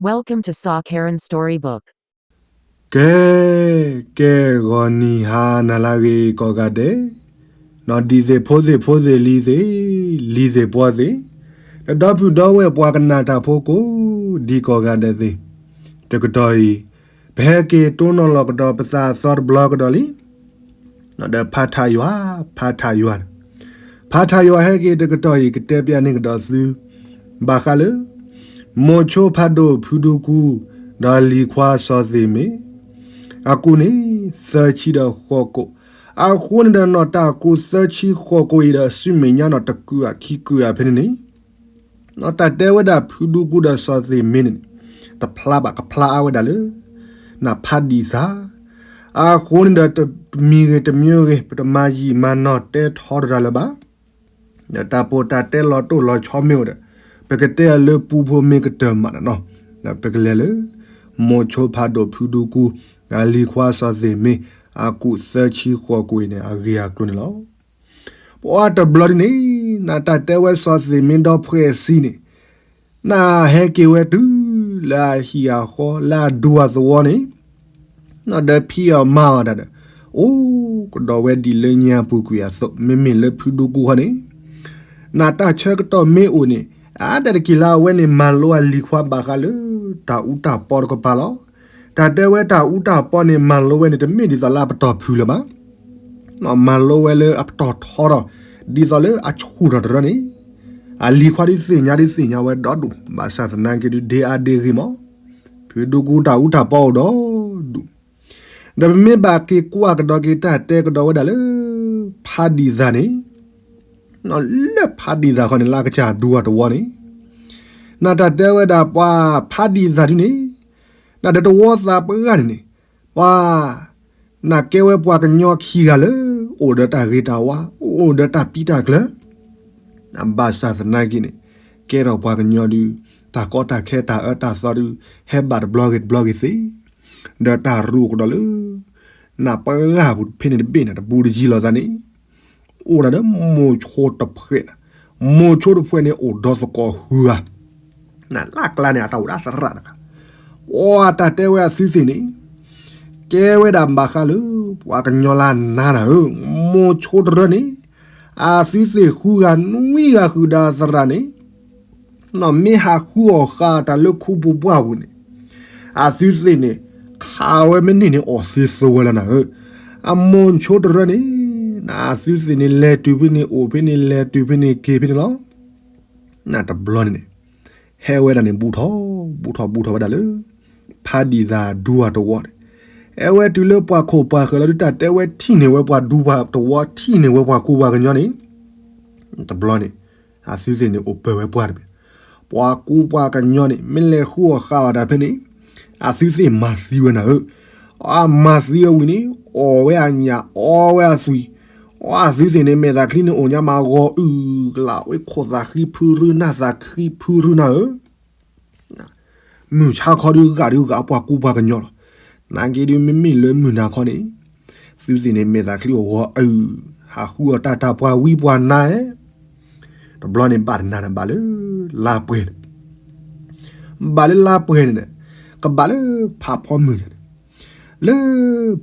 Welcome to Saw Karen Storybook. ကဲ, ကဲဂီၤနံၤဟါနၤလၢအဂ့ၤကိးဂၤဒဲး, ဒီးဒ်သိးဖိသ့ၣ်ဖိသ့ၣ်လံၤသ့ၣ်, လံၤသ့ၣ်ပှီသ့ၣ်, ဒီးဒီပုၢ်ဒီဝဲၢ်ပှၤကနၣ်တၢ်ဖိကိးဒံကိးဂၤဒဲးသ့ၣ်, တကတီၢ်အံၤ, ပဟဲက့ၤတိၢ်နီၣ်လီၤကဒီးပသးအသီတဘျီကဒီးလံ. ဒီးဖးထးယွၤ, ဖးထးယွၤ, ဖးထးယွၤဟဲက့ၤတကတီၢ်အံၤ ကတဲပျးန့ၢ်ကဒီးသု ဘၣ်ဃးလၢ မိၤဆိဖးဒိၣ်ဖုဒူကူ, ဒီးလံၤခွါစီၤသ့ၣ်မ့ၢ်, အကူၣ်န့ၣ် သၢဆံဒီးဃိးကိး, အဃိန့ၣ်ဒီးနီၢ်တၢ်ကူၣ်သၢဆံဃိးကိးအံၤဒီး အစုမဲာ်ညါနီၢ်တကုၢ်အခံကုၢ်အဖဲန့ၣ်န့ၣ် နီၢ်တၢ်တဲဝဲဒၣ်ဖုဒူကူဒီးစီၤသ့ၣ်မ့ၢ်န့ၣ်, တဖျါဘၣ်ကဖျါအါဝဲဒၣ်လၢ နဖးဒံၣ်သး, အဃိန့ၣ်ဒီးတမံၤဂ့ၤတမံၤဂ့ၤ ပတမၤယံာ်မၤနီၢ်တဲထီတရၤလၢၤဘၣ်. ဒီးတၢ်ပီးတၢ်တဲလီၤတိၢ်လီၤဆီမ့ၢ်အိၣ်ဒီး, ပကတဲအီၤလၢပူဖိမ့ၢ်ကတၢၢ်မးနီၢ်နီၢ်, ဒီးပကလဲၤလၢ မိၤဆိဖးဒိၣ်ဖုဒူကူ, အလံၤခွါစီၤသ့ၣ်မ့ၢ်, အကူၣ်သၢဆံဃိးကိးအံၤန့ၣ် အဂ့ၢ်အကျိၤန့ၣ်လီၤ. ပှၤတဘျီဒ်န့ၣ်, နတၢ်တဲဝဲစီၤသ့ၣ်မ့ၢ်ဒီဖှဲးဆံန့ၣ်, နဟဲက့ၤဝဲတုၤလၢအဟံၣ်အဃီ လၢအဒူအသဝီန့ၣ်, နဒီးဖံးအီၣ်မၤအီၣ်တၢ်ဒီး, အိၣ်ကဒီးဝဲဒ်လၢညါပူၤကွံာ်အသိး, မ့မ့ၢ်လၢဖုဒူကူဃီန့ၣ်, နတၢ်ဆၢကတီၢ်မ့ၢ်အိၣ်န့ၣ်, အါဒၣ်တက့ၢ်လၢအဝဲန့ၣ် မၤလိအလံၤခွါဘၣ်ဃးလၢ တၢ်အူတၢ်ပီတကပၤလီၤ. တၢ်တဲဝဲတၢ်အူတၢ်ပီန့ၣ် မၤလိဝဲန့ၣ် တမ့ၢ်ဒ်သိးလၢအပတီၢ်ဖုးလၢၤဘၣ်. မၤလိဝဲလၢအပတီၢ်ထီထီၣ်, ဒ်သိးလၢအဆူၣ်ထီၣ်တရၢန့ၣ်, အလံၤခွါဒုးသ့ၣ်ညါဒုးသ့ၣ်ညါဝဲဒီဒူၣ်, ဘၣ်ဆၣ်သနာ်က့ဒုး ဒ့အါဒ့ဂ့ၤမး, ဖုဒူကူတၢ်အူတၢ်ပီအိၣ်ဒီဒူၣ်, ဒီးပမ့ၢ်ဘၣ်က့ၤကွၢ်ကဒီးက့ၤတၢ်တဲကဒီးဝဲဒၣ်လၢ ဖးဒံၣ်သၣ်န့ၣ်, လၢဖးဒံၣ်သၣ်ဃီန့ၣ် လၢအကစၢ်ဒူအတဝီန့ၣ်, နတၢ်တဲဝဲဒၣ်ပှၤဖးဒံၣ်သၣ်ဒုန့ၣ်, နဒီးတဝီသးပှၢ်န့ၣ်န့ၣ်, ပှၤ နကဲဝဲပှၤကညီခံဂၤလၢ အိၣ်ဒီးတၢ်ဂ့ၤတၢ်ဝါ, အိၣ်ဒီးတၢ်ပံတၢ်ကျၢၤ, ဘၣ်ဆၣ်သနာ်က့န့ၣ်, ကဲထီၣ်ပှၤကညီဒုး, တၢ်ကီတၢ်ခဲတၢ်အၢတၢ်သီဒုး, ဟဲဘၣ်တဘျီဂ့ၤတဘျီဂ့ၤသ့, ဒီးတၢ်ရူၢ်ကဒီးလၢ နပှၤဂၤပူၤဖဲန့ၣ်တဘ့ၣ်န့ၣ် တဘူးတယံၤလိာ်သးန့ၣ်, အိၣ်ဒၣ်ဒီးမိၤဆိတဖှဲး, မိၤဆိတဖှဲးန့ၣ်အိၣ်ဒီသကိးဃုဂၤ, လၢကျါန့ၣ်အတၢ်အိၣ်ဒၣ်သရၣ်တဂၤ, ပှၤတၢ်တဲဝဲအသုသ့ၣ်န့ၣ်, ကဲဝဲဒၣ်ဘၣ်ဃးလၢ ပှၤကညီလၢနၤနၤဧၢ, မိၤဆိတရၢန့ၣ်, အသုသ့ၣ်ဃုဂၤနွံဂၤဃုာ်ဒီးသရၣ်န့ၣ် နီၢ်မ့ၢ်ဟးဃုအီၣ်ဃာ်တၢ်လၢခူပူၤပှၢ်ပူၤန့ၣ်, အသုသ့ၣ်န့ၣ်, ခးဝဲမ့ၢ်န့ၢ်န့ၣ်အီၣ်သ့သိဝဲလီၤနၤဧၢ, အမိၤဆိတရၢန့ၣ်, နအသုသ့ၣ်န့ၣ်လဲၤတုၤဖဲန့ၣ်အိၣ်ဖဲန့ၣ်လဲၤတုၤဖဲန့ၣ်က့ၤဖဲန့ၣ်လီၤ. နတဘျီန့ၣ်န့ၣ်, ဟဲဝဲဒၣ်န့ၣ်ဘူးထီၣ်, ဘူးထီၣ်ဘူးထီၣ်ဝဲဒၣ်လၢ ဖးဒံၣ်သၣ်ဒူအတဝီန့ၣ်, ဟဲဝဲတုၤလၢပှၤခိၣ်ပှၤဃၢၤလီၤဒုးတၢ်တဲဝဲထံၣ်န့ၢ်ဝဲပှၤဒူပှၤတဝီထံၣ်န့ၢ်ဝဲပှၤကူပှၤကညီန့ၣ်, တဘျီန့ၣ်, အသုသ့ၣ်န့ၣ်အိၣ်ပၢၤဝဲပှၢ်တဘ့ၣ်, ပှၤကူပှၤကညီန့ၣ် မ့ၢ်လဲၤဃုအီၣ်ဃာ်အီၣ်တၢ်ဖဲန့ၣ်, အသုသ့ၣ်မၤသံဝဲနၤဧၢ, အမၤသံအဝံၤန့ၣ်, အီၣ်ဝဲအညၣ်အီဝဲအသွံၣ်, အသုသ့ၣ်န့ၣ် မဲာ်သးချံန့ၣ်အိၣ်ညါမးဂီၤအုၣ်ကလးဝဲခိၣ်သးဃံဖုရူနၢ်သးဃံဖုရူနၤဧၢ မုၢ်ဆါခီဒုးဂာ်ဒုးဂာ်ပှၤကူပှၤကညီလီၤ. နာ်က့ဒုးမ့မ့ၢ်လၢမုၢ်နၤခီန့ၣ်, သုသ့ၣ်န့ၣ်မဲာ်သးချံအိၣ်ဂီၤအုၣ်, ဟးဃုအီၣ်တၢ်တၢ်ပှၤဝံပှၤနါဧဲ, တဘျီန့ၣ်ဘၣ်တနၤန့ၣ်ဘၣ်လၢ လါပှဲၤန့ၣ်, ဘၣ်လၢလါပှဲၤန့ၣ်န့ၣ်, ကဘၣ်လၢဖးဖီမုၢ်န့ၣ်, လၢ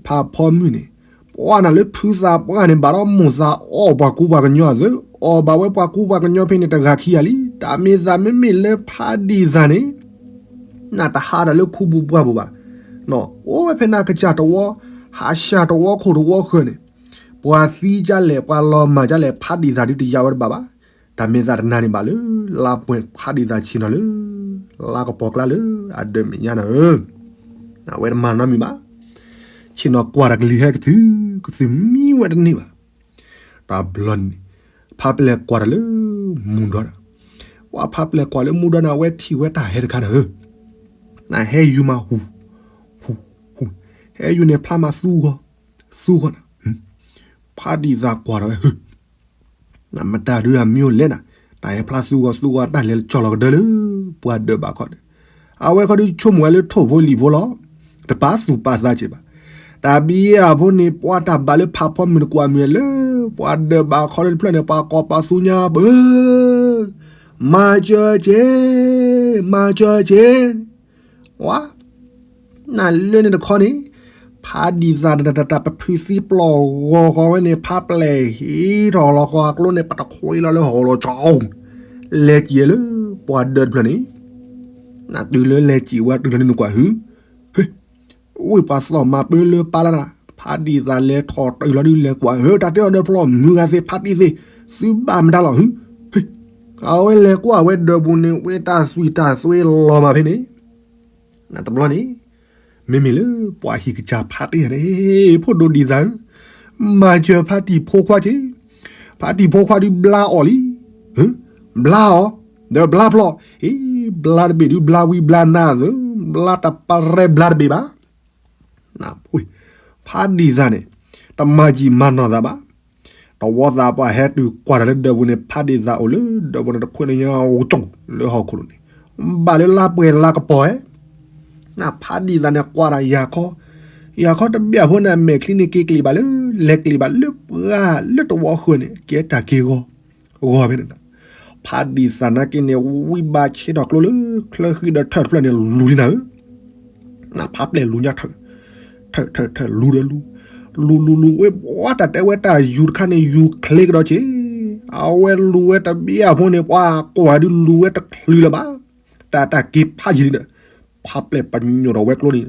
ဖးဖီမုၢ်န့ၣ်, ပှၤနၤလၢဖုသးပှၢ်န့ၣ် ဘၣ်ဒီးမိၢ်သးအီၣ်ပှၤကူပှၤကညီအသိး, အီၣ်ဘၣ်ဝဲပှၤကူပှၤကညီဖဲန့ၣ်တဂၤခံဂၤလံ, တၢ်မ့ၢ်သးမ့မ့ၢ်လၢဖးဒံၣ်သၣ်န့ၣ်, နတဟးဒီးလၢခူပူၤပှၢ်ပူၤဘၣ်, အိၣ်ဝဲဖဲနကစၢ်တဝီ, ဟးစှၤတဝီခိၣ်တဝီဃၢၤန့ၣ်, ပှၤသံကလဲၣ် ပှၤလီၤမၢ်ကလဲၣ် ဖးဒံၣ်သၣ်ဒုးတယါဝဲတဘၣ်ဘၣ်, တၢ်မ့ၢ်သးတနၤန့ၣ်ဘၣ်လၢ လါပှဲၤဖးဒံၣ်သၣ်ဆ့ၣ်နီၤလၢ လါကပီၤကျါလၢ အဒၢးမဲာ်ညါနၤဧၢ, အဝဲတမၤနီတမံၤဘၣ်, ဆ့ၣ်နီၤကွၢ်တၢ်ကလံၤဟဲကတုၤ ကသုးမံဝဲတန့ၢ်ဘၣ်, တဘျီန့ၣ်, ဖးပျဲၢ်ကွၢ်တၢ်လၢ မူဒီးနၤ, ပှၤဖးပျဲၢ်ကွၢ်လၢမူဒီးနၤ အဝဲထံၣ်ဝဲတၢ်ဟဲတခါနၤဧၢ, နဟဲယူၤမးဟူ, ဟူ, ဟူ, ဟဲယူၤန့ၣ်ဖျါမးသူဂီၤ, သူဂီၤနၤ, ဖးဒံၣ်သၣ်ကွၢ်ဒီးဝဲ နမတၤဒုးအမံၤအိၣ်လဲၣ်နၤ, တၢ်ဟဲဖျါသူဂီၤသူဂီၤတၢ်လဲၤကၠီၣ်လီၤကဒၢလၢ ပှၤဒၢးဘးခီန့ၣ်, အဝဲခီဒုးဆိကမိၣ်ဝဲလၢထိၣ်ဖိလံၣ်ဖိလီၤ, တပာ်သူၣ်ပာ်သးက့ၤဘၣ်, တၢ်ဘံယဲၢ်အဖိန့ၣ် ပှၤတၢ်ဘၣ်လၢဖးဖီမုၢ်တကွၢ်မုၢ်လၢ ပှၤဒၢးဘးခီလၢတဖျၢၣ်န့ၣ် ပှၤကိးပသူညါပၢ, မၤစၢၤက့ၤ, မၤစၢၤက့ၤ ဝါ နလၢန့ၣ်တခီန့ၣ် ဖးဒံၣ်သၣ်တၢ်တၢ်တၢ်ပဖုးသံပျီၢ်ဂီၤဃီဝဲန့ၣ် ဖးပျဲၢ်ဟံးထီၣ်လီၤဃီအကျိန့ၣ် ပတခွံလီၤလၢဟီၣ်လီၤကၠီ လဲၤစံၣ်လၢပှၤဒၢးတဖျၢၣ်န့ၣ် နတုၤလၢလဲၤစံၣ်ဝဲတုၤလီၤန့ၣ်နကွၢ်ဟု ဝ့ၢ်ပှၤသီၣ်မၤပၢလၢပၢ်လၢ်တၢ် ဖးဒံၣ်သၣ်လဲၤထီၣ်တုၤလီၤဒုးလဲၤကွၢ်ဟု တၢ်တဲအီၤဒီးဖျီၣ်မုာ်ဂၤသ့ၣ် ဖးတံၢ်သ့ၣ် သုဘၣ်မတၤလီၤဟု အဝဲလဲၤကွၢ်ဝဲဒၢးပူၤန့ၣ် ဝဲတၢ်သွံၣ်တၢ်သွဲလီၤမးဖဲန့ၣ် တဘျီန့ၣ် မ့မ့ၢ်လၢပှၤဟံၣ်ကစၢ်ဖးတံၢ်န့ၣ် ဖိဒိၣ်ဒံၣ်သၣ်ဧၢ, မၤစၢၤဖးတံၢ်ဖိခွါက့ၤ, ဖးတံၢ်ဖိခွါဒုးဘျါအီၤလံ, ဘျါအီၤ, ဒီးဘျါဖျီၣ်, အ့ ဘျါတဘ့ၣ်ဒုးဘျါဝံဘျါနါသၢ, ဘျါတပရဲဘျါတဘ့ၣ်ဘၣ်. ဖးဒံၣ်သၣ်န့ၣ် တမၤယံာ်မၤနီၢ်သးဘၣ်. တဝီသးပှၢ်ဟဲတုၤကွၢ်တၢ်လၢဒၢးပူၤန့ၣ် ဖးဒံၣ်သၣ်အိၣ်လၢဒၢးပူၤန့ၣ် တခွဲးန့ၣ်ညါအိၣ်ကၠိလၢဟီၣ်ခိၣ်လိၤန့ၣ်, ဘၣ်လၢလါပှဲၤလါကပီၤဧဲ, ဖးဒံၣ်သၣ်န့ၣ်ကွၢ်တၢ်ယၤခီ, ယၤခီတဘျီဖိန့ၣ် အမဲာ်ချံန့ၣ်က့ၤကျံးဘၣ်လၢ လဲၤကျံးဘၣ်လၢပှၢ်လၢတဝီဃၢၤန့ၣ် ကဲတၢ်က့ၤဂီၤ ဂီၤဖဲန့ၣ်, ဖးဒံၣ်သၣ်နာ်က့န့ၣ် ဝံဘၣ်ဆ့ထီၣ်ကျိလၢ ချၢဃံဒီးထၢၣ်တဖျၢၣ်န့ၣ်လူၤလံနၤဧၢ, ဖးပျဲၢ်လူၤညါထၢၣ်, ထၢၣ်ထၢၣ်ထၢၣ်လူၤဒီးလူၤ, လူၤလူၤလူၤဝဲ ပှၤတၢ်တဲဝဲတၢ်ယူၤတခါန့ၣ် ယူၤချ့ကဒီးက့ၤ, အဝဲလူၤဝဲတဘျီဖိန့ၣ် ပှၤကွၢ်ဒုးလူၤဝဲတချုးလၢၤဘၣ်, တၢ်တၢ်က့ၤဖးယံာ်လံဒီး ဖးပျဲၢ်ပညိၣ်ထီၣ်ဝဲကျိန့ၣ်,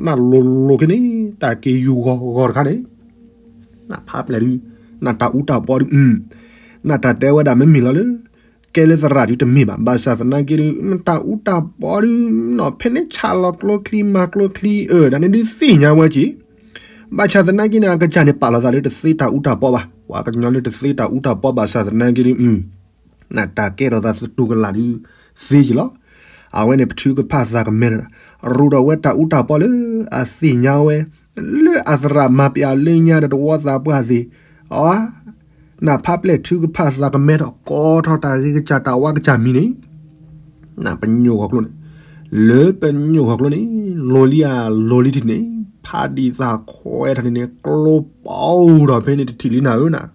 နလိၤလိၤခဲန့ၣ် တၢ်က့ၤယူၤဂီၤဂီၤတခါန့ၣ် နဖးပျဲၢ်ဒုး, နတၢ်အူတၢ်ပီဒုး, နတၢ်တဲဝဲဒၣ်မ့မ့ၢ်လီၤလၢ ကဲလၢသရၣ်ဒုးတမ့ၢ်ဘၣ်, ဘၣ်ဆၣ်သနာ်က့ဒုး နတၢ်အူတၢ်ပီဒုး, နီၢ်ဖဲန့ၣ်ဆၣ်လီၤကျိချံမၤကျိချံအၢ ဒ်န့ၣ်ဒုးသ့ၣ်ညါဝဲက့ၤ, ဘၣ်ဆၣ်သနာ်က့န့ၣ် အကစၢ်န့ၣ်ပာ်လီၤသးလၢတသ့တၢ်အူတၢ်ပီဘၣ်, ပှၤကညီလၢတသ့တၢ်အူတၢ်ပီဘၣ်ဆၣ်သနာ်က့ဒုး နတၢ်ကဲထီၣ်သးသတူၢ်ကလာ်ဒုး သ့ယံာ်လီၤ. အဝဲန့ၣ်ပထုကဖၣ်သးကမဲထီၣ်, ရူးထီၣ်ဝဲတၢ်အူတၢ်ပီလၢအသ့ၣ်ညါဝဲ, လၢအသရၣ်မၤပျးလၢညါဒီးတဝီသးပှၢ်သ့ၣ်, အ, နဖးပျဲၢ်ထုကဖၣ်သးကမဲထီၣ် ကိးထီၣ်တၢ်ဂ့ၤကစၢ်တၢ်ဝါကစၢ်မံၤန့ၣ် နပညိၣ်ဂီၤကျိန့ၣ်, လၢပညိၣ်ဂီၤကျိန့ၣ် လီၤလံဧါလီၤလံထံၣ်န့ၣ် ဖးဒံၣ်သၣ်ခွဲးထီၣ်န့ၣ်န့ၣ် ကျိပအိၣ်ထီၣ်ဖဲန့ၣ်တထံၣ်လံနၤဧၢနၤ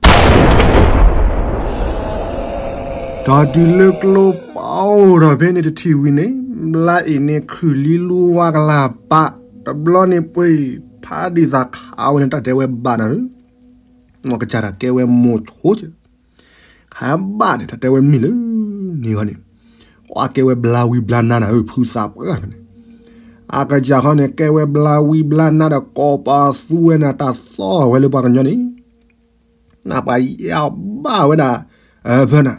ဒီးတုၤလၢကျိပအိၣ်ထီၣ်ဖဲန့ၣ်တထံၣ်ဝံၤန့ၣ် ဘျါအ့ၣ်န့ၣ်ခုၣ်လံလူဝါကလၢ်ပာ်, တဘျီန့ၣ်ပှ့ၤ ဖးဒံၣ်သၣ်ခးဝဲန့ၣ် တၢ်တဲဝဲဘၣ်နၤဧၢ, မ်ကစၢ်တၢ်ကဲဝဲမိၢ်ဆိက ခးဘၣ်န့ၣ် တၢ်တဲဝဲမ့ၢ်လၢန့ၣ်ဃီန့ၣ်, အကဲဝဲဘျါဝံဘျါနါနၤဧၢ ဖုသးပှၢ်န့ၣ်, အကစၢ်ဃီန့ၣ် ကဲဝဲဘျါဝံဘျါနါဒီး ကိးပသူဝဲနၤတၢ်သီၣ်ဝဲလၢပှၤကညီန့ၣ် နပှၤယဘၣ်ဝဲဒၣ် ဖၢနၤ,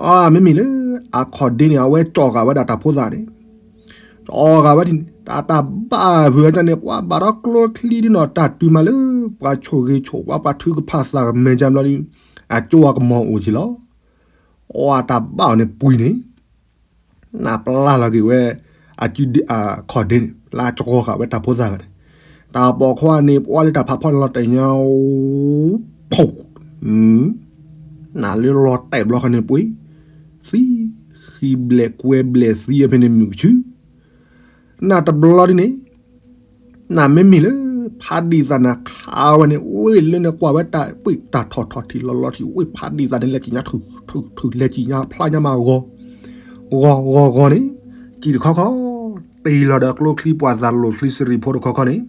အမ့မ့ၢ်လၢ အခီၣ်ဒ့န့ၣ် အဝဲကၠီၣ်ဃာ်ဝဲဒၣ်တၢ်ဖိသၣ်န့ၣ်, ကၠီၣ်ဃာ်ဝဲဒၣ်န့ၣ် တၢ်တၢ်ဘၣ်ဖုးဝဲန့ၣ် ပှၤဘၣ်ဒီးကျိချံဒ်နီၢ်တၢ်တုၤမးလၢ ပှၤဆိၣ်ဂ့ၤဆိၣ်ဝါ ပှၤထုကဖၣ်သးကမဲာ်ကဘျီဒုး အကၠိအကမီၤအိၣ်က့ၤလီၤ. အတၢ်ဘၣ်အီၤန့ၣ်ပှ့ၤန့ၣ် နပျၢ်လီၤက့ၤဝဲ အခီၣ်ဒ့န့ၣ် လၢကၠီၣ်ဃာ်ဝဲတၢ်ဖိသၣ်ဂၤန့ၣ်, တၢ်ပိာ်ခွါန့ၣ် ပှၤလၢတၢ်ဖးဖီလီၤတဲာ်ညါ ဖီၣ် နလၢလီၤတဲာ်ဘျီဃီန့ၣ်ပှ့ၤ သံ ဃံဘျဲၣ်ကွဲဘျဲၣ်သံအဖဲန့ၣ်မုာ်ကဆူ နတဘျီဒ်န့ၣ် နမ့မ့ၢ်လၢ ဖးဒံၣ်သၣ်နၤခးဝဲန့ၣ် ဝ့ၢ်လၢန့ၣ်ကွၢ်ဝဲတၢ်ပှ့ၤတၢ်ထီၣ်ထီၣ်ထံလီၤလီၤထံ ဝ့ၢ်ဖးဒံၣ်သၣ်န့ၣ် လဲၤကံၣ်ညါ ထုးထုးထုး လဲၤကံၣ်ညါဖျါညါမးဂီၤ ဂီၤဂီၤဂီၤန့ၣ် ကံၣ်တခီခီ တ့ၢ်လီၤဒီးကျိချံပှၤသးလိာ်ချံစရံးဖိတခီခီန့ၣ်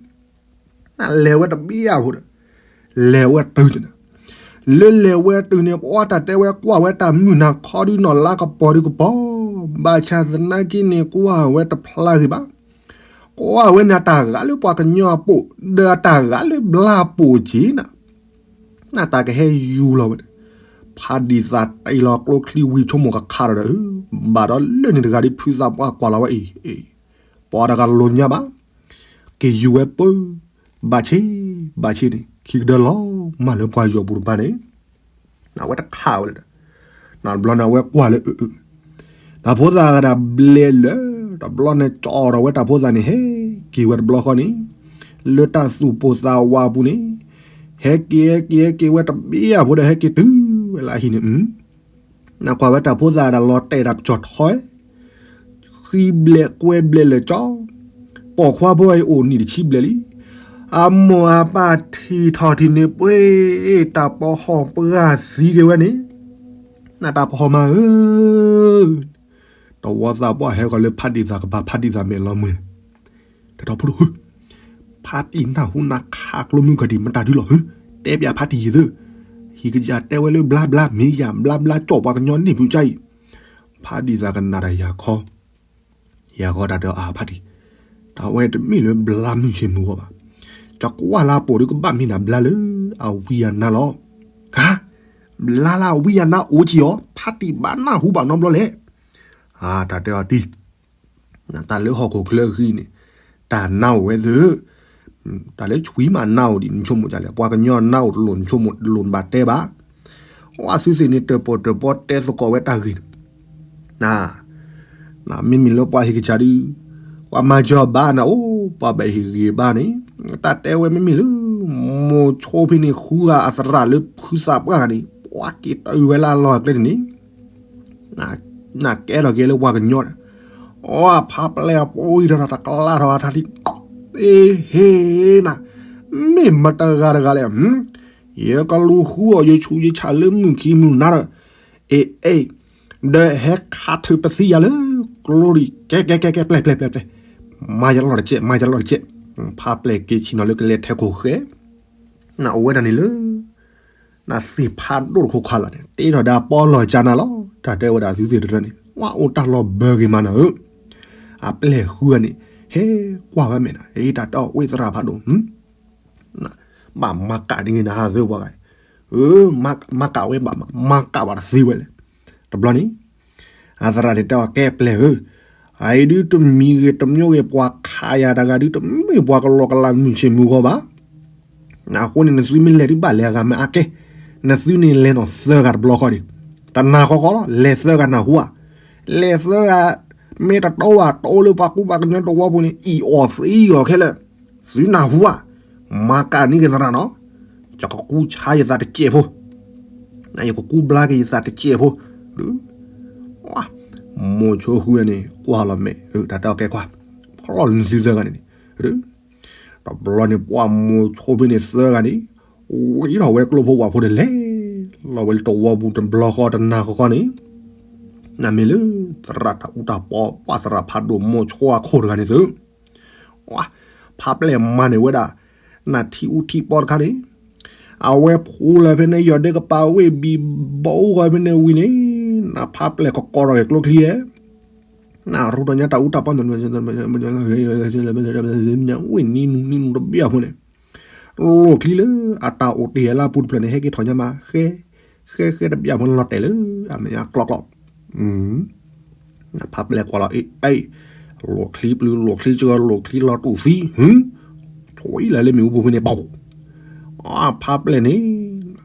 နလဲၤဝဲတဘျီအဃိဒီး လဲၤဝဲတုၤန့ၣ် လၢလဲၤဝဲတုၤန့ၣ် ပှၤတၢ်တဲဝဲကွၢ်ဝဲတၢ်မုၢ်နၤခီဒုးနီၢ်လါကပီၤဒုးကပီၤ ဘၣ်ဆၣ်သနာ်က့န့ၣ် ကွၢ်ဝဲတဖျါဂ့ၤဘၣ်. ကွၢ်ဝဲန့ၣ် အတၢ်ဂၤလၢပှၤကညီအပိာ် ဒီးအတၢ်ဂၤလၢဘျါပိာ်က့ၤနၤ နတၢ်ကဟဲယူၤလီၤဝဲန့ၣ် ဖးဒံၣ်သၣ်တ့ၢ်လီၤကျိချံဝံၤဆိကမိၣ်ကခးဒီးဒီး ဘၣ်ဒီးလၢန့ၣ်တဂၤဒ်ဖုသးပှၢ်ကွၢ်လီၤဝဲအံၤ ပှၤတဂၤလိာ်ညါဘၣ် က့ၤယူၤဝဲပၢ ဘၣ်ဆ့ ဘၣ်ဆ့န့ၣ် ခံကဒၢလီၤမၢ်လၢပှၤယီၤပူၤတပၤန့ၣ် အဝဲတခးဝဲလၢ နတဘျီန့ၣ် အဝဲကွၢ်လၢအ တၢ်ဖိသၣ်ဂၤဒၣ်ဘျဲးလၢ တဘျီန့ၣ် ကၠီၣ်ထီၣ်ဝဲတၢ်ဖိသၣ်န့ၣ် ဟဲက့ၤဝဲတဘျီဃီန့ၣ် လၢတၢ်သူၣ်ပိာ်သးဝးပူၤန့ၣ် ဟဲက့ၤဟဲက့ၤဟဲက့ၤဝဲတဘျီအဖိဒီး ဟဲက့ၤတုၤဝဲလၢအဟံၣ်န့ၣ် နကွၢ်ဝဲတၢ်ဖိသၣ်ဒၣ်လီၤတဲာ်တၢ်ကစီၣ်ထီၣ် ဃံဘျဲးကွဲဘျဲးလၢာ်ကၠီ ပိာ်ခွါဖိအံၤအိၣ်နံၣ်တဆံဘျဲၣ်လံ. အမိၢ်အပၢ်ထံၣ်ထီၣ်ထံၣ်န့ၣ်ပှ့ၤ တၢ်ပီဟီၣ်ပှၢ်သံက့ၤဝဲန့ၣ် နတၢ်ပီဟီၣ်မးဧၢ တဝီသးပှၢ်ဟဲဃီၤလၢဖးတံၢ်သးကပၤ ဖးတံၢ်သးမဲာ်လီၤမုၢ်န့ၣ်, တတီၤဖိဒိၣ်ဧၢ, ဖးတံၢ်နၢ်ဟူနၤခးကျိမုၢ်ကီၤဒံး မတၤဒုလီၤဧၢ, တဲပၠးဖးတံၢ်ယသၢ, ဟံၣ်ကယၤတဲဝဲလၢဘျါဘျါမ့ၢ်ယၤ ဘျါဘျါကၠီၣ်ပှၤကညီန့ၢ်ဖုကၠါအံၤ, ဖးတံၢ်သးကနၣ်တၢ်ယၤခီ ယၤဃီတၢ်တဲအီၤ အါဖးတံၢ်, တၢ်ဝဲတမ့ၢ်လၢဘျါမုၢ်ဆ့ၣ်မုၢ်ဂီၢ်ဘၣ်, ကကွၢ်လၢအပိာ်ဒီးကဘၣ်မ့ၢ်နၤဘျါလၢအဝံယၤနါလီၤ, ဟါ, ဘျါလၢအဝံယၤနါအိၣ်ကံၢ်အီၤ ဖးတံၢ်ဘၣ်နၢ်ဟူဘၣ်နီတဘျီလဲၣ်, အါတၢ်တဲအီၤတံၢ် တၢ်လၢဟီၣ်ခိၣ်ချၢအဂ့ၢ်န့ၣ် တၢ်နါအိၣ်ဝဲသ့ၣ်, တၢ်လၢဆွံမးနါအိၣ်ဒံး နဆိကမိၣ်ဒ်လဲၣ်, ပှၤကညီနါအိၣ်တလိၣ် နဆိကမိၣ်တလိၣ်နဘၣ်တဲဘၣ်, အဝဲသုသ့ၣ်န့ၣ် တၢၣ်ပီၣ်တၢၣ်ပီတဲသကိးဝဲတၢ်ဂ့ၢ်န့ၣ်, မ့မ့ၢ်လၢပှၤဟံၣ်ကစၢ်ဒုး, ပှၤမၤစၢၤဘၣ်နၤအိၣ် ပှၤဘၣ်ဟ့ၣ်ဂ့ၤဘၣ်န့ၣ်, တၢ်တဲဝဲမ့မ့ၢ်လၢ မိၤဆိဖဲန့ၣ်ဃုဂၤအသရၣ်လၢဖုသးပှၢ်ဂၤန့ၣ် ပှၤက့ၤတၢ်အုၣ်ဝဲလၢအလီၢ်အကျဲန့ၣ်န့ၣ် နကဲထီၣ်က့ၤလၢပှၤကညီန့ၣ်, အဖးပျဲၢ်အပီအံၤထီၣ်တၢ်တကလးထီၣ်အထါထံ, အ့ဟ့နၤ, မ့ၢ်မတဂၤတဂၤလဲၣ်, ယကလူၤဃုအီၤ ယဆူးယဆါလၢမုၢ်ခံမုၢ်နၤဒီး, အ့အဲ, ဒီးဟဲခးထုးပသံယၤလၢကျိဒံး ကဲကဲကဲကဲ ပျဲၢ်ပျဲၢ်ပျဲၢ်ပျဲၢ်, မၤယလီၢ်တကဲး မၤယလီၢ်တကဲး, ဖးပျဲၢ်က့ၤဆ့ၣ်နီၤလၢကလဲၤထဲခိၣ်ဃဲ, နအိၣ်ဝဲဒၣ်န့ၣ်လၢ နသ့ၣ်ဖးဒိၣ်တခိၣ်ခါလီၤန့ၣ် တ့ထီၣ်ဒီးအပီလီၢ်ကၠါနၤလီၤ. တၢ်တဲဝဲဒၣ်သုသ့ၣ်တဖၣ်န့ၣ် ဝဲအိၣ်တၢ်လီၢ်ဘၢဂ့ၤမးနၤဧၢ, အပျဲၢ်ဃုဂၤန့ၣ် ဟဲကွၢ်ဝဲမဲာ်နၤ အ့ တၢ်တဲအီၤဝဲသရၣ်ဖးဒိၣ်, ဘၣ်မၤကးန့ၢ်ဂ့ၤနၤဟးသၢပှၤဂၤ, မၤကးဝဲဘၣ်မး မၤကးဘၣ်တသ့ဝဲလဲၣ်. တဘျီန့ၣ် အသရၣ်န့ၣ်တဲအီၤ ကဲပျဲၢ်ဧၢ, အအံၤဒုးတမံၤဂ့ၤတမံၤဂ့ၤ ပှၤခးယၤတဂၤဒုး တမ့ၢ်ပှၤကလီကလးမုၢ်ဆ့ၣ်မုၢ်ဂီၢ်ဘၣ်. အဃိန့ၣ် နသုမ့ၢ်လဲၤဒုးဘၣ်လဲၤအဂၤမ့ၢ်အါကဲ, နသုန့ၣ်လဲၤနီၢ်သၢဂၤတဘျီဃီဒံး, တနၤဃီဃီလီၤ လဲၤသၢဂၤနၢ်ဟူဧါ, လဲၤသၢဂၤ မ့ၢ်တတီဧါ တအိၣ်လၢပှၤကူပှၤကညီတဝီပူၤန့ၣ် အံၣ်အီၣ်သံအီၣ်ခဲလၢာ်, သုနၢ်ဟူဧါ, မၤကးန့ၢ်ဂ့ၤသရၣ်နီၤ, ယကကူဆါယသးတစဲးဖိ ယကကူဘျါက့ၤယသးတစဲးဖိ, မိၢ်ဆိဃုန့ၣ် ကွၢ်လီၤမဲာ် တၢ်တဲအီၤကဲကွၢ်, ဖျီၣ်လၢနသုသၢဂၤန့ၣ်န့ၣ်, တဘျီန့ၣ် ပှၤမိၢ်ဆိဖဲန့ၣ်သၢဂၤန့ၣ် ဝံထီၣ်ဝဲကျိဖိဝၣ်ဖိဒီးလဲၤလီၤဝဲလၢတဝီပူၤတဘျီဃီတနၤဃီဃီန့ၣ်, နမ့ၢ်လၢသရၣ်တၢ်အူတၢ်ပီ ပှၤသရၣ်ဖးဒိၣ်မိၢ်ဆိအခိၣ်တဂၤန့ၣ်သု ဖးပျဲၢ်မၤန့ၢ်ဝဲဒၣ် နထံအူထံပီတခါန့ၣ်, အဝဲဖူလၢဖဲန့ၣ် ယီၢ်ဒ့ကပၤဝ့ၢ်ဘံဘီအူဂီၢ်ဖဲန့ၣ်ဝံၤန့ၣ်, နဖးပျဲၢ်ကကိးထီၣ်က့ၤကျိချံဧဲ, နရူၢ်ဒီးညါတၢ်အူတၢ်ပီ ဝ့ၢ်နံၤနူနံၤနူတဘ့ၣ်အဖိန့ၣ်, လိၣ်ချံလၢအတၢ်အိၣ်တ့ၢ်လၢအပူၤတဖျၢၣ်န့ၣ် ဟဲက့ၤထီၣ်ညါမး ဃဲ ဃဲဃဲတဘ့ၣ်အဖိန့ၣ် လီၤတဲာ်လၢအမဲာ်ညါကျီကျီ ဖးပျဲၢ်ကွၢ်လီၤ အ့ အ့ လိၣ်ချံပျုၤ လိၣ်ချံစှီၤ လိၣ်ချံလီၤတူၢ်သံ ဟူ ဆွံလၢလၢမ့ၣ်အူပူၤဖဲန့ၣ် ပှၤ ဖးပျဲၢ်န့ၣ်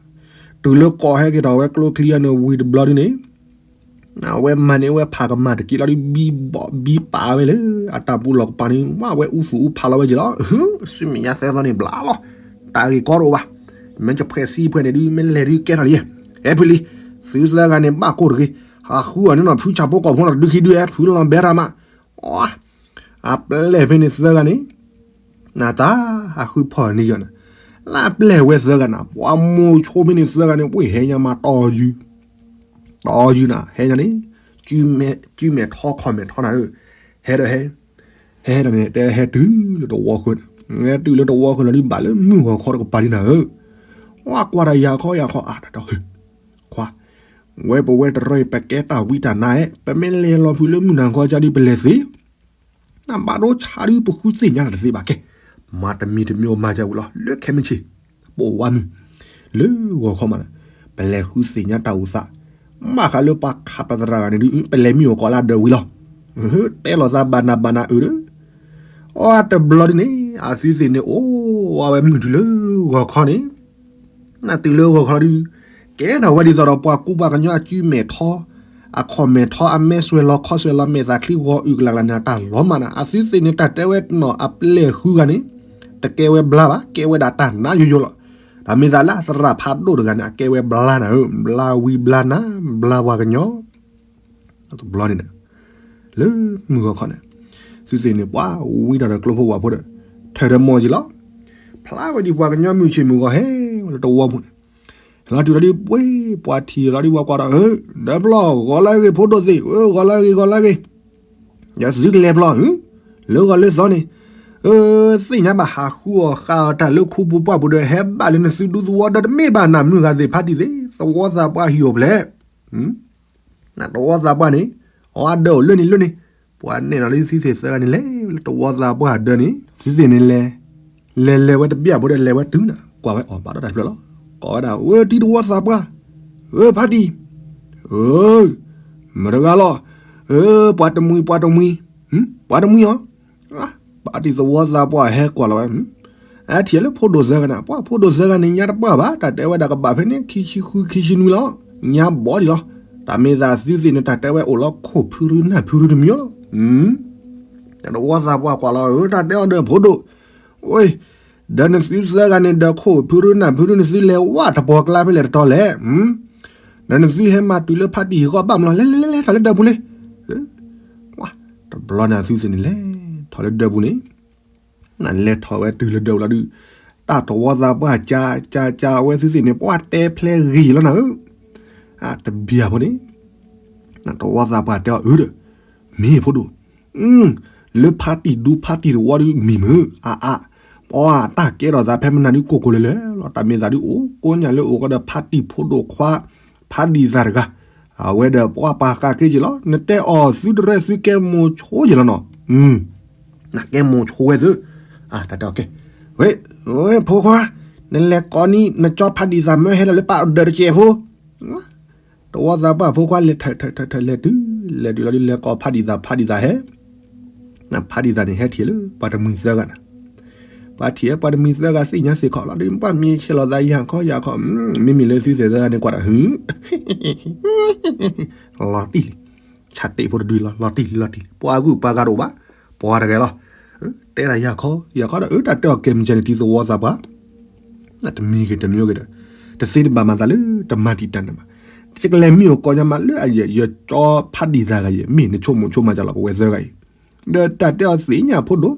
တုၤလၢကိးဟဲက့ၤထီၣ်ဝဲကျိချံအံၤန့ၣ်ဝံၤတဘျီဒုန့ၣ်, အဝဲမၤန့ၢ်ဝဲဖးကမၣ်တက့ၢ်လီၤဒု ဘံဘီဘံပာ်ဝဲလၢအတၢ်ပူၤလီၢ်ကပၤန့ၣ် ဝဲအူသူၣ်အူဖးလီၤဝဲက့ၤလီၤ. ဆူမဲာ်ညါသၢသီန့ၣ်ဘျါလီၤ. တၢ်ဂ့ၢ်ကီတအိၣ်ဘၣ်. မ့ၢ်ကဖှဲးစံဖှဲးန့ၣ်ဒု မ့ၢ်လဲၤဒုကဲထီၣ်လံ. ဟဲဖုလံ. သုသၢဂၤန့ၣ်ဘၣ်ကိၢ်တဂ့ၤ. ဟးဃုအီၤန့ၣ်နီၤ ဖုဆၣ်ဖိကီၢ်ဖိနီၤ တဒုခံဒု ဟဲဖုလီၤဘဲရၤမး. အပျဲၢ်ဖဲန့ၣ်သၢဂၤန့ၣ် နတၢ်ဟးဃုဖီၣ်န့ၢ်ယီၤန့ၣ် လၢအပျဲၢ်ဝဲသၢဂၤန့ၣ် ပှၤမိၢ်ဆိဖဲန့ၣ်သၢဂၤန့ၣ် ဝ့ၢ်ဟဲညါမးတီယုၢ် တီယုၢ်နၤ ဟဲညါန့ၣ် စုမဲာ်ထီခီၣ်မဲာ်ထီနၤဧၢ, ဟဲဒီးဟဲ, ဟဲဒီးန့ၣ် တဲဟဲတုၤလၢတဝီဃၢၤန့ၣ်, ဟဲတုၤလၢတဝီဃၢၤလီၤဒုးဘၣ်လၢမုၢ်ဂီၤခီတကပၤလံနၤဧၢ, ဝဲကွၢ်တၢ်ယၤခီယၤခီအါတၢ်တီ ခွါ, ဝဲပဝဲတရၢအံၤ ပကဲတၢ်ဝံတၢ်နါဧဲ, ပမ့ၢ်လဲၤလီၤဖုးလၢမုၢ်နၤခီကါဒုး ပလဲၤသ့ နဘၣ်ဒိဆါဒုး ပဃုသ့ၣ်ညါတၢ်တသ့ဘၣ်ကဲ, မၤတမံၤတမံၤမၤကၢ်ဝံၤလီၤ လၢခဲမုၢ်ဆ့ၣ်, ပိာ်ဝါမုၢ်, လၢဂီၤခီမး, ပလဲၤဃုသ့ၣ်ညါတၢ်အိၣ်သး, ဘၣ်ဃးလၢပှၤခးပသရၣ်ဂၤန့ၣ်ဒုး ပလဲၤမံအိၣ်ကိးလၢဒၢးဝံၤလီၤ, တဲလိာ်သးဘၣ်နၤဘၣ်နၤအုးဒီး, အီတဘျီဒ်န့ၣ် အသုသ့ၣ်န့ၣ်အိၣ်ဝဲမုၢ်တုၤလၢဂီၤခီန့ၣ် နတုၤလၢဂီၤခီဒုး, ကဲထီၣ်ဝဲဒ်သိးဒီးပှၤကူပှၤကညီအစုမဲာ်ထီ, အခီၣ်မဲာ်ထီအမဲာ်ဆွဲၤလီၤခီၣ်ဆွဲၤလီၤမဲာ်သးချံဂီၤအုၣ်ကလးကလးန့ၣ် အတၢ်လီၤမၢ်နၤ, အသုသ့ၣ်န့ၣ်တၢ်တဲဝဲနီၢ်အပျဲၢ်ဃုဂၤန့ၣ်, တကဲဝဲဘျါဘၣ် ကဲဝဲဒၣ်တၢ်နါယိယိလီၤ, တၢ်မ့ၢ်သးလၢအသရၣ်ဖးဒိၣ်တဂၤန့ၣ် အကဲဝဲဘျါနၤဧၢ, ဘျါဝံဘျါနါ, ဘျါပှၤကညီ တဘျီန့ၣ်ဒီး, လၢမုၢ်ဂီၤခီန့ၣ်, သုသ့ၣ်န့ၣ်ပှၤဝံထီၣ်ဒီးကျိဖိဝၣ်ဖိဒီး, ထၢၣ်ဒီးမိၢ်က့ၤလီၤ, ဖျါဝဲဒ်ပှၤကညီမုၢ်ဆ့ၣ်မုၢ်ဂီၤဟဲဝဲလၢတဝီပူၤန့ၣ်, လီၤတုၤလီၤဒုးပှ့ၤ ပှၤထံၣ်လီၤဒုး ပှၤကွၢ်ဒီး ဧၢ, ဒီးပျီ ဂီၤလၢအဂ့ၤ ဖိဒိၣ်သ့ၣ်, ဧၢ, ဂီၤလၢအဂ့ၤ ဂီၤလၢအဂ့ၤ, ယသုကလဲၤပျီ, လၢဂီၤလၢသီန့ၣ်, ဧၢ, သ့ၣ်ညါဘၣ် ဟးဃုအီၣ်ဃုအီတၢ်လၢခူပူၤပှၢ်ပူၤဒီး ဟဲဘၣ်လၢနသုဒူသဝီဒီး တမ့ၢ်ဘၣ်နမုၢ်ဂၤသ့ၣ် ဖါတံၢ်သ့ၣ်, သဝီသးပှၢ်ဟံၣ်အီၤဖျဲၣ် သဝီသးပှၢ်န့ၣ် အီၣ်အဒၢးအိၣ်လၢန့ၣ်လၢန့ၣ်, ပှၤနဲၣ်နီၤလၢသုသ့ၣ်သၢဂၤန့ၣ် လဲၤလၢသဝီသးပှၢ်အဒၢးန့ၣ်, သုသ့ၣ်န့ၣ်လဲၤ, လဲၤလဲၤဝဲတဘျီဖိဒီး လဲၤဝဲတုၤနၤ ကွၢ်ဝဲအီၤဘၣ်ဒီးတၢ်ဖျၢၣ်လီၤ, ကိးဝဲဒၣ် ဧၢ တံၤသဝီသးပှၢ်, ဧၢ ဖါတံၢ်, ဧၢ, မတၤတဂၤလီၤ, ဧၢ ပှၤတမှံၤ ပှၤတမှံၤ, ပှၤတမှံၤအီၤ ပှၤတံၤသဝီသးပှၢ်ဟဲကွၢ်လီၤဝဲ, အထံၣ်လၢဖိဒိၣ်သၢဂၤန့ၣ်, ပှၤဖိဒိၣ်သၢဂၤန့ၣ် ညါတပှၢ်ဘၣ်, တၢ်တဲဝဲဒၣ်ကဘၣ်ဖဲန့ၣ် ခံဆံဃု ခံဆံနွံလီၤ, ညါဘီဒံးလီၤ, တၢ်မ့ၢ်သးသုသ့ၣ်န့ၣ် တၢ်တဲဝဲအိၣ်လီၤခိၣ်ဖုရူနၢ်ဖုရူတမံၤလီၤ, သဝီသးပှၢ်ကွၢ်လီၤ, ဧၢ တၢ်တဲအီၤဒီးဖိဒိၣ်, ဝဲ, ဒီးနသုသၢဂၤန့ၣ် ဒီးခိၣ်ဖုရူနၢ်ဖုရူ နသုလဲၤဝဲတပှီၤကျါဖဲလဲၣ်တတီၤလဲၣ် ဒီးနသုဟဲမၤတုၤလၢဖါတံၢ်ဟံၣ်ဃီဘၣ်မလီၤ, လဲၤလဲၤလဲၤလဲၤ ထီၣ်လၢဒၢးပူၤလံ, တဘျီန့ၣ် အသုသ့ၣ်န့ၣ်လဲၤထီၣ်လၢဒၢးပူၤန့ၣ်, နလဲၤထီၣ်ဝဲတုၤလၢဒၢးပူၤလီၤဒုး, တၢ်သဝီသးပှၢ်ကၢကၢကၢဝဲသုသ့ၣ်န့ၣ် ပှၤတဲဖျဲးဂ့ၤလီၤနၤဧၢ, တဘျီဖိန့ၣ်, နသဝီသးပှၢ်တဲအီၤ အၢဒီး, မ့ၢ်ဖိဒိၣ် လၢဖါတံၢ်ဒူဖါတံၢ်သဝီဒုးမံၤမုာ်အါအါ, ပှၤတၢ်ကဲထီၣ်သးဖဲမနၤဒုးကိၢ်ကိၢ်လၢလၢလီၤ, တၢ်မ့ၢ်သးဒုးအိၣ်ကိးညါလၢအိၣ်ဃီဒီးဖါတံၢ်ဖိဒိၣ်ခွါ, ဖါဒံၣ်သၣ်တဂၤ, အဝဲဒီးပှၤပာ်ဃာ်က့ၤက့ၤလီၤ, နတဲအီၤသုတရဲၣ်သုကဲမိၤဆိက့ၤလီၤနီၤ, နကဲမိၤဆိဝဲသု, တၢ်တဲအီၤကဲ, ဝဲ, ဝဲဖိခွါ, နလဲၤကိးန့ၢ် နကၠီဖါဒံၣ်သၣ်မၢဟဲလီၤလၢပၢ်အဒၢးတစဲးဖိ သဝီသးပှၢ်ဖိခွါလဲၤထၢၣ်ထၢၣ်ထၢၣ်ထၢၣ်လဲၤတုၤ, လဲၤတုၤလီၤဒုးလဲၤကိးဖါဒံၣ်သၣ် ဖါဒံၣ်သၣ်ဟဲ, ဖါဒံၣ်သၣ်န့ၣ် ဟဲထံၣ်လၢပှၤတမှံၤသၢဂၤန့ၣ်, ပှၤထံၣ်ပှၤတမှံၤသၢဂၤသ့ၣ်ညါသ့ၣ်ခီလီၤဒုး ပှၤမ့ၢ်ဆဲးလီၤသးယၢ်ခီယၢ်ခီ, မ့မ့ၢ်လၢသုသ့ၣ်သၢဂၤန့ၣ်ကွၢ်ဒီး လီၤတံၢ်လံ, ဆၣ်တ့ၢ်ဖိတဒုလီၤ လီၤတံၢ်လံ လီၤတံၢ်လံ ပှၤဂုၢ်ပှၤဂၤတအိၣ်ဘၣ်, ပှၤတဂၤလီၤ, တဲဒၣ်ယၢ်ခီယၢ်ခီဒီး အၢ တၢ်တဲအီၤကဲမုၢ်ကဲန့ၣ် တံၤသဝီသးပှၢ် တမံၤဂ့ၤတမံၤဂ့ၤဒီး, တသ့တဘၣ်မၤသးလၢတမၤတံာ်တာ်န့ၣ်ဘၣ်, ယကလဲၤမံအိၣ်ကိးညါမးလၢအယဲၢ် ယကၠီဖါဒံၣ်သၣ်ဂၤယဲၢ် မ့ၢ်နဆိကမိၣ်ဆိကမးကလီၤ ပဝဲသၢဂၤအံၤ, ဒီးတၢ်တဲအီၤသ့ၣ်ညါဖိဒိၣ်,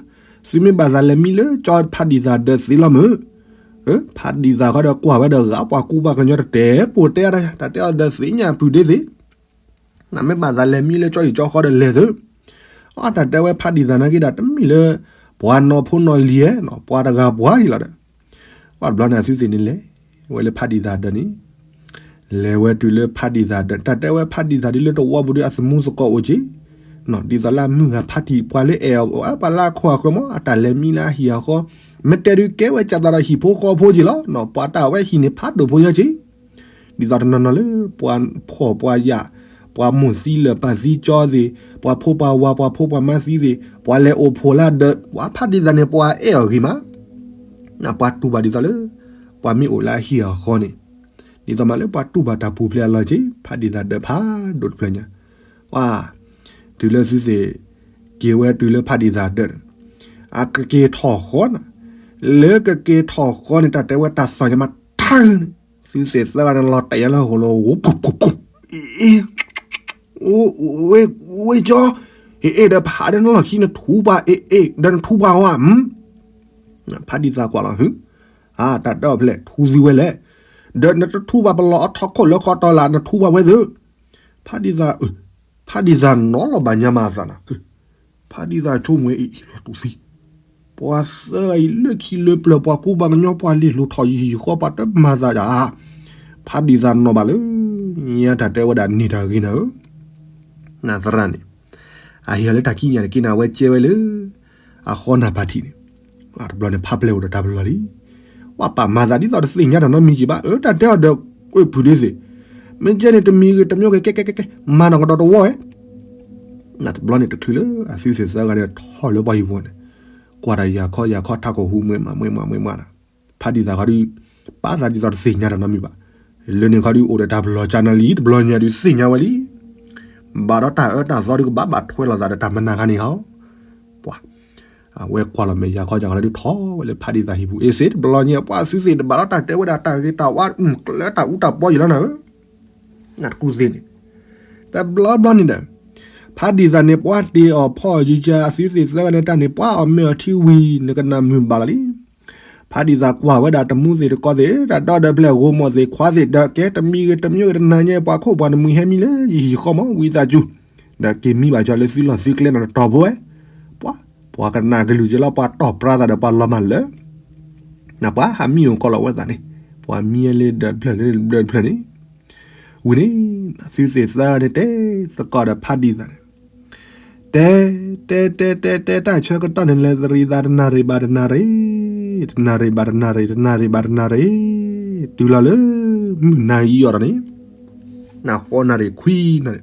သုမ့ၢ်ဘၣ်သးလဲၤမံလၢကၠီဖါဒံၣ်သၣ်ဒီးသ့လီၤမုၢ်, ဖါဒံၣ်သၣ်ဃီဒီးကွၢ်ဝဲဒီးဂၤပှၤကူပှၤကညီတတဲာ် ပိာ်တဲဒၣ် တၢ်တဲအီၤဒီးသ့ၣ်ညါပုၢ်ဒ့သ့ၣ် နမ့ၢ်ဘၣ်သးလဲၤမံလၢကၠီအံၤကၠီဃီဒီးလဲၤသု, အတၢ်တဲဝဲဖါဒံၣ်သၣ်နာ်က့ဒီး တမ့ၢ်လၢ ပှၤနီၢ်ဖိနီၢ်လံၤဧါနီၤ ပှၤတဂၤပှၤအံၤလီၤဒီး, ပှၤတဘျီန့ၣ် အသုသ့ၣ်န့ၣ်လဲၤဝဲလၢဖါဒံၣ်သၣ်ဒီးန့ၣ်, လဲၤဝဲတုၤလၢဖါဒံၣ်သၣ်ဒီး တၢ်တဲဝဲဖါဒံၣ်သၣ်ဒုးလၢတဝီပူၤဒုး အသမူသကိးအိၣ်က့ၤ ဒ်သိးလၢအမုၢ်ဂၤဖါတံၢ်ပှၤလၢအဲၣ်အီၤ ပှၤလၢအခိၣ်အဃၢၤမး အတၢ်လဲၤမံလၢအဟံၣ်အဃီ, မ့ၢ်တဲဒုးကဲဝဲကၢ်သးဒီးဟံၣ်ဖိဃီဖိက့ၤလီၤနီၤ ပှၤတၢ်ဝဲဟံၣ်န့ၣ်ဖးဒိၣ်ဖိညါက့ၤ ဒ်သိးတနီၤနီၤလၢ ပှၤဖှီၣ်ပှၤယာ်, ပှၤမိၢ်သံလၢာ်ပၢ်သံကၠီသ့ၣ်, ပှၤဖိပှၤဝၤ ပှၤဖိပှၤမါသံသ့ၣ်, ပှၤလဲၤအိၣ်ဖှိၣ်လၢဒီး ပှၤဖါဒံၣ်သၣ်န့ၣ် ပှၤအဲၣ်အီၤဂ့ၤမး, ပှၤတူၢ်ဘၣ်ဒ်သိးလၢ ပှၤမ့ၢ်အိၣ်လၢအဟံၣ်အဃီန့ၣ်, ဒ်သိးမးလၢပှၤတူၢ်ဘၣ်တၢ်ပူၤဖျဲးအလီၢ်က့ၤ ဖါဒံၣ်သၣ်ဒီးဖးဒိၣ်တဖျၢၣ်ညါ, ပှၤ တုၤလၢသုသ့ၣ် က့ၤဝဲတုၤလၢဖါဒံၣ်သၣ်ဒီးန့ၣ်, အကက့ၤထီၣ်ဃီန့ၣ်, လၢကက့ၤထီၣ်ဃီန့ၣ် တၢ်တဲဝဲတၢ်သီၣ်ညါမးထါန့ၣ်, သုသ့ၣ်သၢဂၤန့ၣ်လီၤတဲာ်ညါလၢဟီၣ်ခိၣ်လီၤ ဝဲ, ဝဲကၠီ, အ့ၣ်အ့ၣ်ဒီးဖးဒီးနလီၢ်ခံနထူပှၤ အ့ၣ်အ့ၣ်ဒီးနထူပှၤဝဲ, ဖါဒံၣ်သၣ်ကွၢ်လီၤ, အၢ တၢ်တဲအီၤဖဲလဲၣ် ထူသုဝဲလဲၣ်, ဒီးနတထူပှၤပလီၢ်အထီခိၣ်လၢဃီတီၤလၢ် နထူပှၤဝဲသု, ဖါဒံၣ်သၣ်, ဖါဒံၣ်သၣ်နီၤလီၤဘၣ်ညါမးအသးနၤ, ဖါဒံၣ်သၣ်ဆိကမိၣ်အံၤလီၤတူၢ်သံ, ပှၤသၢဂၤအံၤလၢခံလၢပျၢၤ ပှၤကူပှၤကညီ ပှၤလ့ၢ်လိၤထီၣ်ယံာ်ယံာ်ဃီ ပှၤတမၤသးယၤ, ဖါဒံၣ်သၣ်နီၤဘၣ်လၢ ညါတၢ်တဲဝဲဒၣ်န့ၢ်တၢ်ဂ့ၤနၤဧၢ, နသရၣ်န့ၣ်, အဟ့ၣ်အီၤလၢတၢ်ကံးညာ်တက့ၢ်နၤ အဝဲကဲဝဲလၢ အဃီနၢ်ဖးထံးန့ၣ်, တဘျီန့ၣ် ဖးပျဲၢ်အိၣ်ဒီးတၢ်ပလီၢ်လံ, ပှၤပာ်မၤသးဒ်သိးတသ့ၣ်ညါတၢ်နီတမံၤက့ၤဘၣ် အၢ တၢ်တဲအီၤဒီး ဝဲဖုဒ့သ့ၣ်, မ့ၢ်ကဲန့ၣ်တမံၤဂ့ၤတမံၤဂ့ၤ ကဲကဲကဲကဲ မၤနီၢ်ကဒီးတဝီဧဲ နတဘျီန့ၣ်တချုးလၢအသုသ့ၣ်သၢဂၤန့ၣ်ထီၣ်လၢပှၤဟံၣ်ပူၤန့ၣ်, ကွၢ်တၢ်ယၤခီယၤခီထးခိၣ်ဟူးမွဲမးမွဲမးမွဲမးနၤ, ဖးဒံၣ်သၣ်ခီဒုး, ပာ်သးဒ်သိးတသ့ၣ်ညါတၢ်နီတမံၤဘၣ်, လၢန့ၣ်ခီဒုးအိၣ်ဒီးတၢ်ပလီၢ်ကၢနၤလံ တဘျီညါဒုးသ့ၣ်ညါဝဲလံ, ဘၣ်ဒီးတၢ်အၢတၢ်သီဒုးကဘၣ်ဘၣ်ထွဲလိာ်သးဒီးတၢ်မနၤခါန့ၣ်ဟီ, ပှၤ အဝဲကွၢ်လီၤမဲာ်ယၤခီယၤခီလၢဒုးထီၣ်ဝဲလၢဖးဒံၣ်သၣ်ဟံၣ်ပူၤ အ့ၣ်စ့ တဘျီညါ ပှၤအသုသ့ၣ်တဘၣ်ဒီးတၢ်တဲဝဲဒၣ်တၢ်ဂ့ၤတၢ်ဝါ ကျၢၤတၢ်အူတၢ်ပီယံာ်လီၤနၤဧၢ, နတကူသ့န့ၣ်, တဘျီဘျီန့ၣ်ဒီး, ဖးဒံၣ်သၣ်န့ၣ် ပှၤတ့အီၣ်ဖီအီၣ်ယုကၢအသုသ့ၣ်သၢဂၤန့ၣ်တၢ်န့ၣ် ပှၤအီၣ်မ့ၤအီထံဝံၤ နကနၣ်မုာ်ဘၣ်လီၤလံ, ဖးဒံးသးကွၢ်ဝဲဒၣ်တမူသ့ၣ်တကိးသ့ၣ် တၢ်ဒီဒီဖျဲၣ်ဂိၢ်မီၢ်သ့ၣ်ခွါသ့ၣ်ဒီး ကဲတမံၤဂ့ၤတမံၤဂ့ၤတနၤညါ ပှၤခိၣ်ပှၤနမှံၤဟဲမံလၢယဟံၣ်ဃီမီၢ် ဝံသးစူၤ ဒီးက့ၤမံဘၣ်ကၠီလၢသုလီၢ်သုကျဲနီၤ တတီၢ်ဖိဝဲ ပှၤ ပှၤကနၣ်ကလုၢ်က့ၤလီၤ ပှၤတီၢ်ပြါသးဒီးပှၤလီၤမၢ်လၢ နပှၤဟးမံအိၣ်ကီးလီၤဝဲသးန့ၣ် ပှၤမံလၢဒီဖျၢၣ်လၢဒီဖျၢၣ်န့ၣ် ဝံၤန့ၣ် သုသ့ၣ်သၢဂၤန့ၣ် တဲသကိးဒီးဖးဒံးသးန့ၣ် တဲ တဲ တဲ တဲ တဲ တၢ်ဆၢကတီၢ်န့ၣ်လဲၤသရံးသးတနၣ်ရံၣ်ဘၣ်တနၣ်ရံၣ်, တနၣ်ရံၣ်ဘၣ်တနၣ်ရံၣ်, တနၣ်ရံၣ်ဘၣ်တနၣ်ရံၣ်, တုၤလီၤလၢ မုၢ်နၤအံၤအီၤဒီးန့ၣ် နဃိနၣ်ရံၣ်ခွံနၣ်ရံၣ်,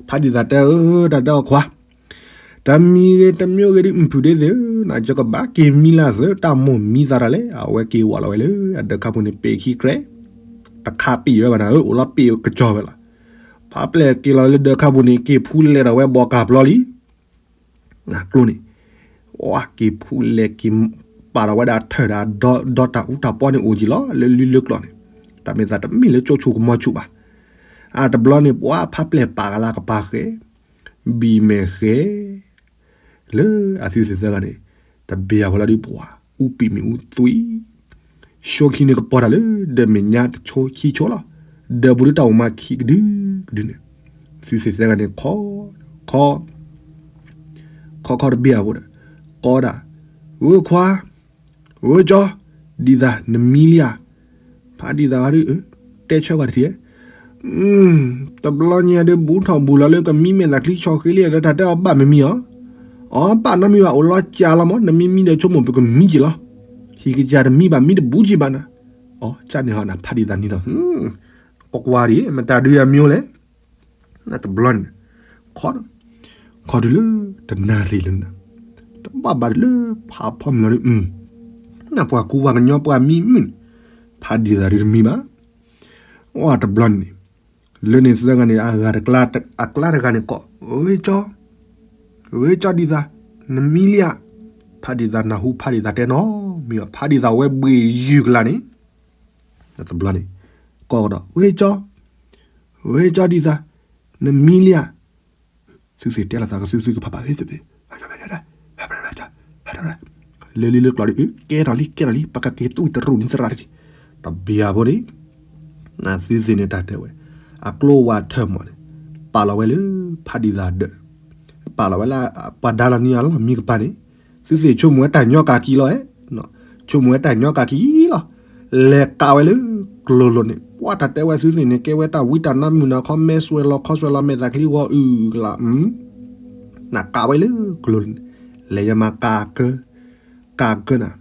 ဖးဒံးသးတဲအၢ တၢ်တဲအီၤခွါ, တမံၤဂ့ၤတမံၤဂ့ၤဒ်အုၣ်ဖုၣ်ဒ့သ့ၣ်ဧၢ, နကကဘၣ်က့ၤမံလၢအသၢ တၢ်မိၢ်မံသးတၢ်လဲၣ်, အဝဲက့ၤဝဲလီၤဝဲလၢ အဒၢးခါပူၤန့ၣ် ပ့ၤခံကြဲး, တခါပ့ၤဝဲဘၣ်နၤဧၢ, အိၣ်လီၤပ့ၤကစီၤဝဲလီၤ. ဖးပျဲၢ်က့ၤလီၤလၢဒၢးခါပူၤန့ၣ် က့ၤဖူလဲၤဒီးဝဲဘီကၤပျီလံ ကျိန့ၣ်, ဝဲက့ၤဖူလဲၤက့ၤ ပာ်ဒီးဝဲဒၣ်ထၢၣ်ဒီး ဒီတၢ်အူတၢ်ပီန့ၣ်အိၣ်က့ၤလီၤ လၢလံလၢကျိန့ၣ်, တၢ်မ့ၢ်သးတမ့ၢ်လၢကၠိဆူၣ်ကမီၤဆူၣ်ဘၣ်. အတဘျီန့ၣ် ပှၤဖးပျဲၢ်ပာ်ကလၤကပၤဃဲ, ဘံၣ်မဲာ်ဃဲ လၢအသုသ့ၣ်သၢဂၤန့ၣ်, တဘ့ၣ်အဖိလီၤဒုးပှၤ အူပံာ်မ့ၣ်အူသွံၣ်, ဆိခံန့ၣ်ကပီၤတၢ်လၢ ဒၢးမဲာ်ညါတဆိခံဆိလီၤ. ဒၢးပူၤဒုးတၢ်အိၣ်မးခံကဒုကဒုန့ၣ်, သုသ့ၣ်သၢဂၤန့ၣ် ခီ, ခီ, ခီခီတဘ့ၣ်အဖိဒီး, ကိးဒၣ်, ဧၢခွါ, ဧၢကၠီ, ဒ်သး နမံလံဧါ. ဖးဒ်သးဒုး, တဲဆၢကွၢ်တထံၣ်, တဘျီညါဒုး ဘူးထီၣ်ဘူးလီၤလၢကမံမဲာ်သၣ်ချံဆီဃ့လံဒီး တၢ်တဲအီၤဘၣ်မ့ၢ်မံဧါ. အီ ဘၣ်နီတမံၤဘၣ် အိၣ်လီၤကၢ်လီၤမး နမံမံဒီးဆိကမိၣ်ပကမံက့ၤလီၤ. ဟံၣ်ကစၢ်တမံဘၣ် မံတဘူးက့ၤဘၣ်နၤ. အီ ကၢ်န့ၣ်ဟီနၤ ဖးဒ်သးန့ၣ်ဒီး, ကွၢ်ကွၢ်ဒံး မတၤဒုးအမံလဲၣ် နတဘျီန့ၣ်, ခီ, ခီဒုးလၢ တနၣ်ရံၣ်လၢနၤ, တဘၣ်ဘၣ်ဒုးလၢဖးဖီမုၢ်လီၤဒုး, နပှၤကူပှၤကညီပှၤမံမုၢ်န့ၣ်, ဖးဒ်သးဒုးတမံဘၣ်. အီတဘျီန့ၣ်, လၢန့ၣ်သၢဂၤန့ၣ် အဂၤတကျါ, အကျါတဂၤန့ၣ်ကိး, ဝ့ကၠီ, ဝ့ကၠီဒ်သး, နမံလံဧါ. ဖးဒ်သးနၢ်ဟူဖးဒ်သးတဲနီတမံၤဘၣ် ဖးဒ်သးဝဲဘှ့ၣ်ယုၢ်ကလါန့ၣ်, တဘျီန့ၣ်, ကိးကဒီး ဝ့ကၠီ, ဝ့ကၠီဒ်သး, နမံလံဧါ. သုသ့ၣ်တဲလီၤသးကသုသုကဖးဖးသ့ၣ်သ့ၣ်, လၢလံလၢကျိးဒ်အုး ကဲထီၣ်လံကဲထီၣ်လံ ပကက့ၤသူၣ်တရူၢ်န့ၣ်သရၣ်တထံၣ်, တဘ့ၣ်အဖိန့ၣ်, နသုသ့ၣ်န့ၣ်တၢ်တဲဝဲ, အကျိဝးထၢၣ်မီၢ်န့ၣ်, ပာ်လီၤဝဲလၢ ဖးဒ်သးဒၢး, ပာ်လီၤဝဲလၢ ပှၤဒါလီၤနံၤအလီၢ်မံကပၤန့ၣ်, သုသ့ၣ်ဆိကမိၣ်ဝဲတၢ်ညီကၤကံလီၤ, ဆိကမိၣ်ဝဲတၢ်ညီကၤကံလီၤ. လဲၤကးဝဲလၢကျိလိၤန့ၣ် ပှၤတၢ်တဲဝဲသုသ့ၣ်န့ၣ် ကဲဝဲတၢ်ဝံတၢ်နါမုၣ်နၤခီ မဲာ်စွဲးလီၤခီစွဲးလီၤ မဲာ်သၣ်ချံဂီၤအုၣ်ကလး, နကးဝဲလၢကျိလိၤန့ၣ်, လဲၤယမၤကးကၢ, ကးကၢနၤ,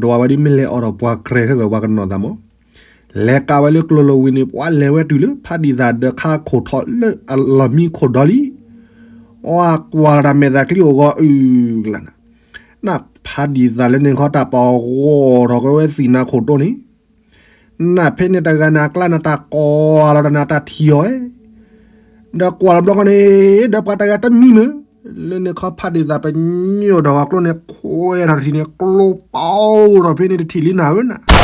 ဒွးဝဲဒ်မ့ၢ်လဲၤအီၤဒီးပှၤကြဲးခဲဂီၤပှၤကနီၤသးမီၢ်, လဲၤကးဝဲလၢကျိလိၤဝံၤန့ၣ် ပှၤလဲၤဝဲတုၤလၢဖးဒ်သးဒၢးခါခိၣ်ထီၣ်လၢအလီၢ်မံခိၣ်ဒီလံ အကွၢ်လီၤတၢ်မဲာ်သၣ်ချံအိၣ်ဂီၤအုၣ်ကလးနၤ, နဖးဒ်သးလၢန့ၣ်ခီတၢ်ပာ်ဂီၤထီၣ်က့ၤဝဲသံၣ်နၤခိၣ်တိန့ၣ်, နဖဲန့ၣ်တဂၤန့ၣ် အကျါန့ၣ်တၢ်ကိးလီၤတၢ်နၤတၢ်ထံၣ်အီၤ, ဒီးကွၢ်လီၤဘျီဃီန့ၣ် ဒီးပှၤတဂၤတမံမုၢ်, လၢန့ၣ်ခီဖးဒ်သးပညိၣ်ထီၣ်ဝဲကျိန့ၣ် ခွဲးထီၣ်တထံၣ်န့ၣ် ကျိပအိၣ်ထီၣ်ဖဲန့ၣ်တထံၣ်လံနၤဧၢနၤ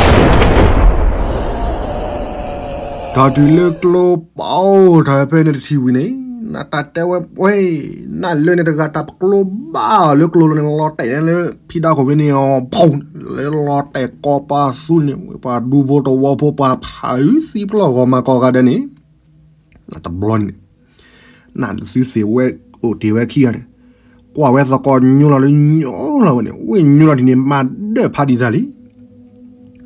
ထီၣ်တုၤလၢကျိပအိၣ်ထီၣ်ဖဲန့ၣ်တထံၣ်ဝံၤန့ၣ်, နတၢ်တဲဝဲပှဲၤ, နလၢန့ၣ်တဂၤတၢ်ပကျိဘၣ်အီၤလၢကျိလိၤန့ၣ် လီၤတဲာ်လၢဖံဒါခိၣ်ဖဲန့ၣ်အီၤ, လၢလီၤတဲာ်ကိးပသူန့ၣ် ပှၤဒူဖိတဝီဖိပှၤဖးအုးသံပျီၢ်ဂီၤမၤကီၢ်ဂၤဒဲးန့ၣ် နတဘျီန့ၣ်, နသုသ့ၣ်ဝဲအိၣ်တ့ၢ်ဝဲခံဂၤန့ၣ်, ကွၢ်ဝဲသကိးညိလီၤလၢညိလီၤဝဲန့ၣ် ဝ့ၢ်ညိလီၤဒ်န့ၣ် မၤဒၢၣ်ဖးဒ်သးလံ.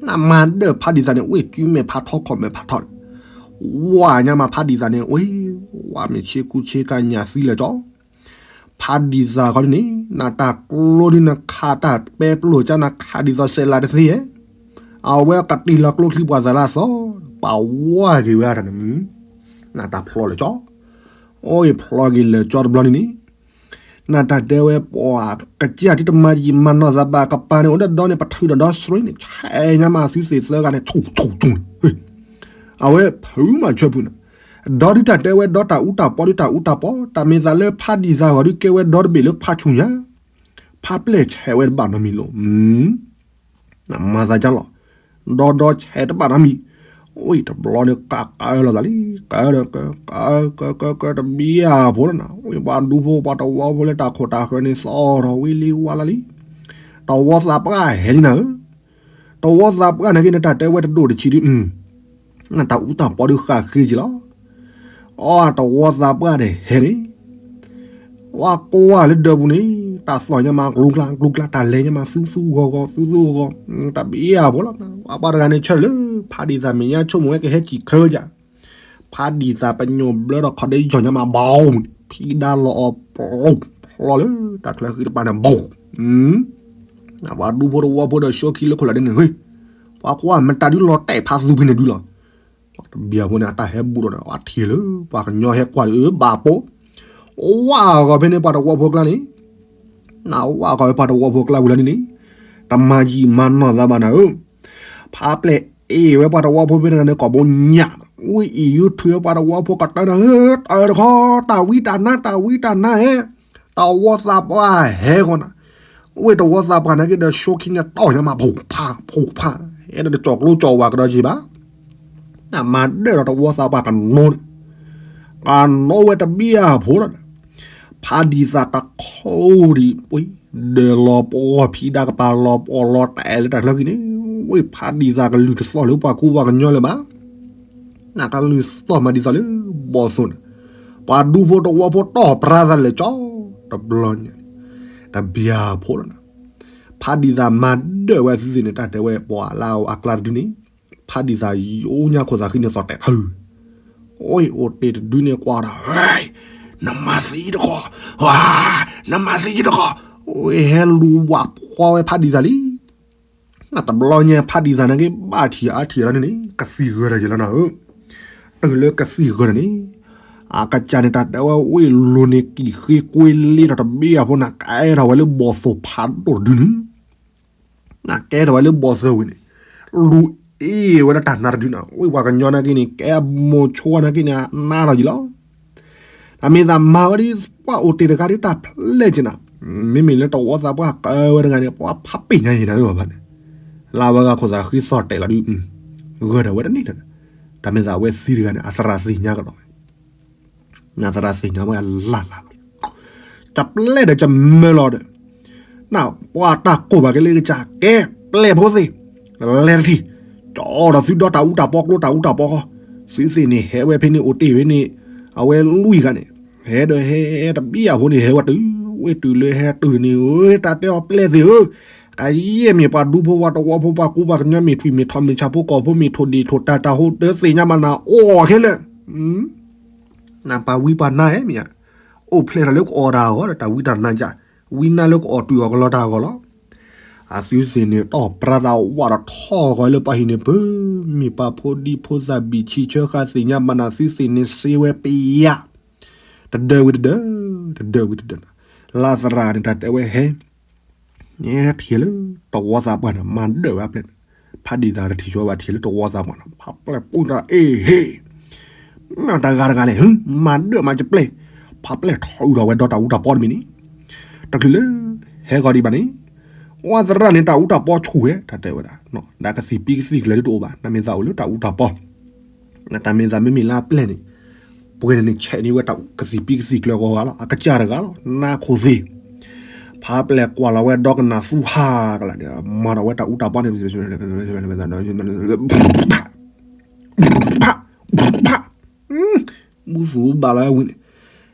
နမၤဒၢၣ်ဖးဒ်သးန့ၣ် ဝ့ၢ်ကုမဲာ်ဖးထီခီၣ်မဲာ်ဖးထီန့ၣ်, ဝါညါမးဖးဒ်သးန့ၣ် ဝ့ၢ်, ဝါမ့ၢ်ဆ့ကူဆ့ကညၣ်သံလၢာ်ကၠီ ဖးဒ်သးခီဒ်န့ၣ် နတၢ်ကျိဒ်နခးတၢ်ပဲပျိၢ်ကၠါ နခးဒ်သိးစဲးလးတသ့ဧဲ, အဝဲကတံၢ်လီၤကျိချံပှၤသးလၢအသီ, ပှၤဝါက့ၤဝဲတၢ်န့ၣ်, နတၢ်ဖျီလၢာ်ကၠီ, အိၣ်အံၤဖျီက့ၤလၢာ်ကၠီတဘျီန့ၣ်န့ၣ်, နတၢ်တဲဝဲပှၤကစၢ်ဒ်တမၤယံာ်မၤနီၢ်သးဘၣ်ကပၤန့ၣ် အိၣ်ဒီးဒီန့ၣ်ပထုးဒီးဒီစရ့န့ၣ် ဆဲးညါမးသုသ့ၣ်သၢဂၤန့ၣ် ဆူၣ်ဆူၣ်ဆူၣ်န့ၣ် အဝဲဖုးမးဆွဲဖုးနၤ, ဒီဒုးတၢ်တဲဝဲဒီတၢ်အူတၢ်ပီဒုးတၢ်အူတၢ်ပီ, တၢ်မ့ၢ်သးလၢဖးဒ်သးဂီၤဒုးကဲဝဲဒီတဘ့ၣ်လၢဖးဆူၣ်ညါ, ဖးပျဲၢ်ဆဲးဝဲတဘၣ်နီတမံၤလီၤ. နမၤသးကၢ်လီၤ, ဒီဒီဆဲးတဘၣ်နီတမံၤ, အိၣ်တဘျီန့ၣ်ကးကးလီၤသးလံ, ကးဒီးကး, ကးကးကးကးတဘံၣ်အဖိလီၤနၤ, အိၣ်ပှၤဒူဖိပှၤတဝီဖိလၢတၢ်ခိၣ်တၢ်ဃၢၤန့ၣ်သီၣ်ထီၣ်ဝံၤလံဝါလၢလံ, တဝီသးပှၢ်ဟဲလံနၤဧၢ, တဝီသးပှၢ်န့ၣ်က့န့ၣ် တၢ်တဲဝဲတဒိၣ်တဆံးဒုး, တၢ်အူတၢ်ပီဒုးဃၣ်ဃ့က့ၤလီၤ. အီ တဝီသးပှၢ်န့ၣ်ဟဲန့ၣ်, ဝါကွၢ်လၢဒၢးပူၤန့ၣ်, တၢ်သီၣ်ညါမးကျူကျါကျူကျါ, တၢ်လဲၤညါမးသူသူဂီၤဂီၤ သူသူဂီၤဂီၤ, တၢ်ဘၣ်အါဖိလီၤ. ပှၤတဂၤန့ၣ်ဆၢလၢ ဖးဒံသးမဲာ်ညါဆိကမိၣ်ဝဲကဟဲစံၣ်ချၢက ဖးဒံသးပညိၣ်ဘျၢထီၣ်ခီၣ်ဒ့ယီၢ်ညါမးဘီ, ဖံးဒါလီၤအီၤပျီဖျီလၢတၢ်ချၢဃံတပၤန့ၣ်ဘီ, ပှၤဒူဖိတဝီဖိဒီးဆှိခံလၢခိၣ်လာ်ဒ်န့ၣ်, ပှၤကွၢ်မတၤဒုးလီၤတဲာ်ဖးသူဖဲန့ၣ်ဒုးလီၤ. ပှၤတဘျီဖိန့ၣ် အတၢ်ဟဲဘူးဒီးန့ၣ် အထံၣ်လၢ ပှၤကညီဟဲကွၢ်ဒီးဘၣ်ပိ, ဝါဂီၤဖဲန့ၣ်ပှၤတဝီဖိကျါန့ၣ်, နဝါဂီၤဖဲပှၤတဝီဖိကျါဝံၤလီၤန့ၣ်န့ၣ်, တမၤယံာ်မၤနီၢ်သးဘၣ်နၤဧၢ ဖးပျဲၢ်အ့ၣ်ဝဲပှၤတဝီဖိဖဲန့ၣ်န့ၣ် ကိာ်ဘိညၣ်, ဝံအံၤယူၤထွံၣ်ဝဲပှၤတဝီဖိကတၢၢ်န့ၣ်, တၢ်တခီ, တၢ်ဝံတၢ်နါ တၢ်ဝံတၢ်နါဧဲ, တဝီသးပှၢ်ဟဲဂီၤနၤ, ဝံတဝီသးပှၢ်န့ၣ်က့ဒီးဆှိခံန့ၣ်တီၢ်ညါမး ဖိးဖးဖိးဖး, အဲၣ်ဒိးတကၠီၤကျိကၠီၤဝၤကဒီးက့ၤဘၣ် နမၤဒၢၣ်ဒီးတဝီသးပှၢ်ကနိန့ၣ်, ကနိဝဲတဘံၣ်အဖိလီၤ. ဖးဒံသးတခိၣ်ဒံးပှ့ၤ, ဒၢးလီၤပှီၢ်ဖံးဒါကပၤလီၤပှီၢ်လီၤတဲာ်လၢတၢ်ချၢဃံန့ၣ်, ဝဲဖးဒံသးကလုၢ်တသီၣ်လၢပှၤကူပှၤကညီလၢၤဘၣ်, နကလုၢ်သီၣ်မၤဒံသးလၢဘီၣ်သိၣ်န့ၣ်, ပှၤဒူဖိတဝီဖိတီၢ်ပြါသးလဲၤကၠီ, တဘျီညါ, တဘံၣ်အဖိလီၤ. ဖးဒံသးမၤဒၢၣ်ဝဲအသုသ့ၣ်န့ၣ် တၢ်တဲဝဲပှၤလၢအကျါတဒုန့ၣ်, ဖးဒံသးယိညါခိၣ်သးဃံန့ၣ်သီၣ်တဲာ်ထၢ, အိၣ်တ့ၢ်တဒုန့ၣ်ကွၢ်ဒီး, နမၤသံတခီ, နမၤသံတခီ, ဝဲဟဲလူၤဝးဖှီဝဲဖးဒံသးလံ. တဘျီညါဖးဒံသးန့ၣ်က့ဘၣ်ထံၣ်အါထံၣ်လီၤန့ၣ်န့ၣ် ကသံၣ်ဂၢၢ်တၢ်ယဲလီၤနၤဧၢ, တုၤလၢကသံၣ်ဂၢၢ်တၢ်န့ၣ်, အကစၢ်န့ၣ်တၢ်တဲဝဲဝ့ၢ်လိၤန့ၣ်ကံၣ်ဃ့ကွ့လ့ဒီးတဘံၣ်အဖိန့ၣ် ကဲထီၣ်ဝဲလၢဘီၣ်သိၣ်ဖးဒိၣ်တဒုန့ၣ် နကဲထီၣ်ဝဲလၢဘီၣ်သိၣ်ဝံၤန့ၣ်, လူၤအ့ၣ်ဝဲဒၣ်တၢ်နါတဒုန့ၣ်, ဝဲပှၤကညီန့ၣ်က့န့ၣ် ကဲအမိၤဆိန့ၣ်က့န့ၣ် အနါထီၣ်ယံၤလီၤ. တၢ်မ့ၢ်သးမၤဝဲဒ်ပှၤအိၣ်တ့ၢ်တဂၤဒ်တၢ်ဖျဲၣ်က့ၤနၤ, မ့မ့ၢ်လၢတဝီသးပှၢ်ကၢဝဲတဂၤန့ၣ် ပှၤဖးပ့ၣ်ညါယံၤနၤဧၢဘၣ်န့ၣ်, လၢဝဲဂၤခိၣ်သးဃံသီၣ်တဲာ်လီၤဒုး, ဂၢၢ်ဒၣ်ဝဲတန့ၢ်လၢၤ, တၢ်မ့ၢ်သးအဝဲသံတဂၤန့ၣ် အသရၣ်သ့ၣ်ညါကဒီးဝဲ နသရၣ်သ့ၣ်ညါဝဲအလၢ်လၢ်လီၤ, ကပျဲၢ်ဒီးကမၢလီၤဒီး, နပှၤတၢ်ကိၢ်ဘၣ်က့ၤလၢကစၢ် ကဲပျဲၢ်ဖိသ့ၣ်, လဲၤတထံၣ်, ကၠီဒီးသုဒီတၢ်အူတၢ်ပီကျိတၢ်အူတၢ်ပီဃီ, သုသ့ၣ်န့ၣ်ဟဲဝဲဖဲန့ၣ်အိၣ်တ့ၢ်ဖဲန့ၣ်, အဝဲလွံၢ်ဂၤန့ၣ်, ဟဲဒီးဟဲတဘံၣ်အဖိန့ၣ် ဟဲဝဲတုၤ, ဝဲတုၤလၢဟဲတုၤန့ၣ် တၢ်တဲအီၤပျဲၢ်သ့ၣ်ဧၢ, ကယဲၢ်မ့ၢ်ပှၤဒူဖိပှၤတဝီဖိပှၤကူပှၤကညီမ့ၢ်ထွံၣ်မ့ၢ်ထီၣ်မ့ၢ်ဆၣ်ဖိကီၢ်ဖိမ့ၢ်ထိၣ်ဒ့ၣ်ထိၣ်တၢ်တၢ်ဟိတသ့ၣ်ညါမးနၤအိၣ်ခဲလၢာ် နပှၤဝံပှၤနါဧဲမ့ၢ်ဧါ, အိၣ်ဖျဲၣ်ထီၣ်လၢကအီၣ်တၢ်အဂီၢ်ဒီးတၢ်ဝံတၢ်နါကၢ်, ဝံနါလၢကအီၣ်တုၤအီၣ်ကလီတၢ်အဂီၢ်လီၤ. အသုသ့ၣ်န့ၣ်တီၢ်ပြါသးဝးဒီးထီၣ်ဂီၤလၢပှၤဟံၣ်န့ၣ် ပမ့ၢ်ပှၤဖိဒံဖိသၣ်ဘံၣ်ဆံးဆၢဃာ်သ့ၣ်ညါမးနၤသုသ့ၣ်န့ၣ်စ့ဝဲပယၣ်, တဒၢဝံၤတဒၢ, တဒၢဝံၤတဒၢနၤ, လၢသရၣ်န့ၣ်တၢ်တဲဝဲဟဲ ထံၣ်လၢတဝီသးပှၢ်န့ၣ် မၤဒၢၣ်ဝဲအပျဲၢ်န့ၣ်, ဖးဒံသးတထံၣ်ဆိဘၣ်ထံၣ်လၢတဝီသးပှၢ်န့ၣ် ဖးပျဲၢ်ပူၤတၢ်အ့ၣ်ဟ့ၣ်, မ့ၢ်တဂၤတဂၤလဲၣ် မၤဒၢၣ်မၤကပျဲၢ်, ဖးပျဲၢ်ထီၣ်အုးထီၣ်ဝဲဒီးတၢ်အူတၢ်ပီတမံၤန့ၣ်, တချုးလၢ ဟဲဂီၤဒံးဘၣ်န့ၣ်, ဝဲသရၣ်န့ၣ်တၢ်အူတၢ်ပီဆူၣ်ဝဲ တၢ်တဲဝဲဒၣ်, ဒၣ်ကသံၣ်ပံကသံၣ်ကျၢၤဒ်တအိၣ်ဘၣ် နမ့ၢ်သးအိၣ်လၢတၢ်အူတၢ်ပီ တၢ်မ့ၢ်သးမ့မ့ၢ်လၢအပျဲၢ်န့ၣ်, ပှဲၤန့ၣ်န့ၣ်ဆဲးန့ၢ်ဝဲတၢ်ကသံၣ်ပံကသံၣ်ကျၢၤဂီၤဂၤလီၤ အကစၢ်တဂၤလီၤ နါခိၣ်သ့ၣ်, ဖးပျဲၢ်ကွၢ်လီၤဝဲဒီကနၣ်သူဟးကလၢာ်န့ၣ် မၤထီၣ်ဝဲတၢ်အူတၢ်ပီန့ၣ် ဘူသူၣ်ဘၣ်လီၤဝဲဝံၤန့ၣ်,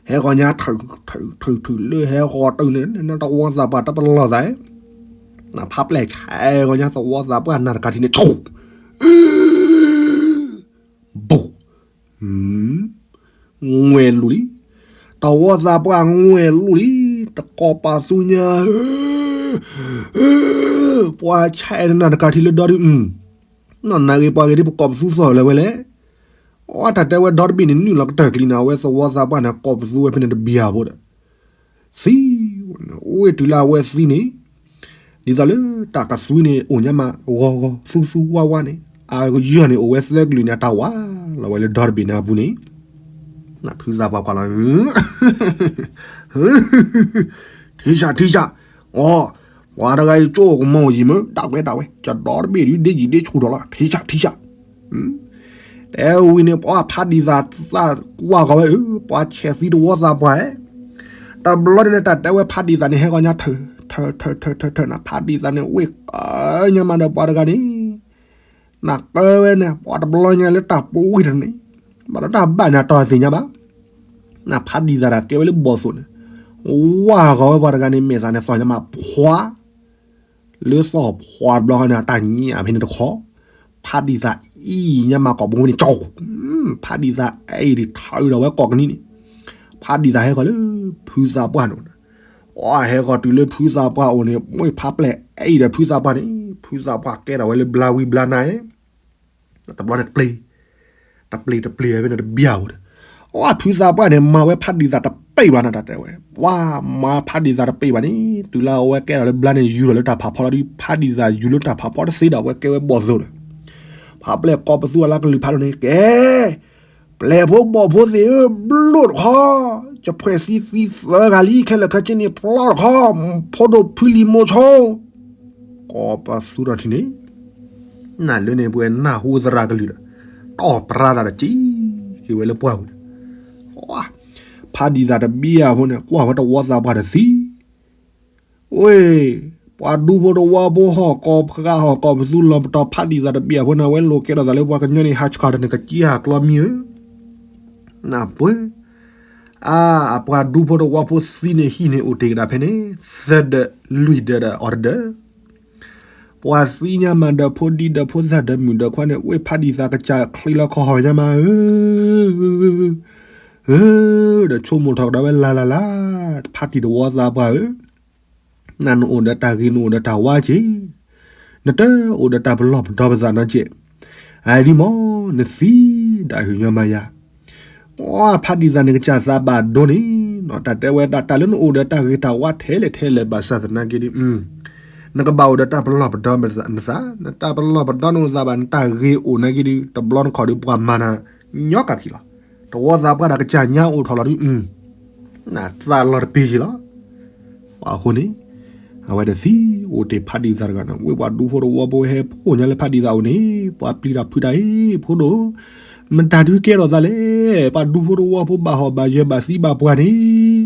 ဟဲဂီၤညါ ထုးထုးလၢဟဲဂီၤတုၤန့ၣ် နတဝီသးပှၢ်တပလီၢ်သး, နဖးပျဲၢ်ဆဲးဂီၤညါသဝီသးပှၢ်နၢ်တကးထံန့ၣ် ဆိၣ် ဘူး, ငွဲၢ်လူၢ်လံ, တဝီသးပှၢ်ငွဲၢ်လူၢ်လံ, တကိးပာ်သူညါ, ပှၤဆဲးနၢ်တကးထံလၢဒီဒု, နီၢ်နၤဂ့ၤပှၤဂ့ၤဒ်ပကိးပသူသီၣ်လၢၤဝဲလဲၣ်, အတၢ်တဲဝဲဒီတဘ့ၣ်န့ၣ် နုာ်လီၤကတၢၢ်ကျံၤနၤ အဝဲသဝီသးပှၢ်န့ၣ် ကိးပသူဝဲဖဲန့ၣ်တဘံၣ်ဧါဖိဒီး, သံ, အိၣ်ဝဲတုၤလၢအဝဲသံန့ၣ်, ဒ်သိးလၢတၢ်ကသွံန့ၣ် အိၣ်ညါမး ဂီၤဂီၤ သူသူဝါဝါန့ၣ် အယီၢ်န့ၣ် အိၣ်ဝဲသၢကလုာ်န့ၣ် အတၢ်ဝးလီၤဝဲလၢဒီတဘ့ၣ်န့ၣ်အပူၤန့ၣ်, ဖုသးပှၢ်ကွၢ်လီၤ ထံဆးထံဆး, အိ, ပှၤတဂၤအံၤကၠိကမီၤယံၤမ့ၢ် ဒၣ်ဝဲဒၣ်ဝဲ ကဒီတဘ့ၣ်ဒုး ဒ့ယံၤဒ့ဆူၣ်ထီၣ်လီၤ ထံဆးထံဆး, တဲဝံၤန့ၣ် ပှၤဖးဒံသးသးကွၢ်ဂီၤဝဲဧၢ ပှၤဆဲးသံတဝီသးပှၢ်ဧၢ, တဘျီန့ၣ် တၢ်တဲဝဲဖးဒံသးန့ၣ် ဟဲဂီၤညါထၢၣ် ထၢၣ် ထၢၣ် ထၢၣ် ထၢၣ် နၤ ဖးဒံသးန့ၣ် ဝ့ၢ်ကညါမးဒီးပှၤတဂၤန့ၣ် နကဝဲန့ၣ် ပှၤတဘျီညါလၢတၢ်ပဝံၣ်တန့ၣ်, ဘၣ်ဒီးတၢ်ဘၣ်န့ၣ်အတီၤသ့ၣ်ညါဘၣ်. နဖးဒံၣ်သၣ်တၢ်ကဲဝဲလၢဘီၣ်သိၣ်န့ၣ်, ဝါဂီၤဝဲပှၤတဂၤန့ၣ် မဲာ်သးန့ၣ်သီၣ်ညါမးဖှါ လၢသီၣ်ဖှါတဘျီဃီန့ၣ် အတၢ်ညၣ်ဖဲန့ၣ်တခီ, ဖးဒံၣ်သၣ်အံၤညါမးကိာ်ပူၤန့ၣ်ကၠီ, ဖးဒံၣ်သၣ်အံၤထးအုးဒီးဝဲကိာ်ကနံၣ်န့ၣ်, ဖးဒံၣ်သၣ်ဟဲဃီၤလၢ ဖုသးပှၢ်န့ၣ်, အဟဲဃီၤတုၤလၢဖုသးပှၢ်အိၣ်န့ၣ် မ့ၢ်ဖးပျဲၢ်အံၤဒီးဖုသးပှၢ်န့ၣ်, ဖုသးပှၢ်ကဲထီၣ်ဝဲလၢဘျါဝံၤဘျါနါ, တဘျီန့ၣ်တပျ့ၤ တပျ့ၤတပျ့ၤဝဲဖဲန့ၣ်တဘျါဝဲဒီး, အဖုသးပှၢ်န့ၣ် မၤဝဲဖးဒံၣ်သၣ်တပ့ၢ်ဘၣ်နၤ တၢ်တဲဝဲ, ပှၤမၤဖးဒံၣ်သၣ်တပ့ၢ်ဘၣ်န့ၣ် တုၤလၢအဝဲကဲထီၣ်လၢဘျါန့ၣ် ယူၤထီၣ်လၢတၢ်ဖးဖီလီၤဒီး ဖးဒံၣ်သၣ်ယူၤလၢတၢ်ဖးဖီတသ့ဒီး အဝဲကဲဝဲဘီၣ်သိၣ်ဒီး, ဖးပျဲၢ်ကိးပသူအလါကလုၢ်ဖးဒိၣ်န့ၣ် ကဲ ပျဲၢ်ဖိဘီၣ်ဖိသ့ၣ်ဧၢ ဘျိၣ်တခီ, ယဖှဲးသံသံသၢဂၤလံ ခဲလၢာ်ခဲဆ့န့ၣ်ဖျီတခီ, ဖိဒိၣ်ဖုလံၤမိၢ်ဆိ ကိးပသူထီၣ်ထံန့ၣ်, နလၢန့ၣ်ပှဲၤနၢ်ဟူသရၣ်ကလုၢ်ဒီး, တီၢ်ပြါသးဒီးက့ၤက့ၤဝဲလၢပှၢ်ပူၤန့ၣ်, ဖးဒံၣ်သၣ်တဘံၣ်အဖိန့ၣ် ကွၢ်ဝဲတဝီသးပှၢ်တသံ, ဝ့ၢ်, ပှၤဒူဖိတဝီဖိဟီၣ်ကီၢ်ဖှါဟီၣ်ကီၢ်ပသူလီၤပတီၢ် ဖးဒံၣ်သၣ်တဘံၣ်အဖိန့ၣ် အဝဲလိာ်ကဲထီၣ်သးလၢပှၤကညီန့ၣ် ဟးဆှီတန့ၣ် ကကံဟးကျီမံဧၢ နၢ်ပှဲၤ, အါ, အပှၤဒူဖိတဝီဖိသံန့ၣ်ဟံၣ်န့ၣ်အိၣ်တ့ၢ်ကဒါဖဲန့ၣ် သၢဒၢးလွံၢ်ဒၢးဒီးအီၤတဒၢး, ပှၤသံညါမးဒီးဖိဒံဒီးဖိသၣ်ဒီးမုၣ်ဒီးခွါန့ၣ် ဝ့ၢ်ဖးဒံၣ်သၣ်ကစၢ်ချ့လီၤခီဟီၣ်ညါမးဧၢ ဧၢ, ဒီးဆိကမိၣ်ထီၣ်ကဒါဝဲလၢ်လၢ်လၢ်, ဖးတံၢ်တဝီသးပှၢ်ဧၢ, နနအိၣ်ဒီးတၢ်ဂ့ၤနအိၣ်ဒီးတၢ်ဝါက့ၤ, နတအိၣ်ဒီးတၢ်ပလီၢ်ပဒီပသးနီကဲး, အအံၤဒ်မ့ၢ် နသံဒၣ်ဟုၣ်ညီမးယၤ, ဖးဒံၣ်သၣ်န့ၣ်ကစၢ်သးဘၣ်ဒိန့ၣ်, တၢ်တဲဝဲဒၣ်တၢ်လၢနအိၣ်ဒီးတၢ်ဂ့ၤတၢ်ဝါထဲလဲၣ်ထဲလဲၣ်ဘၣ်ဆၣ်သနာ်က့ဒီး နကဘၣ်အိၣ်ဒီးတၢ်ပလီၢ်ပဒီနသး, နတၢ်ပလီၢ်ပဒီနသးဘၣ် နတၢ်ဂ့ၤအိၣ်နာ်က့ဒီး တဘျီနခီၣ်ဒီးပှၤမၤနၤညီကၢ်ခံလီၤ, တဝီသးပှၢ်ဒီးကစၢ်ညါအိၣ်ထီၣ်လီၤဒုး, နသးလီၤတပ့ၤက့ၤလီၤ, အဃိန့ၣ်, အဝဲတသံ, အိၣ်တ့ၢ်ဖးဒံၣ်သၣ်တဂၤန့ၣ် ဝ့ၢ်ပှၤဒူဖိတဝီဖိဟဲဖှိၣ်ညါလၢဖးဒံၣ်သၣ်အိၣ်န့ၣ် ပှၤပျံၤတၢ်ဖုးတၢ်အံၤ ဖိဒိၣ်, မတၤဒုးကဲထီၣ်သးလဲၣ်, ပှၤဒူဖိတဝီဖိဘၣ်ဟီၣ်ဘၣ်ယၢၤဘၣ်သံဘၣ်ပှၢ်န့ၣ်,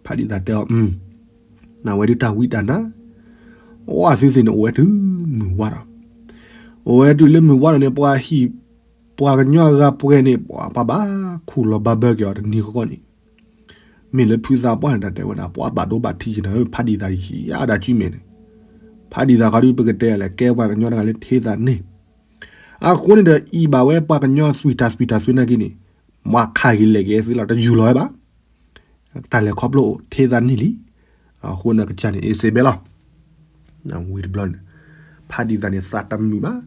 ဖးဒံၣ်သၣ်တဲအီၤ, နဝဲဒုးတၢ်ဝံတၢ်နါ, အသုသ့ၣ်န့ၣ်အိၣ်ဝဲတုၤမုၢ်ဝါဒီး, အိၣ်ဝဲတုၤလၢမုၢ်ဝါဒီးန့ၣ် ပှၤဟံၣ်, ပှၤကညီအဂၤပှဲၤန့ၣ် ပှၤဘၣ်ခူၣ်လီၤဘၣ်ဘၢက့ၤအီၤတနံၤဃီဃီန့ၣ်, မ့ၢ်လၢဖုသးပှၢ်န့ၣ် တၢ်တဲဝဲဒၣ် ပှၤဘၣ်ဒိဘၣ်ထံးက့ၤနၤ ဖးဒံၣ်သၣ်ယၤဒၣ်ကုမဲာ်န့ၣ်, ဖးဒံၣ်သၣ်ခီဒုးပကတဲလဲၣ် ကဲပှၤကညီတဂၤလၢထဲသးန့ၣ်, အဃိန့ၣ်ဒီးအံၤဘၣ်ဝဲပှၤကညီသွံၣ်တၢ်သွံၣ်တၢ်သွံၣ်နာ်က့န့ၣ်, မၤခးက့ၤလဲၤက့ၤသ့လီၤ တယူၢ်လီၤဝဲဘၣ် တၢ်လဲၤခီဖျိအိၣ်ထဲသးန့ၣ်လံ, အဃိန့ၣ်ကစၢ်န့ၣ် အ့စ့ဘဲလီၤ, ဝံၤတဘျီန့ၣ်, ဖးဒံၣ်သၣ်န့ၣ်သးတမုာ်ဘၣ်,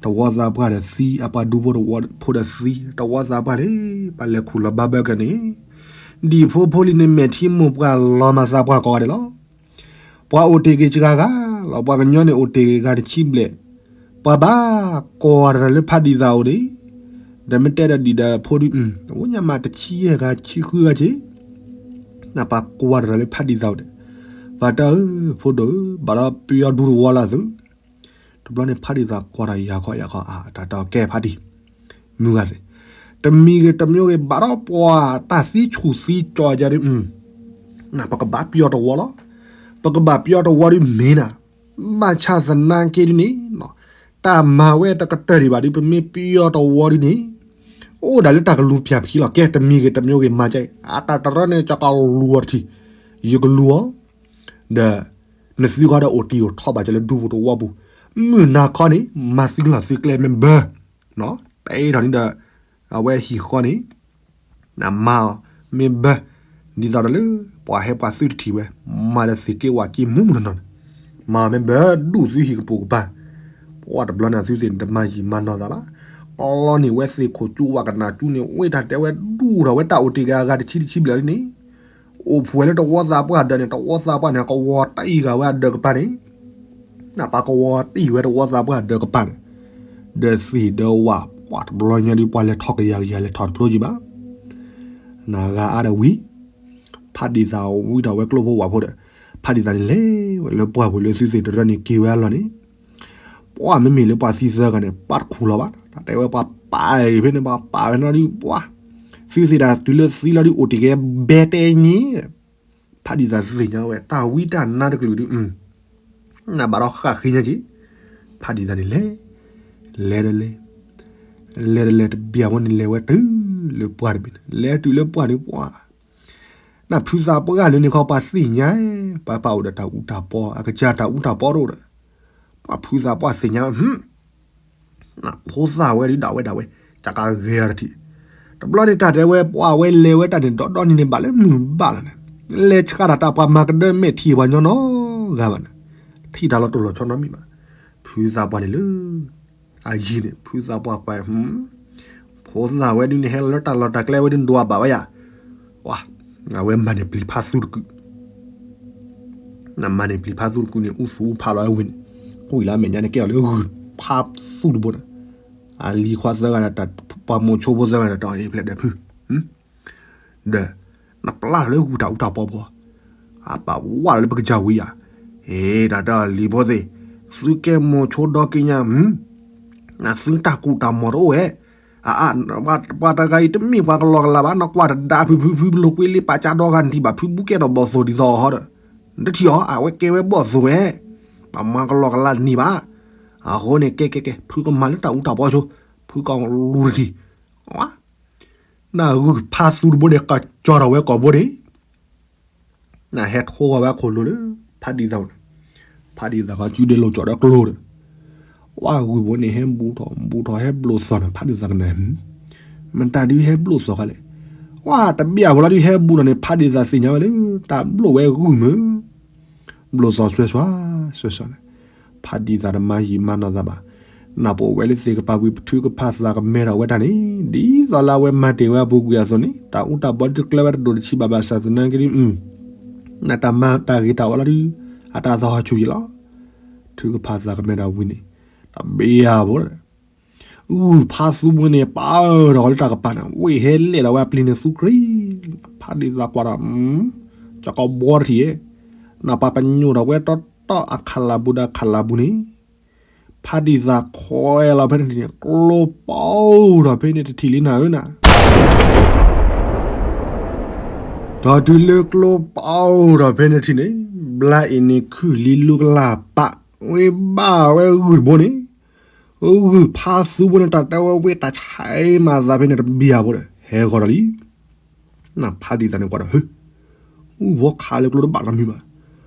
တဝီသးပှၢ်ဒီးသံ အပှၤဒူဖိတဝီဖိဒီးသံ တဝီသးပှၢ်န့ၣ်, ပှၤလဲၤခူၣ်လီၤဘၣ်ဘၢက့ၤန့ၣ်, ဒံၣ်ဖိဖိလံၤန့ၣ် မဲာ်ထံမိၢ်ပှၢ်လီၤမၤသးပှၢ်ကိးဂၤဒဲးလီၤ ပှၤအိၣ်တ့ၢ်က့ၤစှၤဂၤလီၤ ပှၤကညီန့ၣ်အိၣ်တ့ၢ်ဂၤတဆံဘျဲၣ်, ပှၤဘၣ်ကွၢ်တၢ်လၢဖးဒံၣ်သၣ်အိၣ်န့ၣ်, ဒီးမ့ၢ်တဲဒီးဒံၣ်ဒီးဖိဒုး, အဝဲညါမးတဆံယဲၢ်ဂၤဆံဃုဂၤက့ၤ, နပှၤကွၢ်တၢ်လၢဖးဒံၣ်သၣ်အိၣ်န့ၣ်, ပှၤတဲအၢ ဖိဒိၣ်ဧၢ ဘၣ်ဒီးပယီၤဒူတဝီလၢသု, တဘျီန့ၣ်ဖးဒံၣ်သၣ်ကွၢ်တၢ်ယၤခီယၤခီ အတၢ်တဲကဲဖးဒံၣ်, မုၢ်ဂၤသ့ၣ်, တမံၤဂ့ၤတမံၤဂ့ၤ ဘၣ်ဒီးပှၤတၢ်သံဆူၣ်သံကၠီၤယၤဒုး နပကဘၣ်ပယီၤတဝီလီၤ, ပကဘၣ်ပယီၤတဝီဒုးမ့ၢ်နၤ, ဘၣ်ဆၣ်သနာ်က့ဒုးန့ၣ်, တၢ်မၤဝဲတကတၢၢ်ဒံးဘၣ်ဒုး ပမ့ၢ်ပယီၤတဝီဒုးန့ၣ်, အိၣ်ဒၣ်လၢတၢ်ကလူၤပၠးပခံလီၤ ကဲတမံၤဂ့ၤတမံၤဂ့ၤမၤကဲ အတၢ်တရၢန့ၣ် ကကလူၤအီၤတထံၣ်, ယကလူၤအီၤ, ဒီး, နသုခီဒီးအိၣ်တံၢ်အိၣ်ထီဘၣ်ကဲလၢဒူဖိတဝီပူၤ, မုၢ်နၤခီန့ၣ် မၤသုလီၢ်သုကျဲမ့ၢ်ဘၢ, တအ့ထီၣ်န့ၣ်ဒီး, အဝဲဟံၣ်ဃီန့ၣ် နမၤအီၤမ့ၢ်ဘၢ, ဒ်သိးဒီးလၢ ပှၤဟဲပှၤသုတထံၣ်ဝဲ, မၤဒီးသ့ၣ်က့ဝၣ်က့မူးမူးနီၢ်နီၢ်န့ၣ်, မၤအီၤမ့ၢ်ဘၢဒူၣ်သုဟံၣ်ကပိာ်ကပၤ, ပှၤတဘျီန့ၣ်သုသ့ၣ်န့ၣ်တမၤယံာ်မၤနီၢ်သးဘၣ်, ကီလီန့ၣ်ဝဲသ့ၣ်ခိၣ်ကၠူဝၣ်ကနၣ်ကၠူန့ၣ် ဝ့ၢ်တၢ်တဲဝဲဒူၣ်ထီၣ်ဝဲတၢ်အိၣ်တ့ၢ်က့ၤအဂၤတဆံတဆံဘျဲၣ်လံန့ၣ်, အိၣ်ဖှဲးလၢတဝီသးပှၢ်ဒၢးန့ၣ် တဝီသးပှၢ်န့ၣ် ကဝီၤတံၢ်ဂၤဝဲအဒၢးကပၤန့ၣ် နပှၤကဝီၤတံၢ်ဝဲတဝီသးပှၢ်ဒၢးကပၤန့ၣ်, ဒီးသ့ၣ်ဒီးဝၣ်ပှၤတဘျီညါဒုး ပှၤလဲၤထီၣ်ကယၤကယၤလဲၤထီၣ်တဖျိကံဘၣ်, နဂၤအါဒီးဝံၤ, ဖးဒံၣ်သၣ်ဝံထီၣ်ဝဲကျိဖိဝၣ်ဖိဒီး, ဖးဒံၣ်သၣ်န့ၣ်လဲၤဝဲလၢပှၢ်ပူၤလၢသုသ့ၣ်တရၢန့ၣ်က့ၤဝဲအလီၢ်န့ၣ်, ပှၤမ့မ့ၢ်လၢပှၤသံသၢဂၤန့ၣ် ပာ်တခူၣ်လီၤဘၣ်, တၢ်တဲဝဲပှၤပာ်ဖဲန့ၣ် ပှၤပာ်ဖဲန့ၣ်ဒုးပှၤ, သုသ့ၣ်တၢ်တုၤလၢသံလီၤဒုးအိၣ်တ့ၢ်က့ၤဘဲတဲနံၤ ဖးဒံၣ်သၣ်သ့ၣ်ညါဝဲ တၢ်ဝံတၢ်နါတကလုာ်ဒုး, နဘၣ်ဒီးဃၣ်ဃ့ညါက့ၤ, ဖးဒံၣ်သၣ်န့ၣ်လဲၤ, လဲၤဒီးလဲၤ, လဲၤဒီးလဲၤတဘျီဖိန့ၣ် လဲၤဝဲတုၤလၢပှၢ်တဘ့ၣ်န့ၣ်, လဲၤတုၤလၢပှၢ်န့ၣ် ပှၢ် နဖုသးပှၢ်လၢန့ၣ်ခီ ပှၤသ့ၣ်ညါ, ပှၤပာ်အိၣ်ဒီးတၢ်အူတၢ်ပီ, အကစၢ်တၢ်အူတၢ်ပီတအိၣ်ဒီး, ပှၤဖုသးပှၢ်သ့ၣ်ညါ, ဖိသၣ်ဝဲဒုးဒၣ်ဝဲဒၣ်ဝဲ, ကကဂဲၤအီၤတထံၣ်, တဘျီန့ၣ် တၢ်တဲဝဲ ပှၤဝဲလဲၤဝဲတၢ်န့ၣ် ဒီဒီနံၤန့ၣ် ဘၣ်လၢမုၢ်ဘၣ်လီၤန့ၣ်, လဲၤဆှၣ်တၢ် တၢ်ပှၤမၤကဒၢမဲာ်ထံၣ်ပှၤညီနီဂၤဘၣ်န့ၣ်, ထံၣ်တၢ်လီၤတိၢ်လီၤဆီနီတမံၤဘၣ်, ဖုသးပှၢ်န့ၣ်လၢ အယံၤန့ၣ် ဖုသးပှၢ်ကွၢ်, ဖိသၣ်ဝဲဒုးန့ၣ် ဟဲလီၤလၢတၢ်လီၢ်တၢ်ကျဲဝဲဒုး နဒွးဘၣ်ဝဲယၤ, ဝါ, အဝဲမၤန့ၢ်ပျံၤဖးသူတကုာ်, နမၤန့ၢ်ပျံၤဖးသူတကုာ်န့ၣ် အူသူဖးလီၤဝဲဝံၤန့ၣ်, ကွံာ်လၢအမဲာ်ညါန့ၣ် ကဲအီၤလၢဂုၢ်ဖးသူတဘိန့ၣ်, အလံၤခွါသၢဂၤဒီး ပှၤမိၤဆိဖိသၢဂၤဒီး တၢ်အံၤဖျဲးဒီးဖု ဒီး နပျၢ်လၢဂုၢ်တၢ်အူတၢ်ပီဖိ, အပာ်ဝးလၢပကစၢ်ဝံၤယၤ, ဟ့ တၢ်တၢ်လံၤဖိသ့ၣ်, သုကဲမိၤဆိဒီက့ညါ, နသုတၢ်ကူၣ်တၢ်မီၤတအိၣ်ဝဲ, အအါ, ပှၤတဂၤအံၤတမ့ၢ်ပှၤကလီကလီဘၣ်, နကွၢ်တဒါဖု ဖု ဖု ပလိာ်ကွ့လ့ပာ်ကၢဒီဂၤ နထံၣ်ဘၣ်ဖုဘူးကဲထီၣ်ဘီၣ်သိၣ်ဒ်သိးအီၤဒီး, နတထံၣ်အီၤ အဝဲကဲဝဲဘီၣ်သိၣ်ဝဲ, ပမၤကလီကလီတန့ၢ်ဘၣ်, အဃိန့ၣ် ကဲ ကဲ ကဲ ဖုကမၤလၢတၢ်အူတၢ်ပီဆိ, ဖုကလူၤတထံၣ်, နဂုၢ်ဖးသူတဘိန့ၣ် ကကၠီထီၣ်ဝဲကိာ်ဘိန့ၣ်, နဟဲထိဂီၤဝဲခိၣ်လိၤလၢ ဖးဒံသးန့ၣ်, ဖးဒံသးကီကုဒဲလိာ်ကၠီဒီးကျိဒီး, ဝါဂုၢ်ဘိန့ၣ် ဟဲဘူးထီၣ်ဘူးထီၣ် ဟဲဘျိၣ်သီၣ်န့ၣ် ဖးဒံသးကနၣ်, မတၤဒုးဟဲဘျိၣ်သီၣ်ဃီလဲၣ်, ဝါတဘ့ၣ်အဖိလီၤဒုးဟဲဘူးထီၣ်န့ၣ် ဖးဒံသးသ့ၣ်ညါဝဲလၢ တၢ်ဘျိၣ်ဝဲဂုၢ်မုၢ် ဘျိၣ်သီၣ်စွဲစွါ, စွဲစွါန့ၣ်, ဖးဒံသးတမၤယံာ်မၤနီၢ်သးဘၣ်, နၢ်ပအိၣ်ဝဲလၢသ့ၣ်ကပၤဝံၤ ပထုကဖၣ်သးကမဲထီၣ်ဝဲတၢ်န့ၣ် ဒ်သိးလၢအဝဲမၤတ့ၢ်ဝဲအပူၤကွံာ်အသိးန့ၣ် တၢ်အူတၢ်ပီတကျၢၤဝဲတဒိၣ်တဆံးဘၣ်ဘၣ်ဆၣ်သနာ်က့ဒ်, နတၢ်မၤတၢ်ဂ့ၤတၢ်ဝါလီၤဒုး အတၢ်သီဟီၣ်ဆူၣ်ယံာ်လီၤ, ထုကဖၣ်သးကမဲထီၣ်ဝံၤန့ၣ်, တဘ့ၣ်အဖိ ဂုၢ်ဖးသူဘိန့ၣ် ပာ်အၢထီၣ်လၢတၢ်ကပၤန့ၣ် ဝ့ၢ်ဟဲလဲၣ်လီၤဝဲအပျံၤန့ၣ်သူကြ့, ဖးဒံသးကွၢ်ဒီး, ကကီဘီတထံၣ်, နပှၤပညိၣ်ထီၣ်ဝဲတီတီအခးလးပူၤဒီးအခးလးပူၤန့ၣ်, ဖးဒံသးခွဲးလီၤဖဲန့ၣ်ထံၣ်န့ၣ် ကျိပီထီၣ်ဖဲန့ၣ်တထံၣ်လံနၤဧၢနၤ ဒီးတုၤလၢကျိပီထီၣ်ဖဲန့ၣ်ထံၣ်န့ၣ်, ဘျါအံၤန့ၣ်ခုၣ်လံလူကလၢ်ပာ်, ဝ့ၢ်ဘၣ်ဝဲဂုၢ်တဘိန့ၣ်, ဂုၢ်ဖးသူဘိန့ၣ် တၢ်တဲဝဲဝ့ၢ်တၢ်ဆဲးမၤသးဖဲန့ၣ်တဘံၣ်အဘိဒီး ဟဲဂီၤဒီးလံ နဖးဒံသးန့ၣ်ကွၢ်ဒီး ဟု, ဂုၢ်ဘိခးလၢကျိတဘၣ်နီတမံၤဘၣ်.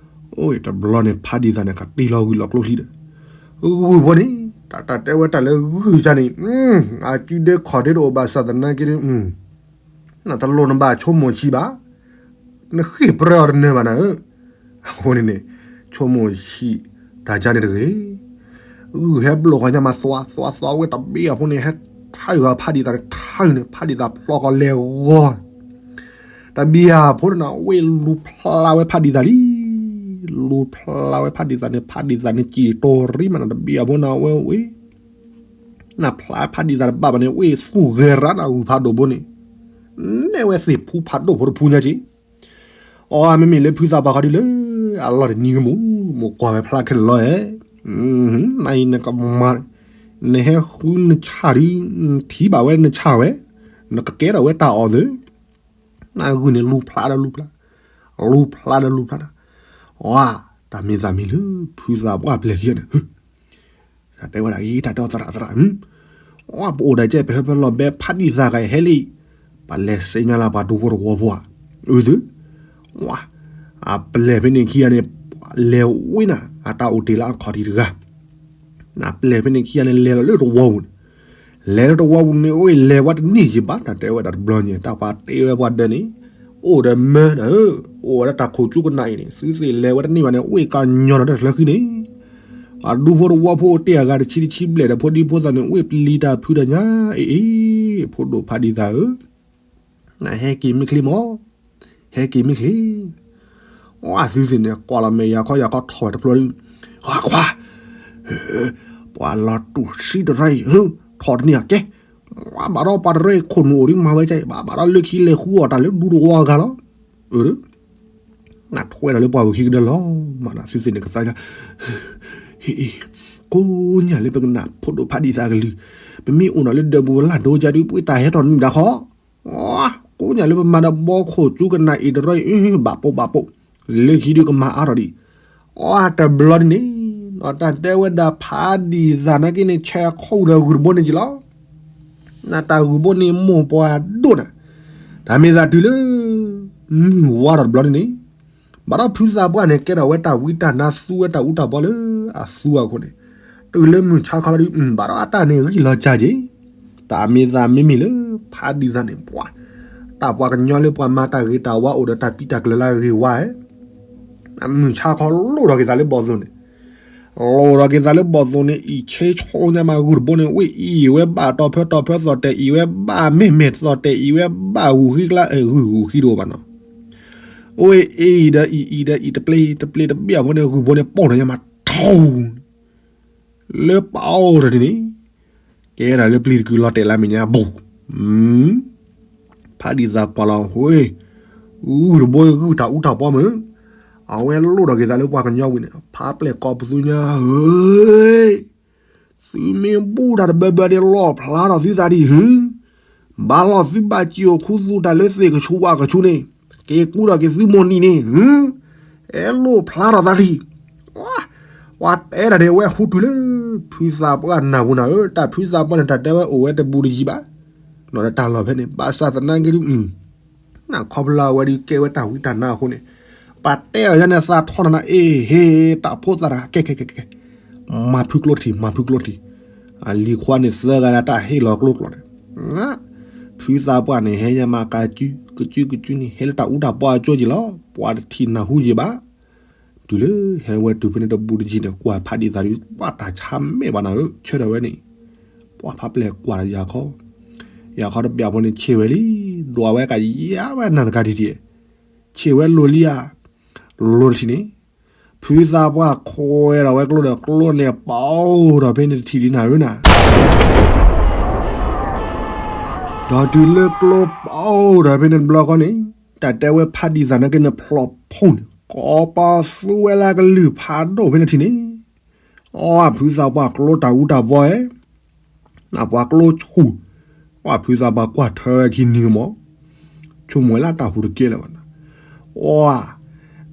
အိၣ်တဘျီန့ၣ် ဖးဒံသးန့ၣ် ကတ့ၢ်လီၤဂုၢ်လီၤကျိချံဒီး, ဂုၢ်ဘိန့ၣ် တၢ်တဲဝဲတၢ်လၢဂုၢ်ကါန့ၣ်, အစုဒ့ခီၣ်ဒ့တအိၣ်ဘၣ်ဆၣ်သနာ်က့ဒ်, နတလိၣ်နဘၣ်ဆိကမိၣ်ဆံးဘၣ်, နဃ့ၢ်ပြၢအီၤတနၢၤဘၣ်နၤဧၢ. အဃိန့ၣ်န့ၣ်, ဆိကမိၣ်ဆံးတၢ်ကါန့ၣ်တဂ့ၤ. ဂုၢ်ဟဲဘျိၣ်ဃီညါမးသွါသွါသွါဝဲတဘ့ၣ်အဖိန့ၣ် ဟဲထါဂၤဖးဒံသးန့ၣ်ထါန့ၣ် ဖးဒံသးဖျီကီၤလဲၤဂီၤ တဘံၣ်အဖိန့ၣ် ဝ့ၢ်လူၤဖျါဝဲဖးဒံသးလံ. လူၤဖျါဝဲဖးဒံသးန့ၣ် ဖးဒံသးန့ၣ် စံၣ်တိၤရံမးနီၤ တဘံၣ်အဖိန့ၣ် အဝဲဝ့ၢ် နဖျါဖးဒံသးတဘၣ်ဘၣ်န့ၣ် ဝ့ၢ်သူၣ်ဂဲၤရၣ်နၤ ဂုၢ်ဖးဒိၣ်ဘိန့ၣ် နဲၣ်ဝဲသ့ၣ်ဖူဖးဒိၣ်ဖိတဖူညါက့ အီ မ့မ့ၢ်လၢဖုသးပှၢ်ခီဒုလၢ အလီၢ်တနံၤကမူၣ် မိၢ်ကွၢ်ဝဲဖျါခဲလၢာ်လီၤဧဲ, နအံၤနကမၤ, နဟဲဃုနဆၣ်ဒု, နထံၣ်ဘၣ်ဝဲနဆၣ်ဝဲ, နကကဲထီၣ်ဝဲတၢ်အီၣ်သု, နဂုၢ်န့ၣ်လူၤဖျါဒီးလူၤဖျါ, လူၤဖျါဒီးလူၤဖျါနၤ, အီ, တၢ်မ့ၢ်သးမ့ၢ်လၢ ဖုသးပှၢ်ပျဲၢ်ခံဂၤန့ၣ် တၢ်တဲဝဲဒၣ်အံၤ တၢ်တဲအီၤသရၣ်သရၣ်, အီ ပအိၣ်ဒၣ်ကဲ ပဟဲဖဲလီၤဘဲဖးဒံသးဂၤအံၤဟဲလံ, ပလဲၤစ့ညါလၢပှၤဒူဖိတဝီဖိဧါ, အုသု, အပျဲၢ်ဖဲန့ၣ်ခံဂၤန့ၣ် လဲၤဝဲနၤ အတၢ်အိၣ်တ့ၢ်လၢအခီၣ်ထံးတဂၤ, အပျဲၢ်ဖဲန့ၣ်ခံဂၤန့ၣ်လဲၤလီၤလၢတဝီပူၤန့ၣ်, လဲၤလၢတဝီပူၤန့ၣ် အိၣ်လဲၤဝဲတန့ၢ်ယံၤဘၣ် တၢ်တဲဝဲဒၣ်တဘျီညါ တၢ်ပှၤတ့ဝဲပှၤဒၢးန့ၣ်, အိၣ်ဒီးမၢဒီး, အိၣ်ဝဲဒၣ်တၢ်ခိၣ်ကၠူကနၣ်အံၤန့ၣ် သုသ့ၣ်လဲၤဝဲတန့ၢ်ဘၣ်န့ၣ် အိၣ်ကညီၤဒီးတၢ်ချၢဃံန့ၣ်, အဒူဖိတဝီဖိအိၣ်တ့ၢ်အဂၤတဆံတဆံဘျဲၣ်ဒီး ဖိဒံဖိသၣ်န့ၣ် အိၣ်ပျံၤတၢ်ဖုတၢ်ညါအံၤအံၤ, ဖိဒိၣ်ဖးဒံသးဧၢ, နဟဲက့ၤမ့ၢ်ချ့မး, ဟဲက့ၤမ့ၢ်ချ့ အီ အသုသ့ၣ်န့ၣ် ကွၢ်လီၤမဲာ်ယၤခီယၤခီထီၣ်ဝဲတဖျိ, ဟါခွါ, ပှၤလီၤတူၢ်ဆံတရၢအံၤ, ထီၣ်တန့ၢ်အကဲ, ဘၣ်ဒီးပှၤတရၢအံၤခိၣ်နူာ်အိၣ်ဒံးမၤဝဲကဲ, ဘၣ်ဘၣ်ဒီးလၢခံလဲၤဃုအီၣ်တၢ်လၢဒူတဝီအဂၤလီၤ, အၢ နထွဲဒီးလၢပှၤဂုၤခံကဒၢလီၤမးနီၤ သုသ့ၣ်န့ၣ်ကသါညါ, ကိးညါလၢပကနၣ်ဖိဒိၣ်ဖးဒံသးကလုၢ်, ပမ့ၢ်အိၣ်ဒီးလၢဒၢးပူၤလၢ်ဒိကၠါဒုး ပှ့ၤတၢ်ဟဲထီၣ်နုာ်ဒၣ်ဃီ, ကိးညါလၢပမၤဒီးဘီခိၣ်ကၠူကနၣ်အံၤတရၢအံၤ ဘၣ်ပိာ်ဘၣ်ပိာ်, လၢခံဒုးကမၤအါထီၣ်ဒံး, အီ တဘျီဒ်န့ၣ် တၢ်တဲဝဲဒၣ်ဖးဒံၣ်သၣ်နာ်က့န့ၣ် ဆဲးခီဒီးဂုၢ်တဘိန့ၣ်က့ၤလီၤ. နတၢ်ဂုၢ်ဘိန့ၣ်မိၢ်ပှၢ်ဒိၣ်နၤ, တၢ်မ့ၢ်သးတုၤလၢ မုၢ်ဝါထီၣ်တဘျီန့ၣ်န့ၣ်, ဘၣ်ဒီးဖုသးပှၢ်န့ၣ် ကဲထီၣ်ဝဲတၢ်ဝံတၢ်နါသူဝဲတၢ်အူတၢ်ပီလၢအသူအဃိန့ၣ်, တုၤလၢမုၢ်ဆါခီလီၤဒုး ဘၣ်ဒီးအတၢ်န့ၣ်ဂံၢ်လီၤကၢ်က့ၤ, တၢ်မ့ၢ်သးမ့မ့ၢ်လၢ ဖးဒံၣ်သၣ်န့ၣ် ပှၤ, တၢ်ပှၤကညီလၢပှၤမၤတၢ်ဂ့ၤတၢ်ဝါအိၣ်ဒီးတၢ်ပံးတၢ်ကျၢၤလၢအဂ့ၤဝါဧါ မုၢ်ဆါခီလိၣ်ထီၣ်က့ၤသးလၢဘီၣ်သိၣ်န့ၣ်, လိၣ်ထီၣ်က့ၤသးလၢဘီၣ်သိၣ်န့ၣ် အံၣ်ဆ့ဆိညါမးဂုၢ်တဘိန့ၣ် ဝ့ၢ်အံၣ်ဝဲဘၣ်တီၢ်ဖၢတီၢ်ဖၢသီၣ်တဲာ်အံၣ်ဝဲဘၣ်မ့ၢ်မ့ၢ်သီၣ်တဲာ်အံၣ်ဝဲဘၣ်ဂုၢ်ဃံကျါ ဂုၢ်ဂုၢ်ဃံတအိၣ်ဘၣ်နီၤ, ဝ့ၢ်အံၣ်ဒီးအံၣ်အံၣ်ဒီးအံၣ်တပျ့ၤတပျ့ၤတဘ့ၣ်အဖိန့ၣ် ဂုၢ်ဘိန့ၣ်ပိၢ်ထီၣ်ညါမးထီ လၢပအိၣ်ဒီးန့ၣ် ကဲဒၣ်လၢပျံၤတကုာ်လီၤတဲာ်လၢမဲာ်ညါဘူး, ဖးဒံၣ်သၣ်ကွၢ်လီၤဝဲ, ဂုၢ်တဘိဂုၢ်တၢ်အူတၢ်ပီမုၢ်, အဝဲလိၣ်ထီၣ်က့ၤသးလၢပှၤကညီဝံၤန့ၣ် ဖးပျဲၢ်ကိးပသူညါဧၢ, သုမ့ၢ်ဘူၣ်တၢ်တဘၢဘၢန့ၣ် လီၣ်ဖျါထီၣ်သုသးဒံးဧါ, ဘၣ်လီၤသုဘၣ်စံၣ်အိၣ်ခူသူၣ်တၢ်လၢသ့ၣ်ကဆူးဝၣ်ကဆူးန့ၣ်, က့ၤကူထီၣ်က့ၤသုမိၢ်နံၤန့ၣ်ဧါ, အဲၣ်လိၣ်ဖျါထီၣ်သးဒံး, ပှၤတဲဒၣ်န့ၣ် အဝဲဟူတုၤလၢ ဖုသးပှၢ်နၢ်ပူၤနၤဧၢ, တၢ်ဖုသးပှၢ်န့ၣ် တၢ်တဲဝဲအိၣ်ဝဲတဘူးတယံၤဘၣ်, နီၢ်ဒီးတၢ်လီၢ်ဖဲန့ၣ် ဘၣ်ဆၣ်သနာ်က့ဒုး နခီဖျိလၢအဝဲဒုးကဲဝဲတၢ်ဝံတၢ်နါအဃိန့ၣ်, ပှၤတဲအီၤယါန့ၣ်သးထီၣ်နၤနၤ အ့ၣ်ဟ့ၣ် တၢ်ဖိသၣ်တဂၤ ကဲကဲကဲကဲ, မၤဖုကျိတထံၣ် မၤဖုကျိတထံၣ်, အလံၤခွါန့ၣ်သၢဂၤဒၣ်တၢ်ဟ့ၣ်လီၤကျိကျိာ်န့ၣ်, ဖုသးပှၢ်န့ၣ် ဟဲညါမးကစုကစုကစုန့ၣ် ဟဲလၢတၢ်အူတၢ်ပီအကၠိက့ၤလီၤ, ပှၤတထံၣ်နၢ်ဟူက့ၤဘၣ်, တုၤလၢဟဲဝဲတုၤဖဲန့ၣ်တဘူးတယံၤန့ၣ် ကွၢ်ဖးဒံၣ်သၣ်ဒုး ပှၤတၢ်ဆါမဲာ်ဘၣ်နၤဧၢ, ဆၢထၢၣ်ဝဲန့ၣ်, ပှၤဖးပျဲၢ်ကွၢ်ဒီးယၤခီ, ယၤခီတဘျီဖိန့ၣ် ဆ့ၣ်ဝဲလံ, ဒွးဝဲကယၤဝဲနၤတဂၤဒံးဒံး, ဆ့ၣ်ဝဲလိၤလံဧါ, လိၤတထံၣ်န့ၣ်, ဖုသးပှၢ်ခွဲးဒီးဝဲကျိဒီးကျိန့ၣ် ပအိၣ်ဒီးဖဲန့ၣ်တထံၣ်လံနၤဧၢနၤ ဒီးတုၤလၢကျိပအိၣ်ဒီးဖဲန့ၣ်တဘျီဃီန့ၣ်, တၢ်တဲဝဲဖးဒံၣ်သၣ်နာ်က့န့ၣ် ဖျိးဖူန့ၣ် ကိးပသူဝဲလၢကလုၢ်ဖးဒိၣ်ဖဲန့ၣ်တထံၣ်န့ၣ်, အီ ဖုသးပှၢ်ကျိတၢ်အူတၢ်ပီဧၢ, နပှၤကျိဆူၣ်, အီ ဖုသးပှၢ်ကွၢ်ထၢဝဲခံနံၤမး ဆိကမိၣ်ဝဲလၢတၢ်ဟူးတကဲလၢၤဘၣ်နၤ, အီ,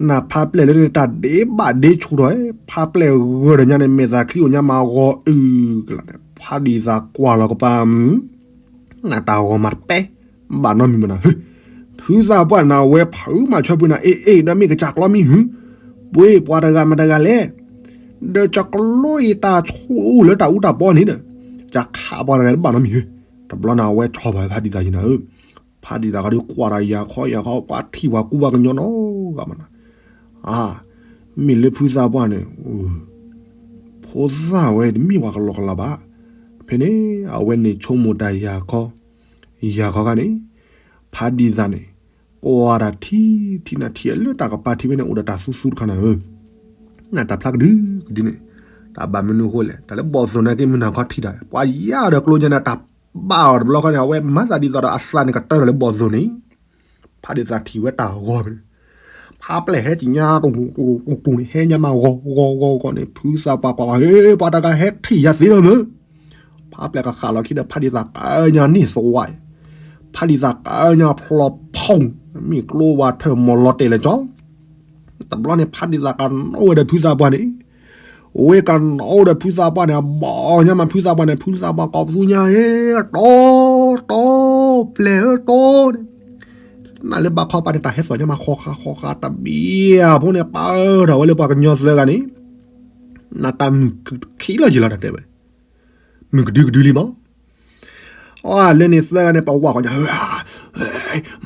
နဖးပျဲၢ်လၢန့ၣ်တၢ်ဒ့ဘၣ်ဒ့ဆူၣ်ထီၣ်, ဖးပျဲၢ်ဂၢၢ်ဒီးညါန့ၣ် မဲာ်သးချံအိၣ်ညါမးဂီၤအုၣ်ကလးန့ၣ် ဖးဒံၣ်သၣ်ကွၢ်လီၤကပၤ, နတၢ်ဂီၤမးတပဲ, ဘၣ်နီတမံၤမးနၤ, ဖုသးပှၢ်နဝဲဖုမးဆၢပှ့ၤနၤ အ့ၣ်အ့ၣ် ဒီးမ့ၢ်ကစၢ်ကျီမံၤဟု, ပှ့ၤပှၤတဂၤမတဂၤလဲၣ်, ဒီးကကျိအံၤတၢ်ဆူၣ်လၢတၢ်အူတၢ်ပီန့ၣ်ဒီး, ကခးပှၤတဂၤတဘၣ်နီတမံၤဧၢ, တဘျီန့ၣ်အဝဲဆီၣ်ဘၣ်ဖးဒံၣ်သၣ်ယံၤနၤဧၢ, ဖးဒံၣ်သၣ်ဃီဒီးကွၢ်တၢ်ယၤခီယၤခီ ပှၤထံၣ်ပှၤကူပှၤကညီနီတဂၤမးနၤ, အါ, မ့ၢ်လၢဖုသးပှၢ်န့ၣ်, ဖိသၣ်ဝဲတမ့ၢ်ပှၤကလီကလီဘၣ်, ဖဲန့ၣ် အဝဲန့ၣ်ဆိကမိၣ်တၢ်ယၤခီ, ယၤခီခါန့ၣ်, ဖးဒံၣ်သၣ်န့ၣ်, ကွၢ်တၢ်ထံထံနၤထံၣ်လၢတၢ်ကပၤထံဝဲန့ၣ် အိၣ်ဒီးတၢ်သူသူတခါနၤဧၢ, နတၢ်ဖျါကဒုကဒုန့ၣ်, တၢ်ဘၣ်မနုၤအဃိလဲၣ် တၢ်လၢဘီၣ်သိၣ်နာ်က့မုၢ်နၤခီထံၣ်တၢ် ပှၤယါဒီးကျိညါန့ၣ် တၢ်ဘၣ်အီၤတဘျီဃီန့ၣ် အဝဲမၤသးဒ်သိးဒီးအသးန့ၣ်ကတၢၢ်ဒီးလၢဘီၣ်သိၣ်န့ၣ်, ဖးဒံၣ်သၣ်ထံၣ်ဝဲတၢ်ဂီၤဖဲန့ၣ်, ဖးပျဲၢ်ဟဲက့ၤညါတူတူတူတူန့ၣ် ဟဲညါမးဂီၤဂီၤဂီၤဂီၤန့ၣ် ဖုသးပှၢ်ကွၢ်ကွၢ် ဟ့ ပှၤတဂၤဟဲထံၣ်ယၤသ့လီၤမုၢ် ဖးပျဲၢ်ကဃၣ်လီၤခံဒီးဖးဒံၣ်သၣ်ကညါန့ၢ်သဝါအံၤ, ဖးဒံၣ်သၣ်ကညါဖျိးဖီၣ်, မ့ၢ်ကျိဝဲထၢၣ်မီၢ်လီၤတဲာ်လၢကၠီ, တဘျီန့ၣ်ဖးဒံၣ်သၣ်ကနိဝဲဒီးဖုသးပှၢ်န့ၣ်, ဝဲကနိဒီးဖုသးပှၢ်န့ၣ် အဘီၣ်ညါမးဖုသးပှၢ်န့ၣ် ဖုသးပှၢ်ကိးပသူညါဧၢ, တီ, တီ, ပျဲၢ်ဧၢတီန့ၣ်, နလၢဘၣ်ခီပၤန့ၣ် တၢ်ဟဲသီၣ်ညါမးဃီဃာ်ဃီဃာ်တဘ့ၣ်အဖိန့ၣ် ပာ်ထီၣ်ဝဲလၢပှၤကညီသၢဂၤန့ၣ် နတၢ်မုၢ်ခံလီၤယံၤလီၤတၢ်တဲဝဲ, မုၢ်ကဒုကဒုလံမး, အီ လၢန့ၣ်သၢဂၤန့ၣ် ပဝၢ်ဃီညါ,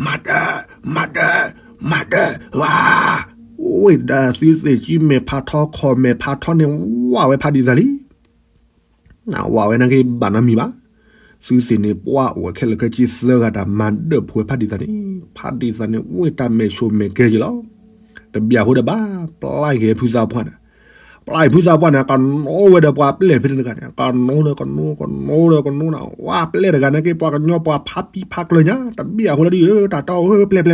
မၤဒၢ, မၤဒၢ, မၤဒၢ, ဝါ, အိၣ်ဝဲဒၣ်သုသ့ၣ်ကၠံမဲာ်ဖးထီခီၣ်မဲာ်ဖးထီန့ၣ် ဝၢ်ဝဲဖးဒံၣ်သၣ်လံ နဝၢ်ဝဲနာ်က့ဘၣ်နီတမံၤဘၣ်, သုသ့ၣ်န့ၣ်ပှၤအိၣ်ဝဲခဲလၢာ်ခဲဆ့သၢဂၤတၢ်မၤဒၢၣ်ဖိဝဲဖးဒံၣ်သၣ်န့ၣ်, ဖးဒံၣ်သၣ်န့ၣ် ဝဲတၢ်မဲာ်ဆိၣ်မဲာ်ကဲက့ၤလီၤ, တဘျီဖိဒီးဘၣ်ပျၢ်က့ၤဖုသးပှၢ်န့ၣ်, ပျၢ်ဖုသးပှၢ်န့ၣ် ကနိဝဲဒီးပှၤပျဲၢ်ဖဲန့ၣ်တဂၤန့ၣ် ကနိဒီးကနိ ကနိဒီးကနိန့ၣ် ဝဲပျဲၢ်တဂၤန့ၣ်က့ ပှၤကညီပှၤဖးပံဖးကျၢၤညါ တဘ့ၣ်အဃိလၢဒ်ဧၢ တၢ်တီဧၢ ပျဲၢ်ပျဲၢ်ပျဲၢ်ပျဲၢ် ဘျိၣ်တခီဘျိၣ်တခီပှၤတ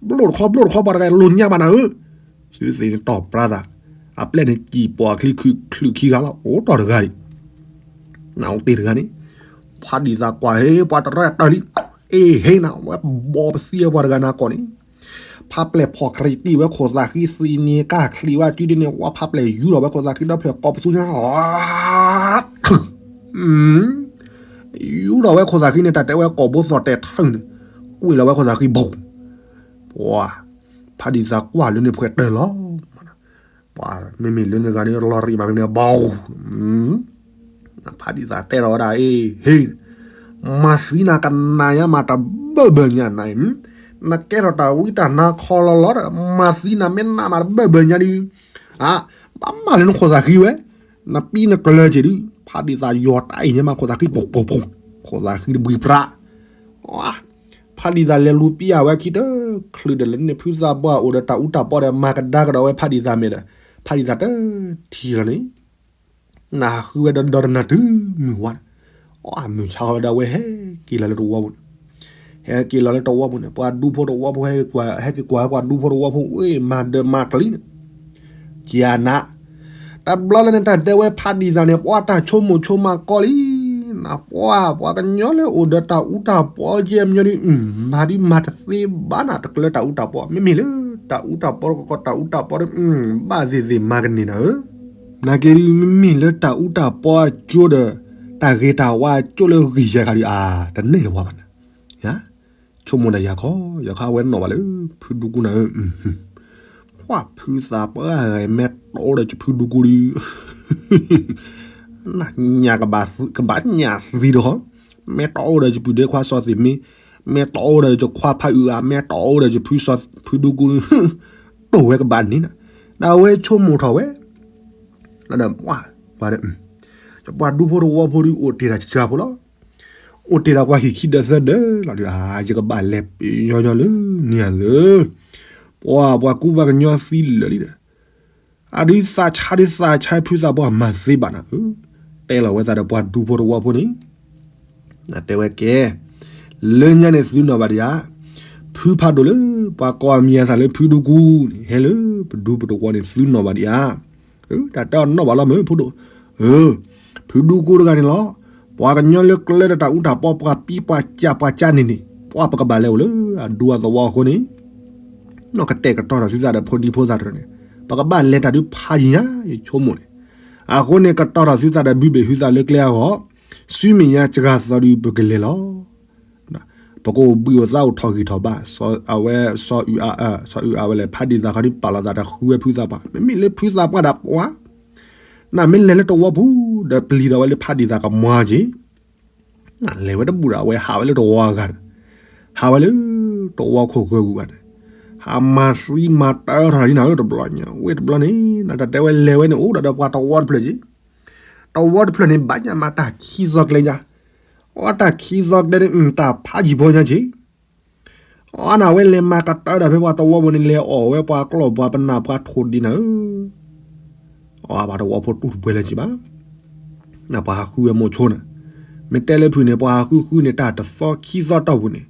ဂၤလိၣ်ညါဘၣ်နၤဧၢ, သုသ့ၣ်န့ၣ်တီၢ်ပြါသး, အပျဲၢ်န့ၣ်စံၣ်ပှၤချံချုးခံဂၤလီၤ အိၣ်တီၢ်တဂၤဒံး, နအိၣ်တ့ၢ်တဂၤန့ၣ်, ဖးဒံၣ်သၣ်ကွၢ်ဟ့ ပှၤတရဲၣ်တၢၢ်လံ, အ့ဟ့နၤ ဝဲဘီပသံအပှၤတဂၤနၤကီၢ်န့ၣ်, ဖးပျဲၢ်ဖီၣ်ခရံာ်တံၢ်ဝဲခိၣ်သးဃံသံန့ၣ် ကၢ်ချံးဝဲစုဒ်န့ၣ် ဝဲဖးပျဲၢ်ယူၢ်ထီၣ်ဝဲခိၣ်သးဃံဒီဖျၢၣ်ကိးပသူညါ ယူၢ်ထီၣ်ဝဲခိၣ်သးဃံန့ၣ် တၢ်တဲဝဲကိာ်ဘိသီၣ်တဲာ်ထၢၣ်န့ၣ် ကွံာ်လီၤဝဲခိၣ်သးဃံဘီ ပှၤ ဖးဒံၣ်သးကွၢ်လၢန့ၣ်ဖှဲးတၢၢ်လီၤ. ပှၤမ့မ့ၢ်လၢနဂၤန့ၣ်လီၤရံးမးန့ၣ်ဘီ ဖးဒံၣ်သးတဲထီၣ်ဝဲဒၣ်အံၤ ဟ့ၣ် မၤသံနၤကနၤညါမးတဘၢၣ်ဘၢၣ်ညါနၤအံၤ နကဲထီၣ်တၢ်ဝံတၢ်နါခီလီၤလီၤဒီး မၤသံနၤမ့ၢ်နးမးတဘၢၣ်ဘၢၣ်ညါဒုး အါ ဘၣ်မၤလၢနခိၣ်သးဃံဝဲ နပံနကျၢၤက့ၤဒုး ဖးဒံၣ်သးယီၤတၢ်အံၤညါမးခိၣ်သးဃံပိၢ်ပိၢ်ပိၢ် ခိၣ်သးဃံတဘှံးပြး ဖးဒံၣ်သးလဲၤလူၤပံအဝဲခံတချုးဒီးလၢန့ၣ် ဖုသးပှၢ်အိၣ်ဒီးတၢ်အူတၢ်ပီဒီး မၤကဒါကဒီးဝဲဖးဒံၣ်သးမဲာ်ဒီး ဖးဒံၣ်သးတထံၣ်လီၤန့ၣ် နဟးဃုဝဲဒီးဒီတနၤတုၤမုၢ်ဝါဒီး အမုၢ်ဆါဃီလၢဒၣ်ဝဲဟဲက့ၤလီၤလၢတဝီပူၤန့ၣ် ဟဲက့ၤလီၤလၢတဝီပူၤန့ၣ် ပှၤဒူဖိတဝီဖိဟဲက့ၤကွၢ် ဟဲက့ၤကွၢ်ပှၤဒူဖိတဝီဖိဝ့ၢ်မၤဒၢးမၤကျံန့ၣ် ကနး တဘျီလၢန့ၣ် တၢ်တဲဝဲဖးဒံၣ်သးန့ၣ် ပှၤတၢ်ဆိကမိၣ်ဆိကမးကီလံ နပှၤ ပှၤကညီလၢအိၣ်ဒီးတၢ်အူတၢ်ပီကဲမညီဒုး မၤဒုးမၤတသ့ဘၣ်နၤ တကျၢၤတၢ်အူတၢ်ပီ မ့မ့ၢ်လၢ တၢ်အူတၢ်ပီကကီတၢ်အူတၢ်ပီဒီး ဘၣ်သ့ၣ်သ့ၣ်မၤကန့ၢ်နၤဧၢ နာ်က့ဒုး မ့မ့ၢ်လၢတၢ်အူတၢ်ပီအကၠိဒီး တၢ်ဂ့ၤတၢ်ဝါအကၠိလၢဂံၢ်ယဲၢ်ဂၤဒုး အါ တန့ၢ်တဝါဘၣ်နၤ ယဆိကမိၣ်ဒၣ်ယၤခီ ယခါဝဲနီၣ်ဘၣ်လၢ ဖုဒူကူနၤဧၢ ကွၢ်ဖုသးပှၢ်ဂၤ မ့ၢ်တီအိၣ်ဒီးယဖုဒူကူဒုး ညၣ်ကဘၣ်ညၣ်သံတခီ မ့ၢ်တီအိၣ်ဒီးယပုၢ်ဒ့ခွါစီၤသ့ၣ်မ့ မ့ၢ်တီအိၣ်ဒီးယခွါဖးအုးအါ မ့ၢ်တီအိၣ်ဒီးယဖုဒူကူဒုး တိၢ်ဝဲကဘၣ်န့ၣ်နၤ ဒီးအဝဲဆိကမိၣ်ထီၣ်ဝဲ လၢဒီး ပှၤ ယပှၤဒူဖိတဝီဖိဒုး အိၣ်တ့ၢ်တၢ်စှၤဖိလီၤ အိၣ်တ့ၢ်တၢ်ပှၤဟံၣ်ခံဒၢသၢဒၢလီၤဒုး အါ ယကဘၣ်လဲၤညီညီလၢ န့ၣ်ဧါလၢ ပှၤ ပှၤကူပှၤကညီသံလၢာ်လံဒီး အဒုးသးဆါဒုးသးဆါဖုသးပှၢ်မၤသ့ဘၣ်နၤဧၢ တဲလီၤဝဲသးဒီးပှၤဒူဖိတဝီဖိန့ၣ် တဲဝဲကဲ လၢညါန့ၣ်သုနီၢ်ဘၣ်ဒံးဧါ ဖုဖးဒိၣ်လၢ ပှၤကိးအမံၤအသးလၢဖုဒူကူန့ၣ် ဟဲလၢပဒူပတဝီန့ၣ်သုနီၢ်ဘၣ်ဒံးဧါ တၢ်တဲအီၤနီၣ်ဘၣ်လီၤမုၢ်ဖိဒိၣ် ဧၢ ဖုဒူကူတဂၤန့ၣ်လီၤ ပှၤကညီလၢကျဲဒီးတၢ်အူတၢ်ပီ ပှၤပံပှၤကၢ်ပှၤကၢ်န့ၣ်န့ၣ် ပှၤပကဘၣ်လဲၤအိၣ်လၢအဒူအသဝီအဃိန့ၣ် နီၢ်ကတဲာ်ကတီၤထီၣ်သုသးဒီးဖိဒံဖိသၣ်တရၢန့ၣ် ပကဘၣ်လဲၤတၢ်ဒုးဖးယံၤညါ ယဆိကမိၣ်န့ၣ် အဃိန့ၣ် ကတီၤထီၣ်သုသးဒီးဘုဘ့ၣ်ဟုသးလၢကျဲအဂီၢ် ဆူမဲာ်ညါစှၤသီဒုးပကလဲၤလီၤ ပကအိၣ်ဘှံးအိၣ်သါအိၣ်ထီၣ်ဂံၢ်ထီၣ်ဘါ အဝဲ စီၤအုးအါဝဲလဲၣ် ဖးဒံၣ်သးခီဒုးပာ်လီၤသးတၢ်ဃုဝဲဖုသးပှၢ် မ့မ့ၢ်လၢဖုသးပှၢ်ဒၣ်ပှၤ နမ့ၢ်လဲၤလၢတဝီပူၤ ဒီးပျံၤဒီးဝဲလၢဖးဒံၣ်သးကမွါက့ၤ လဲၤဝဲတဘူၣ်ဒီး အဝဲဟးဝဲလၢတဝီအဂၤန့ၣ် ဟးဝဲလၢတဝီခိၣ်ဂၢၢ်ဂုၤဂၤန့ၣ် ဟးမၤသံမၤတၢထီၣ်လံနၤဧၢ တဘျီညါ ဝ့ၢ်တဘျီန့ၣ် နတၢ်တဲဝဲလဲၤဝဲန့ၣ် အိၣ်ဒီးဒီးပှၤတဝီတဖျၢၣ်က့ၤ တဝီတဖျၢၣ်န့ၣ် ဘၣ်ညါမးတၢ်ခံသီကျဲညါ အီတၢ်ခံသီကျဲန့ၣ် တၢ်ဖးယံၤဖိညါက့ၤ အီနၤဝဲလဲၤမၤကတၢဒီးဖဲပှၤတဝီပူၤန့ၣ် လဲၤအီၣ်ဝဲပှၤကျီၢ်ပှၤပနၢ်ပှၤထိၣ်ဒံးနၤဧၢ အီပှၤတဝီဖိတူၢ်တပှဲၤလၢၤက့ၤဘၣ် နပှၤဟးဃုဝဲမိၤဆိန့ၣ် မ့ၢ်တဲလၢဖုန့ၣ် ပှၤဟးဃုဃုန့ၣ် တၢ်တသီခံသီတီၢ်ပူၤန့ၣ်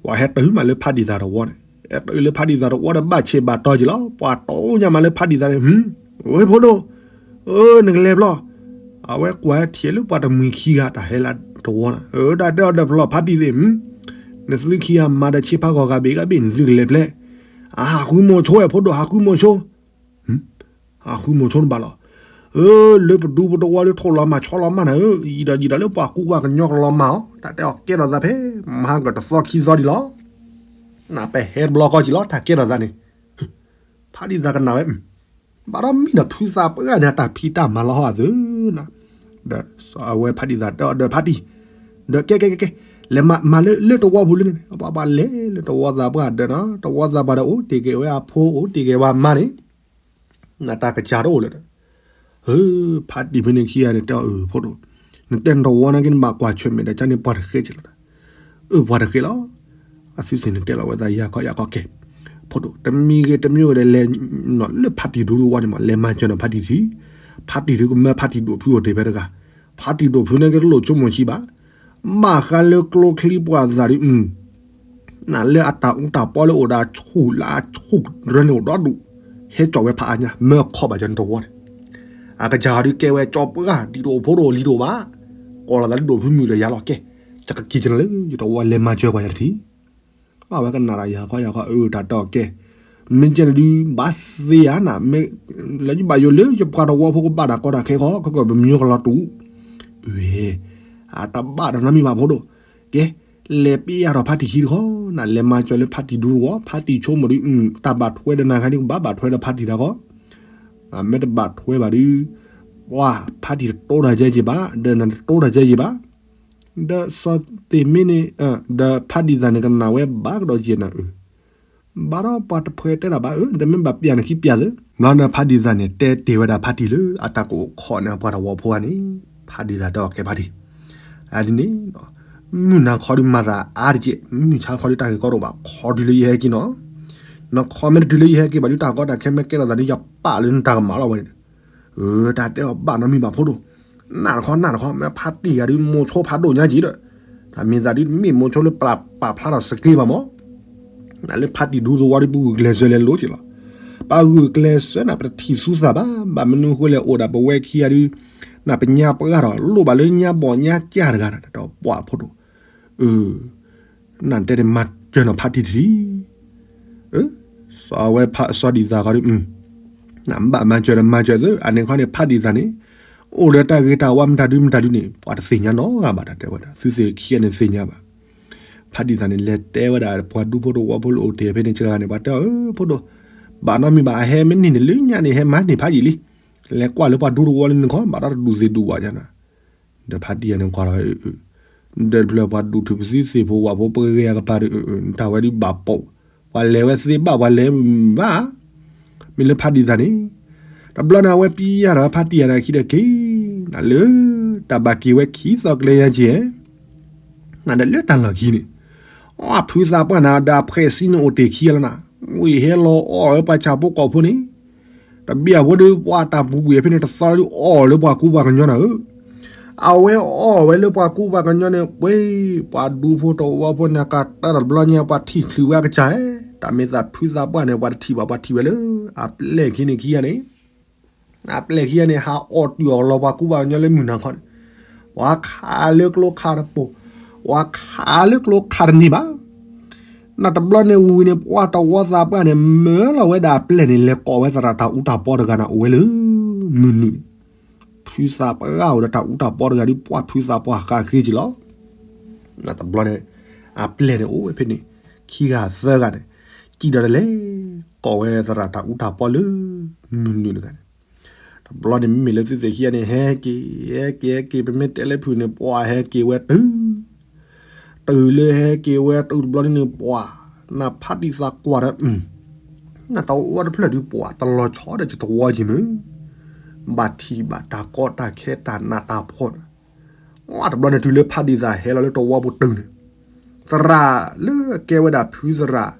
ပှၤဟဲတုၤမးလၢဖးဒံၣ်သးတဝီန့ၣ် ဟဲတုၤလၢဖးဒံၣ်သးတဝီဒီး ဘၣ်ဆ့ၣ်ဘၣ်တီၢ်က့ၤလီၤ ပှၤတီညါမးလၢဖးဒံၣ်သးန့ၣ် ဝဲဖိဒိၣ် နကလဲၤဘျီ အဝဲကွၢ်ထံၣ်လၢပှၤတမှံၤခံဂၤ တၢ်ဟဲလၢတဝီန့ၣ် တၢ်တဲအီၤဒီးဖျီဖးဒံၣ်သ့ၣ် နသုခံဂၤမၤဒီးဆ့ဖးဂီၤဂၤဘ့ၣ်ဂၤဘ့ၣ် နသုကလဲၤဖျဲး အဟးဃုမိၤဆိဝဲဖိဒိၣ် ဟးဃုမိၤဆိ ဟးဃုမိၤဆိတဘၣ်လီၤ လၢပဒူပတဝီလၢထိၣ်လီၤမၢ်ဆီလီၤမၢ်နၤဧၢ ယံာ်ဒီးယံာ်ဒီးလၢပှၤကူပှၤကညီကလီၤမၢ်အီၤ တၢ်တဲအီၤကဲထီၣ်သးဖဲ မဟါကတသီခံသီဒံးလီၤ နပဟဲတဘျီဃီက့ၤလီၤ တၢ်ကဲထီၣ်သးန့ၣ် ဖးဒံၣ်သးကနၣ်ဝဲ ဘၣ်ဒီးမ့ၢ်ဒီးဖုသးပှၢ်န့ၣ် အတၢ်ဖံးတၢ်မၤလီၤဟီၣ်အသုးနၤ ဒီးအဝဲဖးဒံၣ်သးတဲအီၤဒီးဖးတံၢ် ဒီးကဲကဲကဲကဲ လဲၤမၤလၢလၢတဝီပူၤလၢန့ၣ် ပှၤပှၤလဲၤလၢတဝီသးပှၢ်ဒီးနၤ တဝီသးပှၢ်ဒီးအိၣ်တ့ၢ်က့ၤဝဲအဖိအိၣ်တ့ၢ်က့ၤဝဲအမါန့ၣ် နတၢ်ကစၢ်တအိၣ်လၢၤဒီး ဖးတံၢ်ဖဲန့ၣ်ခံဂၤန့ၣ်တဲအီၤ အၢ ဖိဒိၣ် နတဲနတဝီနာ်က့ နဘၣ်ကွၢ်ဆၢၣ်မဲာ်ဒီး ကန့ၣ်ပှၤတဃဲက့ၤလီၤ အၢ ပှၤတဃဲလီၤ အသုသ့ၣ်န့ၣ်တဲလီၤဝဲသးယၤခီယၤခီကဲ ဖိဒိၣ် တမံၤဂ့ၤတမံၤဂ့ၤဒီးလဲၤ လၢဖးတံၢ်ဒူတဝီန့ၣ်မး လဲၤမၤစၢၤနီၤဖးတံၢ်ထံ ဖးတံၢ်ဒူကမၢဖးတံၢ်ဒိၣ်ဖုအိၣ်တ့ၢ်ဖဲတဂၤ ဖးတံၢ်ဒိၣ်ဖုနာ်က့တလိၣ်ဆိကမိၣ်ဆံးဘၣ် ဘၣ်ဃးလၢကျိချံပှၤသးဒ် နလၢအတၢ်အူတၢ်ပီလၢအိၣ်ဒီးအဆူၣ်လၢအဆူၣ်ရၢန့ၣ်အိၣ်ဒီဒူၣ် ဟဲကၠီၣ်ဝဲဖးအါညါ မၢခီၣ်ဘၣ်ကန့ၣ်တဝီန့ၣ် အကစၢ်ဒုးကဲဝဲကၠီပှၢ်ဒံးတအိၣ်ဖိတအိၣ်လံၤတအိၣ်ဘၣ် ကိးလီၤသးလၢဒိၣ်ဖုမုၢ်ဒီးယၤလီၤကဲ ယကက့ၤကနၤလၢယတဝီလဲၤမၤစၢၤပှၤယၤတထံၣ် ဘၣ်ဝဲကနၣ်တၢ်ယၤခီယၤခီ အၢ တၢ်တဲအီၤကဲ, မ့ၢ်ကဲန့ၣ်ဒုး ဘၣ်သ့ဧါနၤ, မ့ၢ်လၢယဘၣ်ယိၣ်လၢယပှၤတဝီဖိကဘၣ်တၢ်ကီတၢ်ခဲခီ ကကပမၠိကလီၤတူာ်, ဝဲ, အတဘၣ်ဒီးနီတမံၤဘၣ်ဖိဒိၣ်, ကဲ, လဲၤပျၢ်ထီၣ်ဖါတံၢ်ခံတခီ, နလဲၤမၤစၢၤလၢဖါတံၢ်ဒူတဝီ, ဖါတံၢ်ဆိကမိၣ်ဒုး တၢ်ဘၣ်ထွဲဒီးနၤခါဒုး ကဘၣ်ဘၣ်ထွဲဒီးဖါတံၢ်တခီ, မ့ၢ်တဘၣ်ထွဲဘၣ်ဒုး ပှၤဖါတံၢ်တတိတၢ်ကဲက့ၤဘၣ်, ဒီးနတတိတၢ်ကဲက့ၤဘၣ်, ဒီးစီၤသ့ၣ်မ့ၢ်န့ၣ်, ဒီးဖါတံၢ်သၣ်န့ၣ်ကနၣ်ဝဲဘၣ်ကဒီးက့ၤနၤအၢ, ဘၣ်ဒီးပှၤတဖှဲတဲတၢ်ဘၣ်အၢ, ဒီးမ့ၢ်ဘၣ်ပျၢ်နခံပျၢ်သၢ, ဘျီန့ၣ်ဖါတံၢ်သၣ်န့ၣ် တဲတ့ၢ်ဝဲဒၣ်ဖါတံၢ်လၢအတၢ်ကအိၣ်ခိးန့ၣ် ပှၤတဝီဖိဧါန့ၣ်, ဖါတံၢ်သၣ်တဲအီၤကဲဖါတံၢ်, အဒ်န့ၣ် မုၢ်နၤခီဒုးမၤသးအါတက့ၢ်, မုၢ်ဆါခီဒုးတၢ်ဂ့ၢ်ကီဒိၣ်ဘၣ်, ခီတုၤလၢယဟဲက့ၤနီၤ, နခီမ့ၢ်တတုၤလၢယဟဲက့ၤဘၣ်ဒုး တၢ်ကီတၢ်ခဲမ့ၢ်ကဲထီၣ်သးဒုး ယပာ်လၢနတၢ်ကမၣ်လီၤဝဲန့ၣ်, တၢ်တဲအီၤဘၣ်နီတမံၤဘၣ်ဖိဒိၣ်, နၢ်တခီနၢ်တခီ မ့ၢ်ဖါတံၢ်ဂၤဒုး မိၤဆိဖးဒိၣ်ညါက့ၤဒီး, တၢ်မ့ၢ်သးဒုးမ့ၢ်မိၤဆိလၢပာ်ဖျါထီၣ်စက့ဘၣ်မး နလၢဖါတံၢ်ဒူသဝီဒုး ပဂုာ်ကျဲးစၢးလဲၤလိၤက့ၤလီၤ, ပဂုာ်ကျဲးစၢးနၤ ပတထံၣ်သူသးဘၣ်, ဘၣ်မနုၤအဃိလဲၣ် အိၣ်ဒၣ်ပဝဲခံဂၤဒုး, နပညါပှၢ်ထီၣ် လိၣ်ဘၣ်လၢညါဘီၣ်ညါကၢ်တဂၤဒီး ပှၤဖိဒိၣ်, အၢ နတဲန့ၣ်မၤစၢၤနီၤဖါတံၢ်တထံၣ်, စီၤဝဲဖါစီၤဒံၣ်သၣ်ခီဒုး, နဘၣ်မၤစၢၤဒီးမၤစၢၤသၢ, အန့ၣ်ခီန့ၣ် ဖါတံၢ်သၣ်န့ၣ်, အိၣ်ဒီးတၢ်ဂ့ၤတၢ်ဝါမတၤဒုးမတၤဒုးန့ၣ် ပှၤတသ့ၣ်ညါနီတဂၤဘၣ် တၢ်တဲဝဲဒၣ် သုသ့ၣ်ခံဂၤန့ၣ်သ့ၣ်ညါဘၣ်, ဖါတံၢ်သၣ်န့ၣ် လဲၤတဲဝဲဒၣ် ပှၤဒူဖိတဝီဖိလၢအိၣ်တ့ၢ်ဖဲန့ၣ် စှၤဂၤန့ၣ် ပှၤတဲအီၤ အၢ ဖိဒိၣ်, ဘၣ်နီတမံၤဘၣ် အဟဲမ့ၢ်န့ၢ်န့ၣ် လၢညါန့ၣ် ဟဲမၤန့ၢ်ဖးယံာ်လံ, လဲၤကွၢ်လၢပှၤဒူတဝီလၢနခီ ဘၣ်ဒီးတဒူၣ်သ့ၣ်ဒူၣ်ဝၣ်ညါနၤ ဒီးဖါတံၢ်ယၤန့ၣ်ကွၢ်လီၤ, ဒီးတဖျၢၣ်ပှၤဒူၣ်ထူၣ်ပသံသ့ၣ်ဖိဝၣ်ဖိပဂဲၤအကပၤဒီး, တၢ်ဝဲဒုးဘၣ်ပိာ်, ပှၤလဲၤဝဲသ့ဘၣ် ပှၤလဲၤဘၣ်, မ့ၢ်လၢဖါတံၢ်သၣ်န့ၣ်, တဘျီန့ၣ် အဝဲပံယၤဒီးဖါတံၢ်ယၤန့ၣ်ခံဒီးက့ၤ, နလၢတၢ်ဘၣ်က့ၤဝဲခံသီကျဲယါက့ၤ, နဒီးလၢတၢ်လီၢ်ခံန့ၣ်, အဖုသးပှၢ်နၤဒီးအဖှဲးစံန့ၣ်အိၣ်တ့ၢ်ခံလီၤနၤ, ဝံၤဟဲလီၤအီၣ်ဝဲပှၤဆၣ်ဖိကီၢ်ဖိန့ၣ် တဘ့ၣ်အဝဲဒီး ပှၤတၢ်ပူၤကွံာ်ဖဲန့ၣ် တသီဒုးအီၣ်လၢပှၤကူပှၤကညီနၤဧၢ, အဝဲအီၣ်ဝဲလၢပှၤကူပှၤကညီန့ၣ် ပှ့ၤ ပှၤဒူဖိတဝီဖိန့ၣ် ကတၢၢ်တဘျီညါ ပှၤထံၣ်ချုးဝဲအကစၢ်ဧၢ, တၢ်မ့ၢ်သးဖုသးပှၢ်န့ၣ် ပှၤတထံၣ်ဘၣ် ပှၤထံၣ်ဝဲလၢ အပျဲၢ်ခံန့ၣ်ခံဂၤန့ၣ် အပျဲၢ်ခံဂၤန့ၣ် ဟးအီၣ်တုၤအီၣ်လီၤပှၤကူပှၤကညီလၢမုၢ်နၤခီန့ၣ်, ပှၤခးလၢကျိခးတပိၤ, ပှၤခးလၢကျိခးတန့ၢ်ဘၣ် နတဘျီန့ၣ်ဝံၤန့ၣ် ပှၤတဝီသးပှၢ်န့ၣ် မၢလီၤဝဲဒၣ်အပျဲၢ်န့ၣ် လဲၤကိးဝဲသရၣ်တၢ်အူတၢ်ပီတဂၤန့ၣ် အိၣ်ဝဲလၢ မုၢ်နုာ်န့ၣ်, ဖုသးပှၢ်အိၣ်ဒီးတၢ်အူတၢ်ပီတဂၤဒီး ပှၤဖုသးပှၢ်ဃးဃ့က့ၤလီၤ. တဘျီန့ၣ် အပျဲၢ်န့ၣ်အိၣ်ဝဲဖဲန့ၣ် ခံဂၤသၢဂၤန့ၣ် စံၣ်ဒီးတလဲၤ ကိးဝဲသရၣ်တၢ်အူတၢ်ပီလၢ မုၢ်နုာ်တဂၤန့ၣ် တဘျီန့ၣ် မ့မ့ၢ်လၢသုသ့ၣ်ခံဂၤန့ၣ် ဟဲက့ၤ ဟဲက့ၤ ဟဲက့ၤ ပမ့ၢ်တဲလၢဖုၣ်န့ၣ် ပှၤဟဲက့ၤဝဲတုၤ တုၤလၢဟဲက့ၤဝဲတုၤတဘျီန့ၣ် ပှၤ နဖးတံၢ်သးကွၢ်ဒီး နတဝီတဖျၢၣ်ဒုး ပှၤတလီၤဆီဒီးယတဝီယံၤမုၢ် ဘၣ်ထံၣ်ဘၣ်တၢ်ကီတၢ်ခဲတၢ်နးတၢ်ဖှီၣ်ဒီး တဘျီန့ၣ်တုၤလၢဖးတံၢ်သးဟဲလီၤလၢတဝီပူၤတုၤန့ၣ် သရၣ်လၢအကဲဝဲဒၣ်ဖုသရၣ်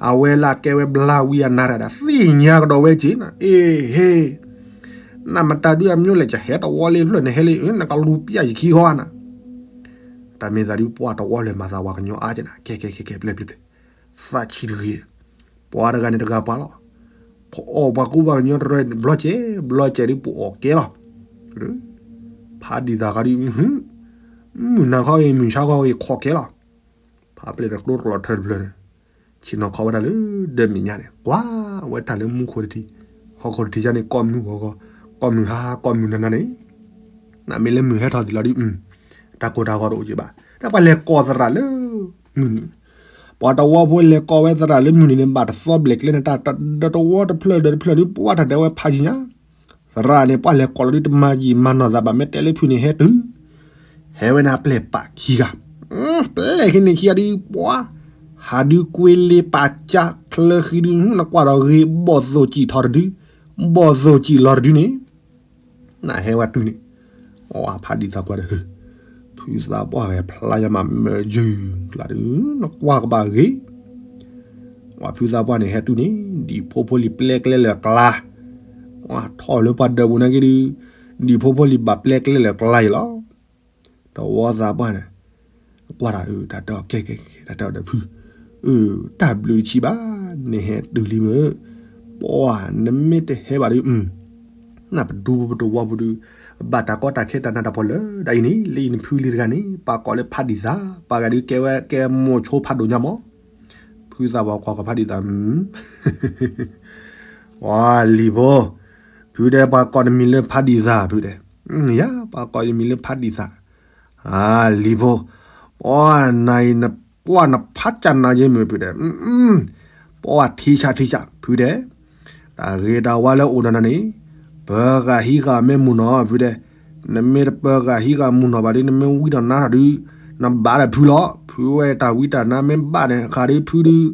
အဝဲလၢအကဲဝဲဘျါဝံအနါတဂၤဒီး သ့ၣ်ညါကဒီးဝဲက့ၤန့ၣ် အ့ဟ့ နမတၤဒုးအမျိုးလဲၣ် ယဟဲတဝီလၢဖျၢၣ်န့ၣ်ဟဲလံ နကလူၤပျၢ်ယခံဃီနၤ တၢ်မ့ၢ်သးဒုးပှၤတဝီလဲၤမၤသးပှၤကညီအါက့ၤနၤ ကဲ ကဲ ကဲ ကဲ ပျဲၢ် ပျဲၢ် ပျဲၢ် သးဆံးတဂ့ၤ ပှၤတဂၤန့ၣ်တဂၤပှၤလီၤ ပအီၣ်ပှၤကူပှၤကညီတရၢဘျီကဲ ဘျီကဲဒုးပအီၣ်ကဲလီၤ ဖးတံၢ်သးခီဒုး မုၢ်နၤခီဂ့ၤ မုၢ်ဆါခီဂ့ၤ ခိးကဲလီၤ ဖးပျဲၢ်ဒီးကျိတလီၤထၢတဖျၢၣ်န့ၣ် ဆ့ၣ်နီၤခီဝဲဒၣ်လၢဒၢမဲာ်ညါန့ၣ် ကွၢ်ဝဲတၢ်လၢမူခိၣ်တထံ ဟီၣ်ခိၣ်တထံယါန့ၣ် ကိးမုၢ်ဂီၤဂီၤ ကိးမုၢ်ဟါဟါ ကိးမုၢ်နၤနၤန့ၣ် နမ့ၢ်လၢမုၢ်ဟဲထီၣ်သံလီၤဒုး တၢ်ကိၢ်တၢ်ဂီၤတအိၣ်က့ၤဘၣ် တၢ်ပှၤလဲၤကိးသရၣ်လၢ မုၢ်နုာ် ပှၤတဝီဖိလဲၤကိးဝဲသရၣ်လၢမုၢ်နုာ်န့ၣ် ဘၣ်တသီဘျဲၣ်ကျဲန့ၣ် တၢ်ဒီးတဝီတဖျၢၣ်ဒီးတဖျၢၣ်ဒုး ပှၤတၢ်ဒဲးဝဲဖးယံၤညါ သရၣ်န့ၣ် ပှၤလဲၤကိးလီၤဒုး တမၤယံာ်မၤနီၢ်သးဘၣ် မ့ၢ်တဲလၢဖုၣ်န့ၣ်ဟဲတုၤ ဟဲဝဲန့ၣ်အပျဲၢ်ပာ်ခံဂၤ ပျဲၢ်ခံန့ၣ်ခံဂၤဒုး ပှၤ ဟးဒုးကွ့လ့ပာ်ကၢချၢဃံဒုး နကွၢ်ဒီးဂ့ၤ ဘီၣ်သိၣ်စံၣ်ထီၣ်တဒု ဘီၣ်သိၣ်စံၣ်လီၤတဒုန့ၣ် နဟဲဝဲတုၤန့ၣ် အဖးဒံၣ်သးကွၢ်ဒီး ဖုသးပှၢ်ဂဲၤဖျါယမးမၢယုၢ်ကျါဒုး နကွၢ်ကဘၣ်ဂ့ၤ ပှၤဖုသးပှၢ်န့ၣ်ဟဲတုၤန့ၣ် ဒံၣ်ဖိဖိလံၤပျဲကျဲလၢာ်ကျါ ပှၤထီၣ်လၢပှၤဒၢးပူၤနာ်က့ဒုး ဒံၣ်ဖိဖိလံၤဘၣ်ပျဲကျဲလၢာ်ကျါအံၤလီၤ. တဝီသးပှၢ်န့ၣ် ကွၢ်တၢ်အၢ တၢ်တဲအီၤကဲကဲကဲ တၢ်တဲအီၤဒီးဖု အၢ တၢ်ဘျုးတဆံးဘၣ် နဟဲတုၤလံမ့ၢ် ပှၤ နမ့ၢ်တဟဲဘၣ်ဒုး နပဒူပတဝီပူၤဒုး ဘၣ်တၢ်ကီတၢ်ခဲတၢ်နးတၢ်ဖှီၣ်လၢဒ်အံၤန့ၣ် လၢအံၤနဖုလံၤတဂၤန့ၣ် ပှၤကိးလၢဖးဒံၣ်သး ပှၤဂၤဒုးကဲဝဲကဲမိၤဆိဖးဒိၣ်ညါမး ဖုသးပှၢ်ကွၢ်ကီးဖးဒံးသး, ဝါလံၤဖိ, ဖုဒဲး ပှၤကိးနမံၤလၢဖးဒံးသး ဖုဒဲး, ယၤ ပှၤကိးယမံၤလၢဖးဒံးသး, အလံၤဖိ, ပှၤနၤအံၤ နကွၢ်နဖးကၢ်နၤယဲမုာ် ဖုဒဲး, ပှၤထံဆးထံဆး ဖုဒဲး, တၢ်ဂ့ၤတၢ်ဝါလၢအိၣ်ဒီးနၤန့ၣ်, ပၢၤဂၤဟံးဂၤမ့ၢ်မုၢ်နီၢ် ဖုဒဲး, နမ့ၢ်တပၢၤဂၤဟံးဂၤမုၢ်နီၢ်ဘၣ်ဒီး နမ့ၢ်ဝံဒီးနါထီၣ်ဒုး, နဘၣ်ဒီးဖုလီၤ. ဖုဝဲတၢ်ဝံတၢ်နါမ့ၢ်ဘၣ်န့ၣ် အခါဒုးဖုဒုး,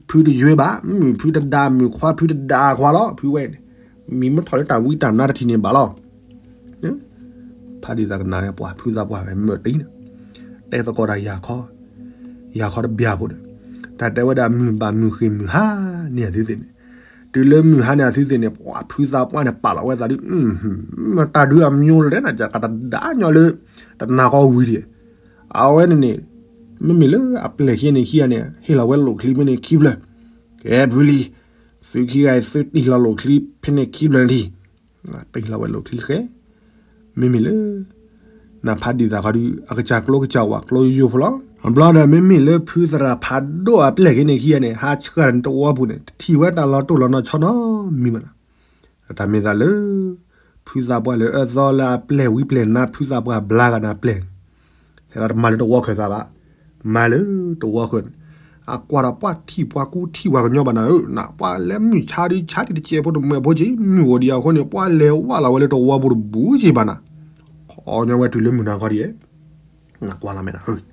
ဖုတယွဲဘၣ်, မုၣ်ဖုတဒါမုၣ် ခွါဖုတဒါခွါလီၤ. ဖုဝဲန့ၣ် မံၤမ့ၢ်ထီၣ်လၢတၢ်ဝံတၢ်နါတထံၣ်န့ၣ်ဘၣ်လီၤ. ဖးဒံးသးကနၣ်ဝဲ ပှၤဖုသးပှၢ်ဝဲမုၢ်တံၢ်န့ၣ်, တဲသကိးတၢ်ယၤခီ, ယၤခီတဘျီဖိဒီး, တၢ်တဲဝဲဒၣ်မုၢ်ဘၣ်မုၢ်ဃ့ၢ်မုၢ်ဟါန့ၢ်အသုသ့ၣ်န့ၣ်, တုၤလၢမုၢ်ဟါန့ၢ်အသုသ့ၣ်န့ၣ် ပှၤဖုသးပှၢ်န့ၣ် ပာ်လီၤဝဲသးဒုး, မ့ၢ်တၢ်ဒုးအမံၤလဲၣ်န့ၣ် ကတဒါညီလၢ တနၤဃီဝံၤဒံး, အဝဲန့ၣ်န့ၣ်, မ့မ့ၢ်လၢအပျဲၢ်ခံန့ၣ်ခံဂၤန့ၣ် ဟ့ၣ်လီၤဝဲလိာ်ချံဖဲန့ၣ်ခံဖျၢၣ်, ကဲဖုလံၤ, သုခံဂၤအံၤ သုတ့ၢ်လီၤလိာ်ချံဖဲန့ၣ်ခံဖျၢၣ်န့ၣ်လံ, တ့ၢ်လီၤဝဲလိာ်ချံဃဲ, မ့မ့ၢ်လၢ နဖးဒံးသးခီဒုး အကစၢ်ကျိကစၢ်ဝးကျိယိယိဖိလီၤ. အဘျီဒီး မ့မ့ၢ်လၢဖုသရၣ်ဖးဒိၣ်အပျဲၢ်ခံန့ၣ်ခံဂၤန့ၣ် ဟးဆှၢတၢ်န့ၣ်တဝီပူၤန့ၣ် တထံၣ်ဝဲတၢ်လီၤတိၢ်လီၤနီၢ်ဆီနီတမံၤဘၣ်နီၤ. တၢ်မ့ၢ်သးလၢ ဖုသးပှၢ်လၢအၢသီလၢအပျဲၢ်ဝံပျဲၢ်နါ ဖုသးပှၢ်ဘျါဂၤန့ၣ်အပျဲၢ်န့ၣ် ဟဲလီၤတမၤလၢတဝီခၢၣ်သးဘၣ်, မၤလၢတဝီဃၢၤန့ၣ်, အကွၢ်ဒီးပှၤထံၣ်ပှၤကူထံၣ်ပှၤကညီဘၣ်နၤဧၢ, နပှၤလဲၤမုၢ်ဆါဒုးဆါတံၢ်တစဲးဖိတမုၢ်ဖိက့ၤ မုၢ်အိၣ်ဒံးအဃိန့ၣ် ပှၤလဲၤဝၢ်လီၤဝဲလၢတဝီပူၤတဘူးက့ၤဘၣ်နၤ. ခီညီဝဲတုၤလၢမုၢ်နၤခီဒံး, နကွၢ်လီၤမဲာ်နၤ,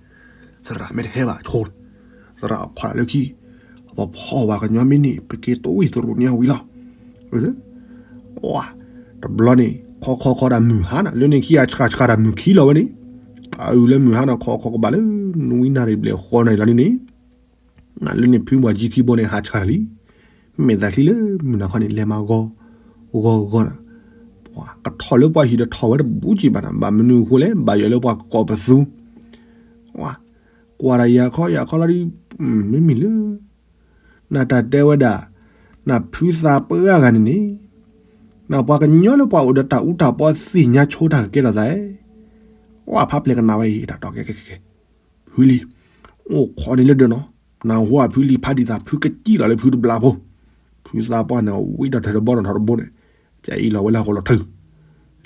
သရၣ်မ့ၢ်တဟဲဘၣ်ဆိ, သရၣ်အခွါလၢခံ, ပဖီၣ်ဝဲကညီမ့ၢ်န့ၣ် ပက့ၤတဝံၢ်သရူးန့ၢ်အဝံၤလီၤ. တဘျီန့ၣ် ခီခီခီဒၣ်မုၢ်ဟါနၤ, လၢန့ၣ်ခံဂၤဆှၣ်ဆှၣ်ဒၣ်မုၢ်ခံလီၤဝဲန့ၣ်, အအုၣ်လၢမုၢ်ဟါနၤ ခီခီကဘၣ်လၢ နွံနၣ်ရံၣ်ဘျဲၣ်ဃိးနၣ်ရံၣ်လီၤန့ၣ်န့ၣ်, နလၢန့ၣ်ဖုမွၤကံခံဘိန့ၣ် ဟးဆှၣ်တၢ်လံ. မဲာ်သးချံလၢမုၢ်နၤခီန့ၣ် လဲၤမၤဂီၤဂီၤဂီၤနၤ, ပှၤကထီၣ်လၢပှၤဟံၣ်ဒီးထီၣ်ဝဲတဘူးက့ၤဘၣ်နၤ, ဘၣ်မနုၤအဃိလဲၣ်, ဘၣ်ယိၣ်လၢပှၤကကိးပသူ, ကွၢ်ဒီးယၤခီယၤခီလီၤဒုး, မ့မ့ၢ်လၢ နတၢ်တဲဝဲဒၣ် နဖုသးပှၢ်ဂၤန့ၣ်န့ၣ်, နပှၤကညီလၢပှၤအိၣ်ဒီးတၢ်အူတၢ်ပီသ့ၣ်ညါဆိတၢ်ကကဲထီၣ်သး, ဝဲဖးပျဲၢ်ကနၣ်ဝဲအံၤ တၢ်တီၢ်ကဲကဲကဲကဲ, ဖုလံၤ, အိၣ်ခိးန့ၣ်လၢဒၢးနီၤ, နၢ်ဟူအဖုလံၤဖးဒံးသး ဖုကစံၣ်လီၤလၢဖုတဘျီဖိ, ဖုသးပှၢ်န့ၣ် ဝံဒီးထၢၣ်တဘီနီၤထီၣ်တဘိန့ၣ်, ကအံးလီၤဝဲလၢဟီၣ်ခိၣ်လီၤထုး,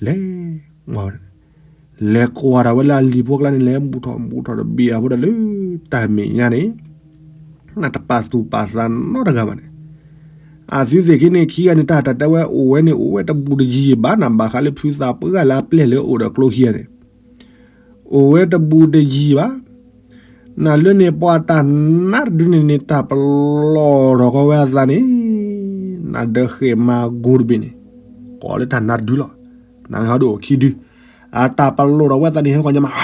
လဲၤ လဲၤကွၢ်တၢ်ဝဲလၢအလံၤဖိကျါန့ၣ် လဲၤဘူၣ်ထီၣ်ဘူၣ်ထီၣ်တဘ့ၣ်အဖိဒီးလၢတၢ်မဲာ်ညါန့ၣ်, နတပာ်သူၣ်ပာ်သးနီတဂၤဘၣ်န့ၣ်, အသုသ့ၣ်ခံန့ၣ်ခံဂၤန့ၣ် တၢ်တၢ်တဲဝဲအိၣ်ဝဲန့ၣ် အိၣ်ဝဲတဘူးတယံၤဘၣ်နၤ, ဘၣ်ဃးလၢဖုသးပှၢ်လၢအပျဲၢ်လၢအိၣ်ဒီးကျိခံဂၤန့ၣ် အိၣ်ဝဲတဘူးတယံၤဘၣ်. နလၢန့ၣ်ပှၤတၢ်နါတဒုန့ၣ်န့ၣ် တၢ်ပလီၢ်ထီၣ်ဃီဝဲအသးန့ၣ်, နဒၢဃဲၣ်မၤဂိၢ်တဘ့ၣ်န့ၣ်, ကိးလၢတၢ်နါတဒုလီၤ. နဟီဒုအိၣ်ခံဒု, အတၢ်ပလီၢ်ထီၣ်ဝဲသးန့ၣ် ဟဲဃီညါမး,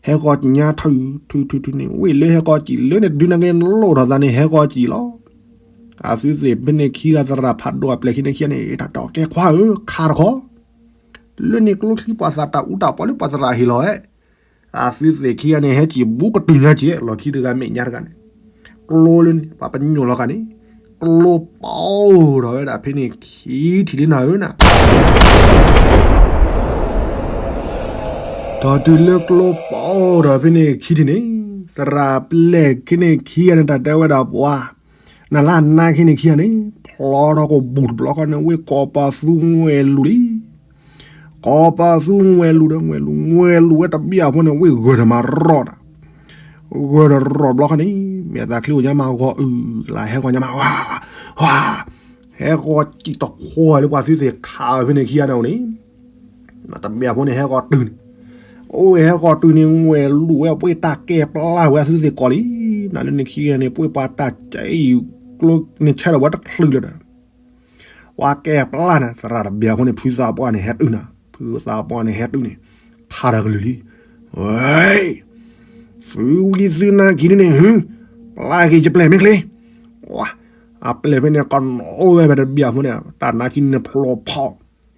ဟဲဃီညါထုးထုးထုးထုးန့ၣ် ဝ့ၢ်လၢဟဲဃီစံၣ်လၢန့ၣ်တဒုန့ၣ်က့ၤ လီၢ်ထီၣ်သးန့ၣ် ဟဲဃီစံၣ်လီၤ. အသုသ့ၣ်ဖဲန့ၣ်ခံဂၤသရၣ်ဖးဒိၣ်အပျဲၢ်ခံန့ၣ်ခံဂၤန့ၣ် တၢ်တီၢ်ကဲခွါဧၢ ခးတခီ လၢန့ၣ်ကျိချံပှၤသးတၢ်အူတၢ်ပီလၢပှၤသရၣ်ဟ့ၣ်လီၤဝဲ, အသုသ့ၣ်ခံဂၤန့ၣ် ဟဲစံၣ်ဘူးကတုၤညါက့ၤ လီၢ်ခံတဂၤမဲာ်ညါတဂၤန့ၣ်, ကျိလၢန့ၣ် ပှၤပညိၣ်လီၤဃာ်န့ၣ်, ကျိပီထီၣ်ဝဲဒၣ်ဖဲန့ၣ်ခံထံၣ်လံနၤဧၢနၤ. ဒီးတုၤလၢကျိပီထီၣ်ဖဲန့ၣ်ခံထံၣ်န့ၣ်, သရၣ်ပျဲၢ်ခံန့ၣ်ခံဂၤန့ၣ် တၢ်တဲဝဲဒၣ်ပှၤ နလၢအနါခံန့ၣ်ခံဂၤန့ၣ် ဖျီထီၣ်ကဘူၣ်တဘျီဃီန့ၣ် ဝ့ၢ်ကီၢ်ပၤသူငွဲၣ်လူၤလံ. ကီၢ်ပၤသူငွဲၣ်လူၤဒီးငွဲၣ်လူၤ ငွဲၣ်လူၤဝဲတဘျီအဖိန့ၣ် ဝ့ၢ်ဂၢၢ်တမၤရီၣ်နၤ, ဂၢၢ်တရီၣ်ဘျီဃီန့ၣ် မဲာ်သးချံအိၣ်ညါမၤဂီၤအုၣ်လၢဟဲဂီၤညါမး ဝါ ဝါ ဟဲဂီၤစံၣ်တဖှီၣ်လၢပှၤသုသ့ၣ်ခးဖဲန့ၣ်ခံဂၤန့ၣ်န့ၣ် တဘျီအဖိန့ၣ် ဟဲဂီၤတုၤန့ၣ်, အိၣ်ဝဲဟဲဂီၤတုၤန့ၣ် ငွဲၣ်လူၤဝဲပှ့ၤတၢ်ကဲပျၢ်ဝဲအသုသ့ၣ်ကီးလံ. နလၢန့ၣ်ခံဂၤန့ၣ် ပှ့ၤပှၤတၢ်ကဲအံၤ ကျိန့ၣ်ဆဲးထီၣ်ဝဲတချုးလၢၤဒီး ပှၤကဲပျၢ်နၤ သရၣ်တဘျီအဖိန့ၣ် ဖုသးပှၢ်န့ၣ်ဟဲတုၤနၤ, ဖုသးပှၢ်န့ၣ်ဟဲတုၤန့ၣ် ခးတၢ်ကလုၢ်လံ. ဝဲ သုဝံသုနါကံၤဒုန့ၣ် ဟူ ပျၢ်က့ၤယပျဲၢ်မ့ၢ်ချ့, ဝါ အပျဲၢ်ဖဲန့ၣ် ကနီၣ်ဝဲဖဲတဘျီအဖိန့ၣ် တၢ်နါခံန့ၣ်ဖျိဖီၣ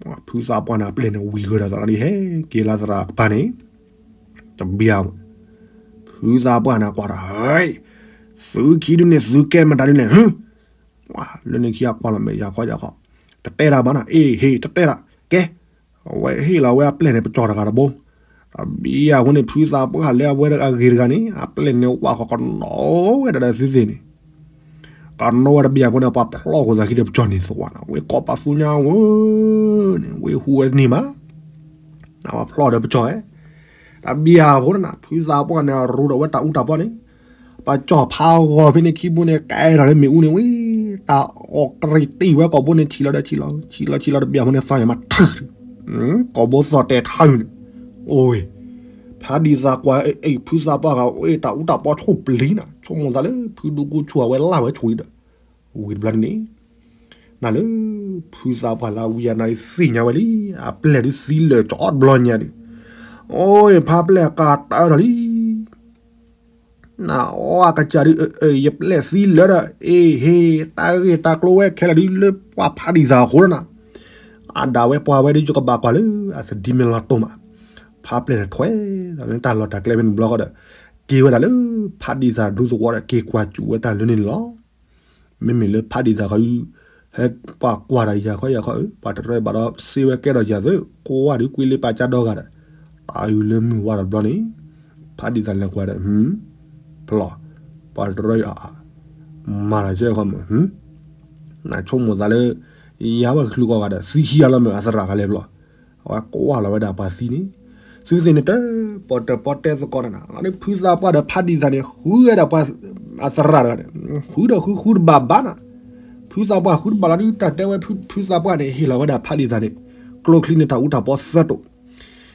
်, ဖုသးပှၢ်န့ၣ် အပျဲၢ်န့ၣ်ဝံၤဂၢၢ်ဒီးသးလီၤဒ်ဟဲက့ၤလၢသရၣ်ကပၤန့ၣ် တဘျီ ဖုသးပှၢ်န့ၣ်ကွၢ်ဒီး သုခံဒုန့ၣ် သုကဲမတၤဒုန့ၣ် ဟူ လၢန့ၣ်ခံဂၤကွၢ်လီၤမဲာ်ယၤခီယၤခီ, တတဲတၢ်ဘၣ်နၤ, အ့ၣ် ဟ့ၣ် တတဲတၢ်, ကဲ အဝဲဟ့ၣ်လီၤဝဲအပျဲၢ်န့ၣ် ပကၠီတဂၤတဘိ, တဘျီအဖိန့ၣ် ဖုသးပှၢ်လၢအဝဲအဂ့ၤတဂၤန့ၣ် အပျဲၢ်န့ၣ်ဝးဃီကနီၣ်ဝဲဒၣ်ဒီးသုသ့ၣ်န့ၣ် ပှၤနီၣ်ဝဲတဘျီဖိန့ၣ် ပှၤဖျီၣ်ဃိသးခံဒီးပကၠီၣ်န့ၣ်သဝီနၤ, ဝဲကိးပသူညါဝဲန့ၣ် ဝဲဟူးဝဲတန့ၢ်ဘၣ်, ပှၤဖျီၣ်ဒီးပကၠီၣ်ဝဲ, တဘျီဖိန့ၣ် ဖုသးပှၢ်န့ၣ် ရူဒီးဝဲတၢ်အူတၢ်ပီန့ၣ်, ပကၠီၣ်ဖးဂီၤဖဲန့ၣ်ခံဘိန့ၣ် ကဲထီၣ်လၢမ့ၣ်အူန့ၣ်ဝဲ, တၢ်အီၣ်ကရံၣ်တံၢ်ဝဲကိာ်ဘိန့ၣ် ထံၣ်လီၤဒီးထံၣ်လီၤ ထံၣ်လီၤထံၣ်လီၤတဘျီဖိန့ၣ် သီၣ်ညါမးထုး, ကိာ်ဘိသီၣ်တဲာ်ထါန့ၣ်, အိၣ်ဝဲ ဖးဒံၣ်သးကွၢ်အံၤ ဖုသးပှၢ်ဂၤ အတၢ်အူတၢ်ပီဆိၣ်ပျံၤနၤ, ဆိကမိၣ်သးလၢ ဖုဒူကိဆူၣ်အဝဲလၢ်ဝဲဆိၣ်အံၤဒီး, ဝံၤတဘျီန့ၣ်, နၤလၢ ဖုသးပှၢ်လၢအဝံအနါသ့ၣ်ညါဝဲလံ, အပျဲၢ်ဒုးသံလၢာ်ကၠီတဘျီညါဒီး, အိၣ် ဖးပျဲၢ်ကးတၢ်အၢထီၣ်လံ နအီၣ်အကစၢ်ဒုး ယပျဲၢ်သံလၢာ်ဒီး အ့ဟ့ၣ် တၢ်ဂ့ၢ်တၢ်ကျိၤဝဲခဲလၢာ်ဒုးလၢပှၤဖးဒံၣ်သးအဃိဒီးနၤ, အဒၣ်ဝဲပှၤဝဲဒုး ယကဘၣ်ကွၢ်လၢအသဒံမ့ၢ်လီၤတိၢ်မး, ဖးပျဲၢ်န့ၣ်ထွဲဒီးတၢ်လီၢ်တၢ်ကျဲဖဲန့ၣ်တဘျီဃီဒီး, က့ၤဝဲဒၣ်လၢ ဖးဒံၣ်သးဒူသဝီဒီး က့ၤကွၢ်စူၣ်ဝဲတၢ်လၢန့ၣ်န့ၣ်လီၤ. မ့မ့ၢ်လၢဖးဒံၣ်သးဃီဒုး, ဟဲပှၤကွၢ်ဒီးယၤခီယၤခီဧၢ, ပှၤတရၢဘၣ်ဒီးစ့ဝဲကဲထီၣ်ယၤသ့, ကွၢ်ဒုးကွံလ့ပာ်ကၢ်ဒီဂၤဒီး, တၢ်အုးလၢမုၢ်ဝါဒီးတဘျီန့ၣ်, ဖးဒံၣ်သးလဲၤကွၢ်ဒီး, ဖျီၣ်, ပှၤတရၢအါအါ, မၤလီၤကဲဃီမး, နဆိကမိၣ်သးလၢ ယၤဝဲကချုးကီၢ်ဂၤဒီး သံခံဂၤလီၤမး အသရၣ်ဂၤလဲၤဘျီ, အဝဲကွၢ်လီၤဝဲဒၣ်ပှၤသံန့ၣ်, သုသ့ၣ်န့ၣ်တပီၢ်တပီၢ်တဲသကိးနၤနၤ, လီၤန့ၣ်ဖုသးပှၢ်ဒီးဖးဒံၣ်သးန့ၣ် ဃုဝဲဒၣ်ပှၤ အသရၣ်တဂၤန့ၣ်, ဃုဒီးဃုဃုတဘၣ်ဘၣ်နၤ, ဖုသးပှၢ်ဃုတဘၣ်လီၤဒုး တၢ်တဲဝဲဖုသးပှၢ်န့ၣ် ဟ့ၣ်လီၤဝဲဒၣ်ဖးဒံၣ်သးန့ၣ်, ကျိချံန့ၣ်တၢ်အူတၢ်ပီသၢတိာ်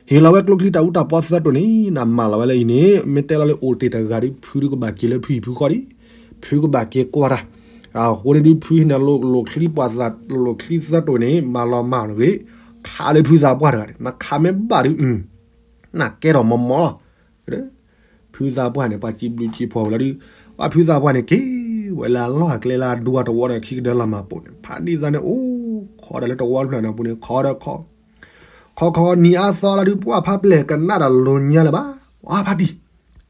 ဟ့ၣ်လီၤဝဲကျိချံတၢ်အူတၢ်ပီသၢတိာ်န့ၣ် နမၤလီၤဝဲလၢအံၤန့ၣ် မ့ၢ်တဲလီၤလၢအိၣ်တ့ၢ်တဂၤဒီး ဖုဒုးကဘၣ်က့ၤလၢဖုဟံၣ်ဖုဃီဒံး, ဖုကဘၣ်က့ၤကွၢ်တၢ်, အဃိန့ၣ်ဒုး ဖုဟ့ၣ်နၤလိာ်ချံပှၤသးလိာ်ချံသၢတိာ်န့ၣ် မၤလီၤမၢ်တဂ့ၤ, ခးလၢဖုသးပှၢ်တဂၤန့ၣ် နခးမ့ၢ်ဘၣ်ဒုး နကဲထီၣ်မီမီလီၤ. ဖုသးပှၢ်န့ၣ် ပှၤစံးဘျုးစံးဖှိၣ်ဝဲလီၤဒုး, ပှၤဖုသးပှၢ်န့ၣ် က့ၤဝဲလၢအလီၢ်အကျဲလၢအဒူအတဝီန့ၣ် ခံကဒၢလီၤမၢ်ပိာ်န့ၣ် ဖးဒံၣ်သးန့ၣ် အိၣ်ခိးဒၣ်လၢတဝီဖျၢၣ်န့ၣ်အပူၤန့ၣ် ခိးဒီးခိး ခိးခိးနံၤအါသီလီၤဒုး ပှၤဖးပျဲၢ်ကနၣ်တၢ်လိၤညါလၢၤဘၣ်, ပှၤဖးဒံၣ်,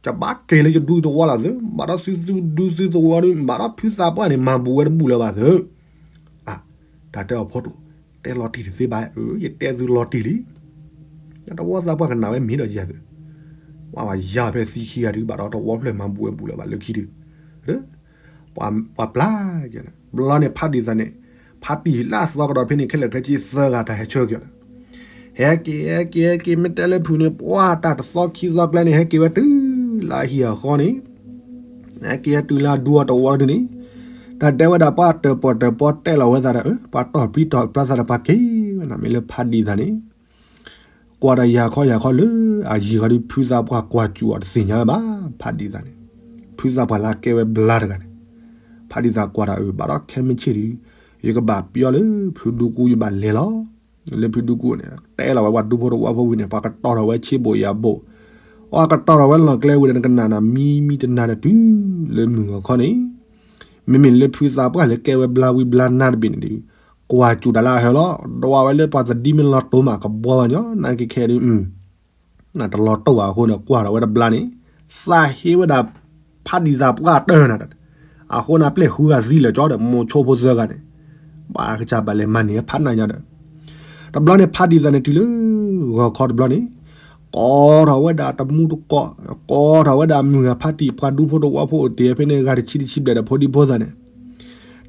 ယဘၣ်က့ၤလၢယဒူတဝီလၢသၢ, ဘၣ်ဒီးသုသုဒူသုသဝီဒုး ဘၣ်ဒီးဖုသးပှၢ်န့ၣ် မၤဘူးဝဲတဘူးလၢၤဘၣ်သၢ. အ, တၢ်တဲအီၤဖိတိာ်, တဲလီၤတံၢ်တသ့ဘၣ်, ယတဲသုလီၤတံၢ်လံ. တဝီသးပှၢ်ကနၣ်ဝဲမ့ၢ်ဒီးယၤသၢ, ပှၤဘၣ်ယၤဖဲသံခံဂၤဒုး ဘၣ်ဒီးတဝီဖျၢၣ်မၤဘူးဝဲဘူးလၢၤဘၣ်လၢခံဒုး, ပှၤပျၢ်က့ၤန့ၣ် ဘျီန့ၣ်ဖးဒံၣ်သးန့ၣ်, ဖးတံၢ်လၢအသီကဒီးဖဲန့ၣ် ခဲလၢာ်ခဲဆ့သၢဂၤတၢ်ဟဲဆှၢက့ၤအီၤဒီး, ဟဲက့ၤ ဟဲက့ၤ ဟဲက့ၤ မ့ၢ်တဲလၢဖုန့ၣ် ပှၤတၢ်တသီခံသီကျဲန့ၣ် ဟဲက့ၤဝဲတုၤလၢအဟံၣ်အဃီန့ၣ် ဟဲက့ၤဟဲတုၤလၢအဒူအတဝီဒုးန့ၣ်, တၢ်တဲဝဲဒၣ်ပှၤတၢၣ်ပီၣ်တၢၣ်ပီတဲလီၤဝဲသးဒီး ပှၤတီၢ်ပျံၤတီၢ်ပျါသးဒီး ပှၤက့ၤဝဲနၤမ့ၢ်လၢဖးဒံၣ်သးန့ၣ် ကွၢ်ဒီးယၤခီယၤခီလၢအယံၤဃီဒုး ဖုသးပှၢ်ကွၢ်စူၣ်အီၤတသ့ၣ်ညါဝဲဘၣ်, ဖးဒံၣ်သးန့ၣ်, ဖုသးပှၢ်လၢအကဲဝဲဘျါတဂၤန့ၣ်, ဖးဒံၣ်သးကွၢ်တၢ်အုး ဘၣ်ဒီးခဲမုၢ်ဆ့ၣ်ဒုး ယကဘၣ်ပျီလၢဖုဒူကူ ယဘၣ်လဲၤလီၤ. လၢဖုဒူကူန့ၣ် တဲလီၤဝဲပှၤဒူဖိတဝီဖိဝံၤန့ၣ် ပှၤကတီၢ်ထီၣ်ဝဲဆ့ဘိၣ်ယၤဘိၣ်, ပှၤကတီၢ်ထီၣ်ဝဲလီၢ်ကျဲဝံၤဒီး နကနၣ်နၤမံမံတနၤဒီးတုၤလၢမုၢ်ဂီၤခီန့ၣ်, မ့မ့ၢ်လၢဖုသးပှၢ်လၢကဲဝဲဘျါဝံၤဘျါနါတဘ့ၣ်န့ၣ်ဒုး ကွၢ်စူၣ်တၢ်လၢအဟၢလီၤ, ဒွးဝဲလၢပှၤသဒံမ့ၢ်လီၤတိၢ်မးကဘှီဘၣ်ညီ နက့ခဲဒုး နတလီၤတိၢ်ဘၣ်အဃိန့ၣ် ကွၢ်ထီၣ်ဝဲတဘျါန့ၣ်, သးဟ့ဝဲဒၣ် ဖးဒံၣ်သးပှၢ်တၢၢ်နၤ, အဃိန့ၣ်ပျဲၢ်ဃုဂၤသံလၢာ်ကၠီဒီး မိၤဆိဖိသၢဂၤန့ၣ်, ဘၣ်ကစၢ်ဘၣ်လဲၤမၤန့ၢ်ဖးနးညါဒီး, တဘျီန့ၣ်ဖးဒံၣ်သးန့ၣ်တုၤလၢ ဂီၤခီတဘျီန့ၣ်, ကိးထီၣ်ဝဲဒၣ်တမူတကိး, ကိးထီၣ်ဝဲဒၣ်မုၢ်ဂၤဖးတံၢ် ပှၤဒူဖိတဝီဖိအိၣ်တ့ၢ်ဖဲန့ၣ် ဂၤတဆံတဆံဘျဲၣ်ဒီးဖိဒံဖိသၣ်န့ၣ်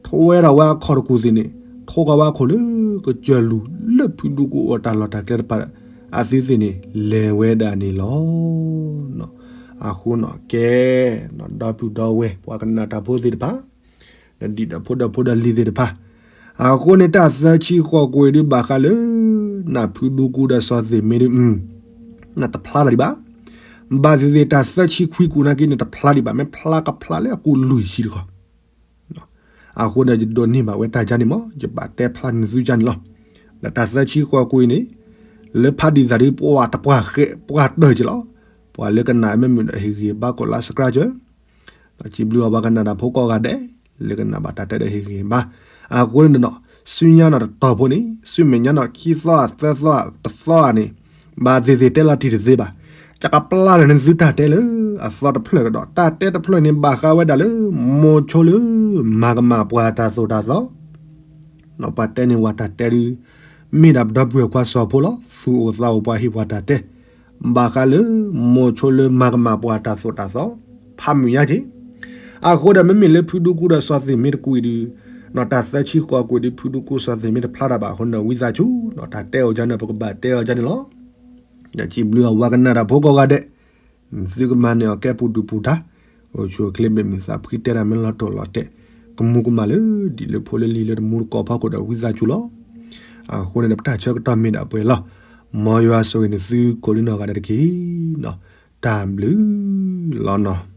ထိဝဲဒၣ်ဝဲအခီၣ်တကူၣ်သ့ၣ်န့ၣ်, ထိကွၢ်ဝဲခိၣ်လၢကစၢၢ်လူၤလၢဖုဒူကူအတၢ်လီၢ်တၢ်ကျဲတဖၣ်ဒီး အသုသ့ၣ်န့ၣ် လဲၤဝဲဒၣ်န့ၣ်လီၤ. အဃိန့ၣ်ကဲ, ဒီပုၢ်ဒီဝဲၢ် ပှၤကနၣ်တၢ်ဖိသ့ၣ်တဖၣ်, ဒီးဒံၣ်ဒီးဖိဒီးဖိဒီးလံၤသ့ၣ်တဖၣ်, အဃိန့ၣ်တၢ်သၢဆံဃိးကွံာ်ဒုးဘၣ်ဃးလၢ နဖုဒူကူဒီးစီၤသ့ၣ်မ့ၢ်ဒုး, နတဖျါတၢ်ဒံးဘၣ်. ဘၣ်သ့ၣ်သ့ၣ်တၢ်သၢဆံခွံကွံာ်နာ်က့ နတဖျါဒံးဘၣ်, မ့ၢ်ဖျါကဖျါလၢအကူၣ်လွံၢ်ဆံတခီ အဃိန့ၣ် ယဒိးန့ၢ်ဘၣ်ဝဲတၢ်ကါန့ၣ်မး ယဘၣ်တဲဖျါန့ၢ်သုကါန့ၣ်လီၤ. ဒီးတၢ်သၢဆံဃိးကွံာ်အံၤန့ၣ်, လၢဖးဒံၣ်သးဒုး ပှၤတပှၢ်ဃဲ ပှၢ်တၢၢ်က့ၤလီၤ. ပှၤလၢကနၣ်မ့ၢ်မုာ်ဒီးဟ့ၣ်ဂံၢ်ဘါကိးလါ subscribe စၢၤ, စံးဘျုးအီၤပှၤကနၣ်တၢ်ဖိကိးဂၤဒဲး, လၢကနၣ်ဘၣ်တၢ်တဲဒီးဟ့ၣ်ဂံၢ်ဘါ. အဃိန့ၣ်ဒီး ဆူညါန့ၣ်တတီၤဖိန့ၣ် ဆူမဲာ်ညါန့ၣ်ခံသီသၢသီတသီဧါန့ၣ်, ဘၣ်သ့ၣ်သ့ၣ်တဲလီၤတံၢ်တသ့ဘၣ်. ယကပျၢ်လၢနသုတၢ်တဲလၢအသီတဖျၢၣ်ကဒီး, တၢ်တဲတဖျၢၣ်န့ၣ် ဘၣ်ဃးဝဲဒၣ်လၢ မိၤဆိလၢ မၤကမၣ်ပှၤတၢ်သိၣ်တၢ်သီ ပှၤတဲန့ၢ်ဝဲတၢ်တဲဒုး မ့ၢ်ဒၣ်ပဒီပုၢ်ဝဲၢ်ခွါစီၤဖိလီၤ. သူၣ်အိၣ်သးအိၣ်ပှၤဟ့ၣ်ပှၤတၢ်တဲ, ဘၣ်ဃးလၢ မိၤဆိလၢမၤကမၣ်ပှၤတၢ်သိၣ်တၢ်သီ, ဖးမုာ်ညါက့ၤ. အဃိဒီးမ့မ့ၢ်လၢဖုဒူကူဒီးစီၤသ့ၣ်မ့ၢ်တကွံာ်ဒီး, နီၢ်တၢ်သၢဆံဃိးကွံာ်ဒီး ဖုဒူကူစီၤသ့ၣ်မ့ၢ်တဖျါတၢ်ဘၣ်အဃိန့ၣ် ဝံသးစူၤ နီၢ်တၢ်တဲအီၤဒ်န့ၣ် ပကဘၣ်တဲအီၤဒ်န့ၣ်လီၤ. ဒီးစံးဘျုးအဝဲကနၣ်တၢ်ဖိကိးဂၤဒဲး, သုကမၤန့ၢ်အီၤကဲပူၤဒုၣ်ပူၤဒါ, အိၣ်ဆူၣ်အိၣ်ချ့ဘၣ်မုာ်သးဖှံတဲတၢ်မ့ၢ်လီၤတိၢ်လီၤတဲာ်, ကမူကမၣ်လၢဒ်လၢဖိလၢလံၤလၢတမူတကိးဖီခိၣ်ဒီး ဝံသးစူၤလီၤ. အဃိန့ၣ်ဒီး ပတၢ်ဆၢကတီၢ်မ့ၢ်ဒၣ်ပှဲၤလီၤ. မ်ယွၤဆိၣ်ဂ့ၤန့ၢ်သုကိးဒံနီၢ်ဂၤဒဲးတက့ၢ်. တၢ်ဘျုးလီၤနီၤ.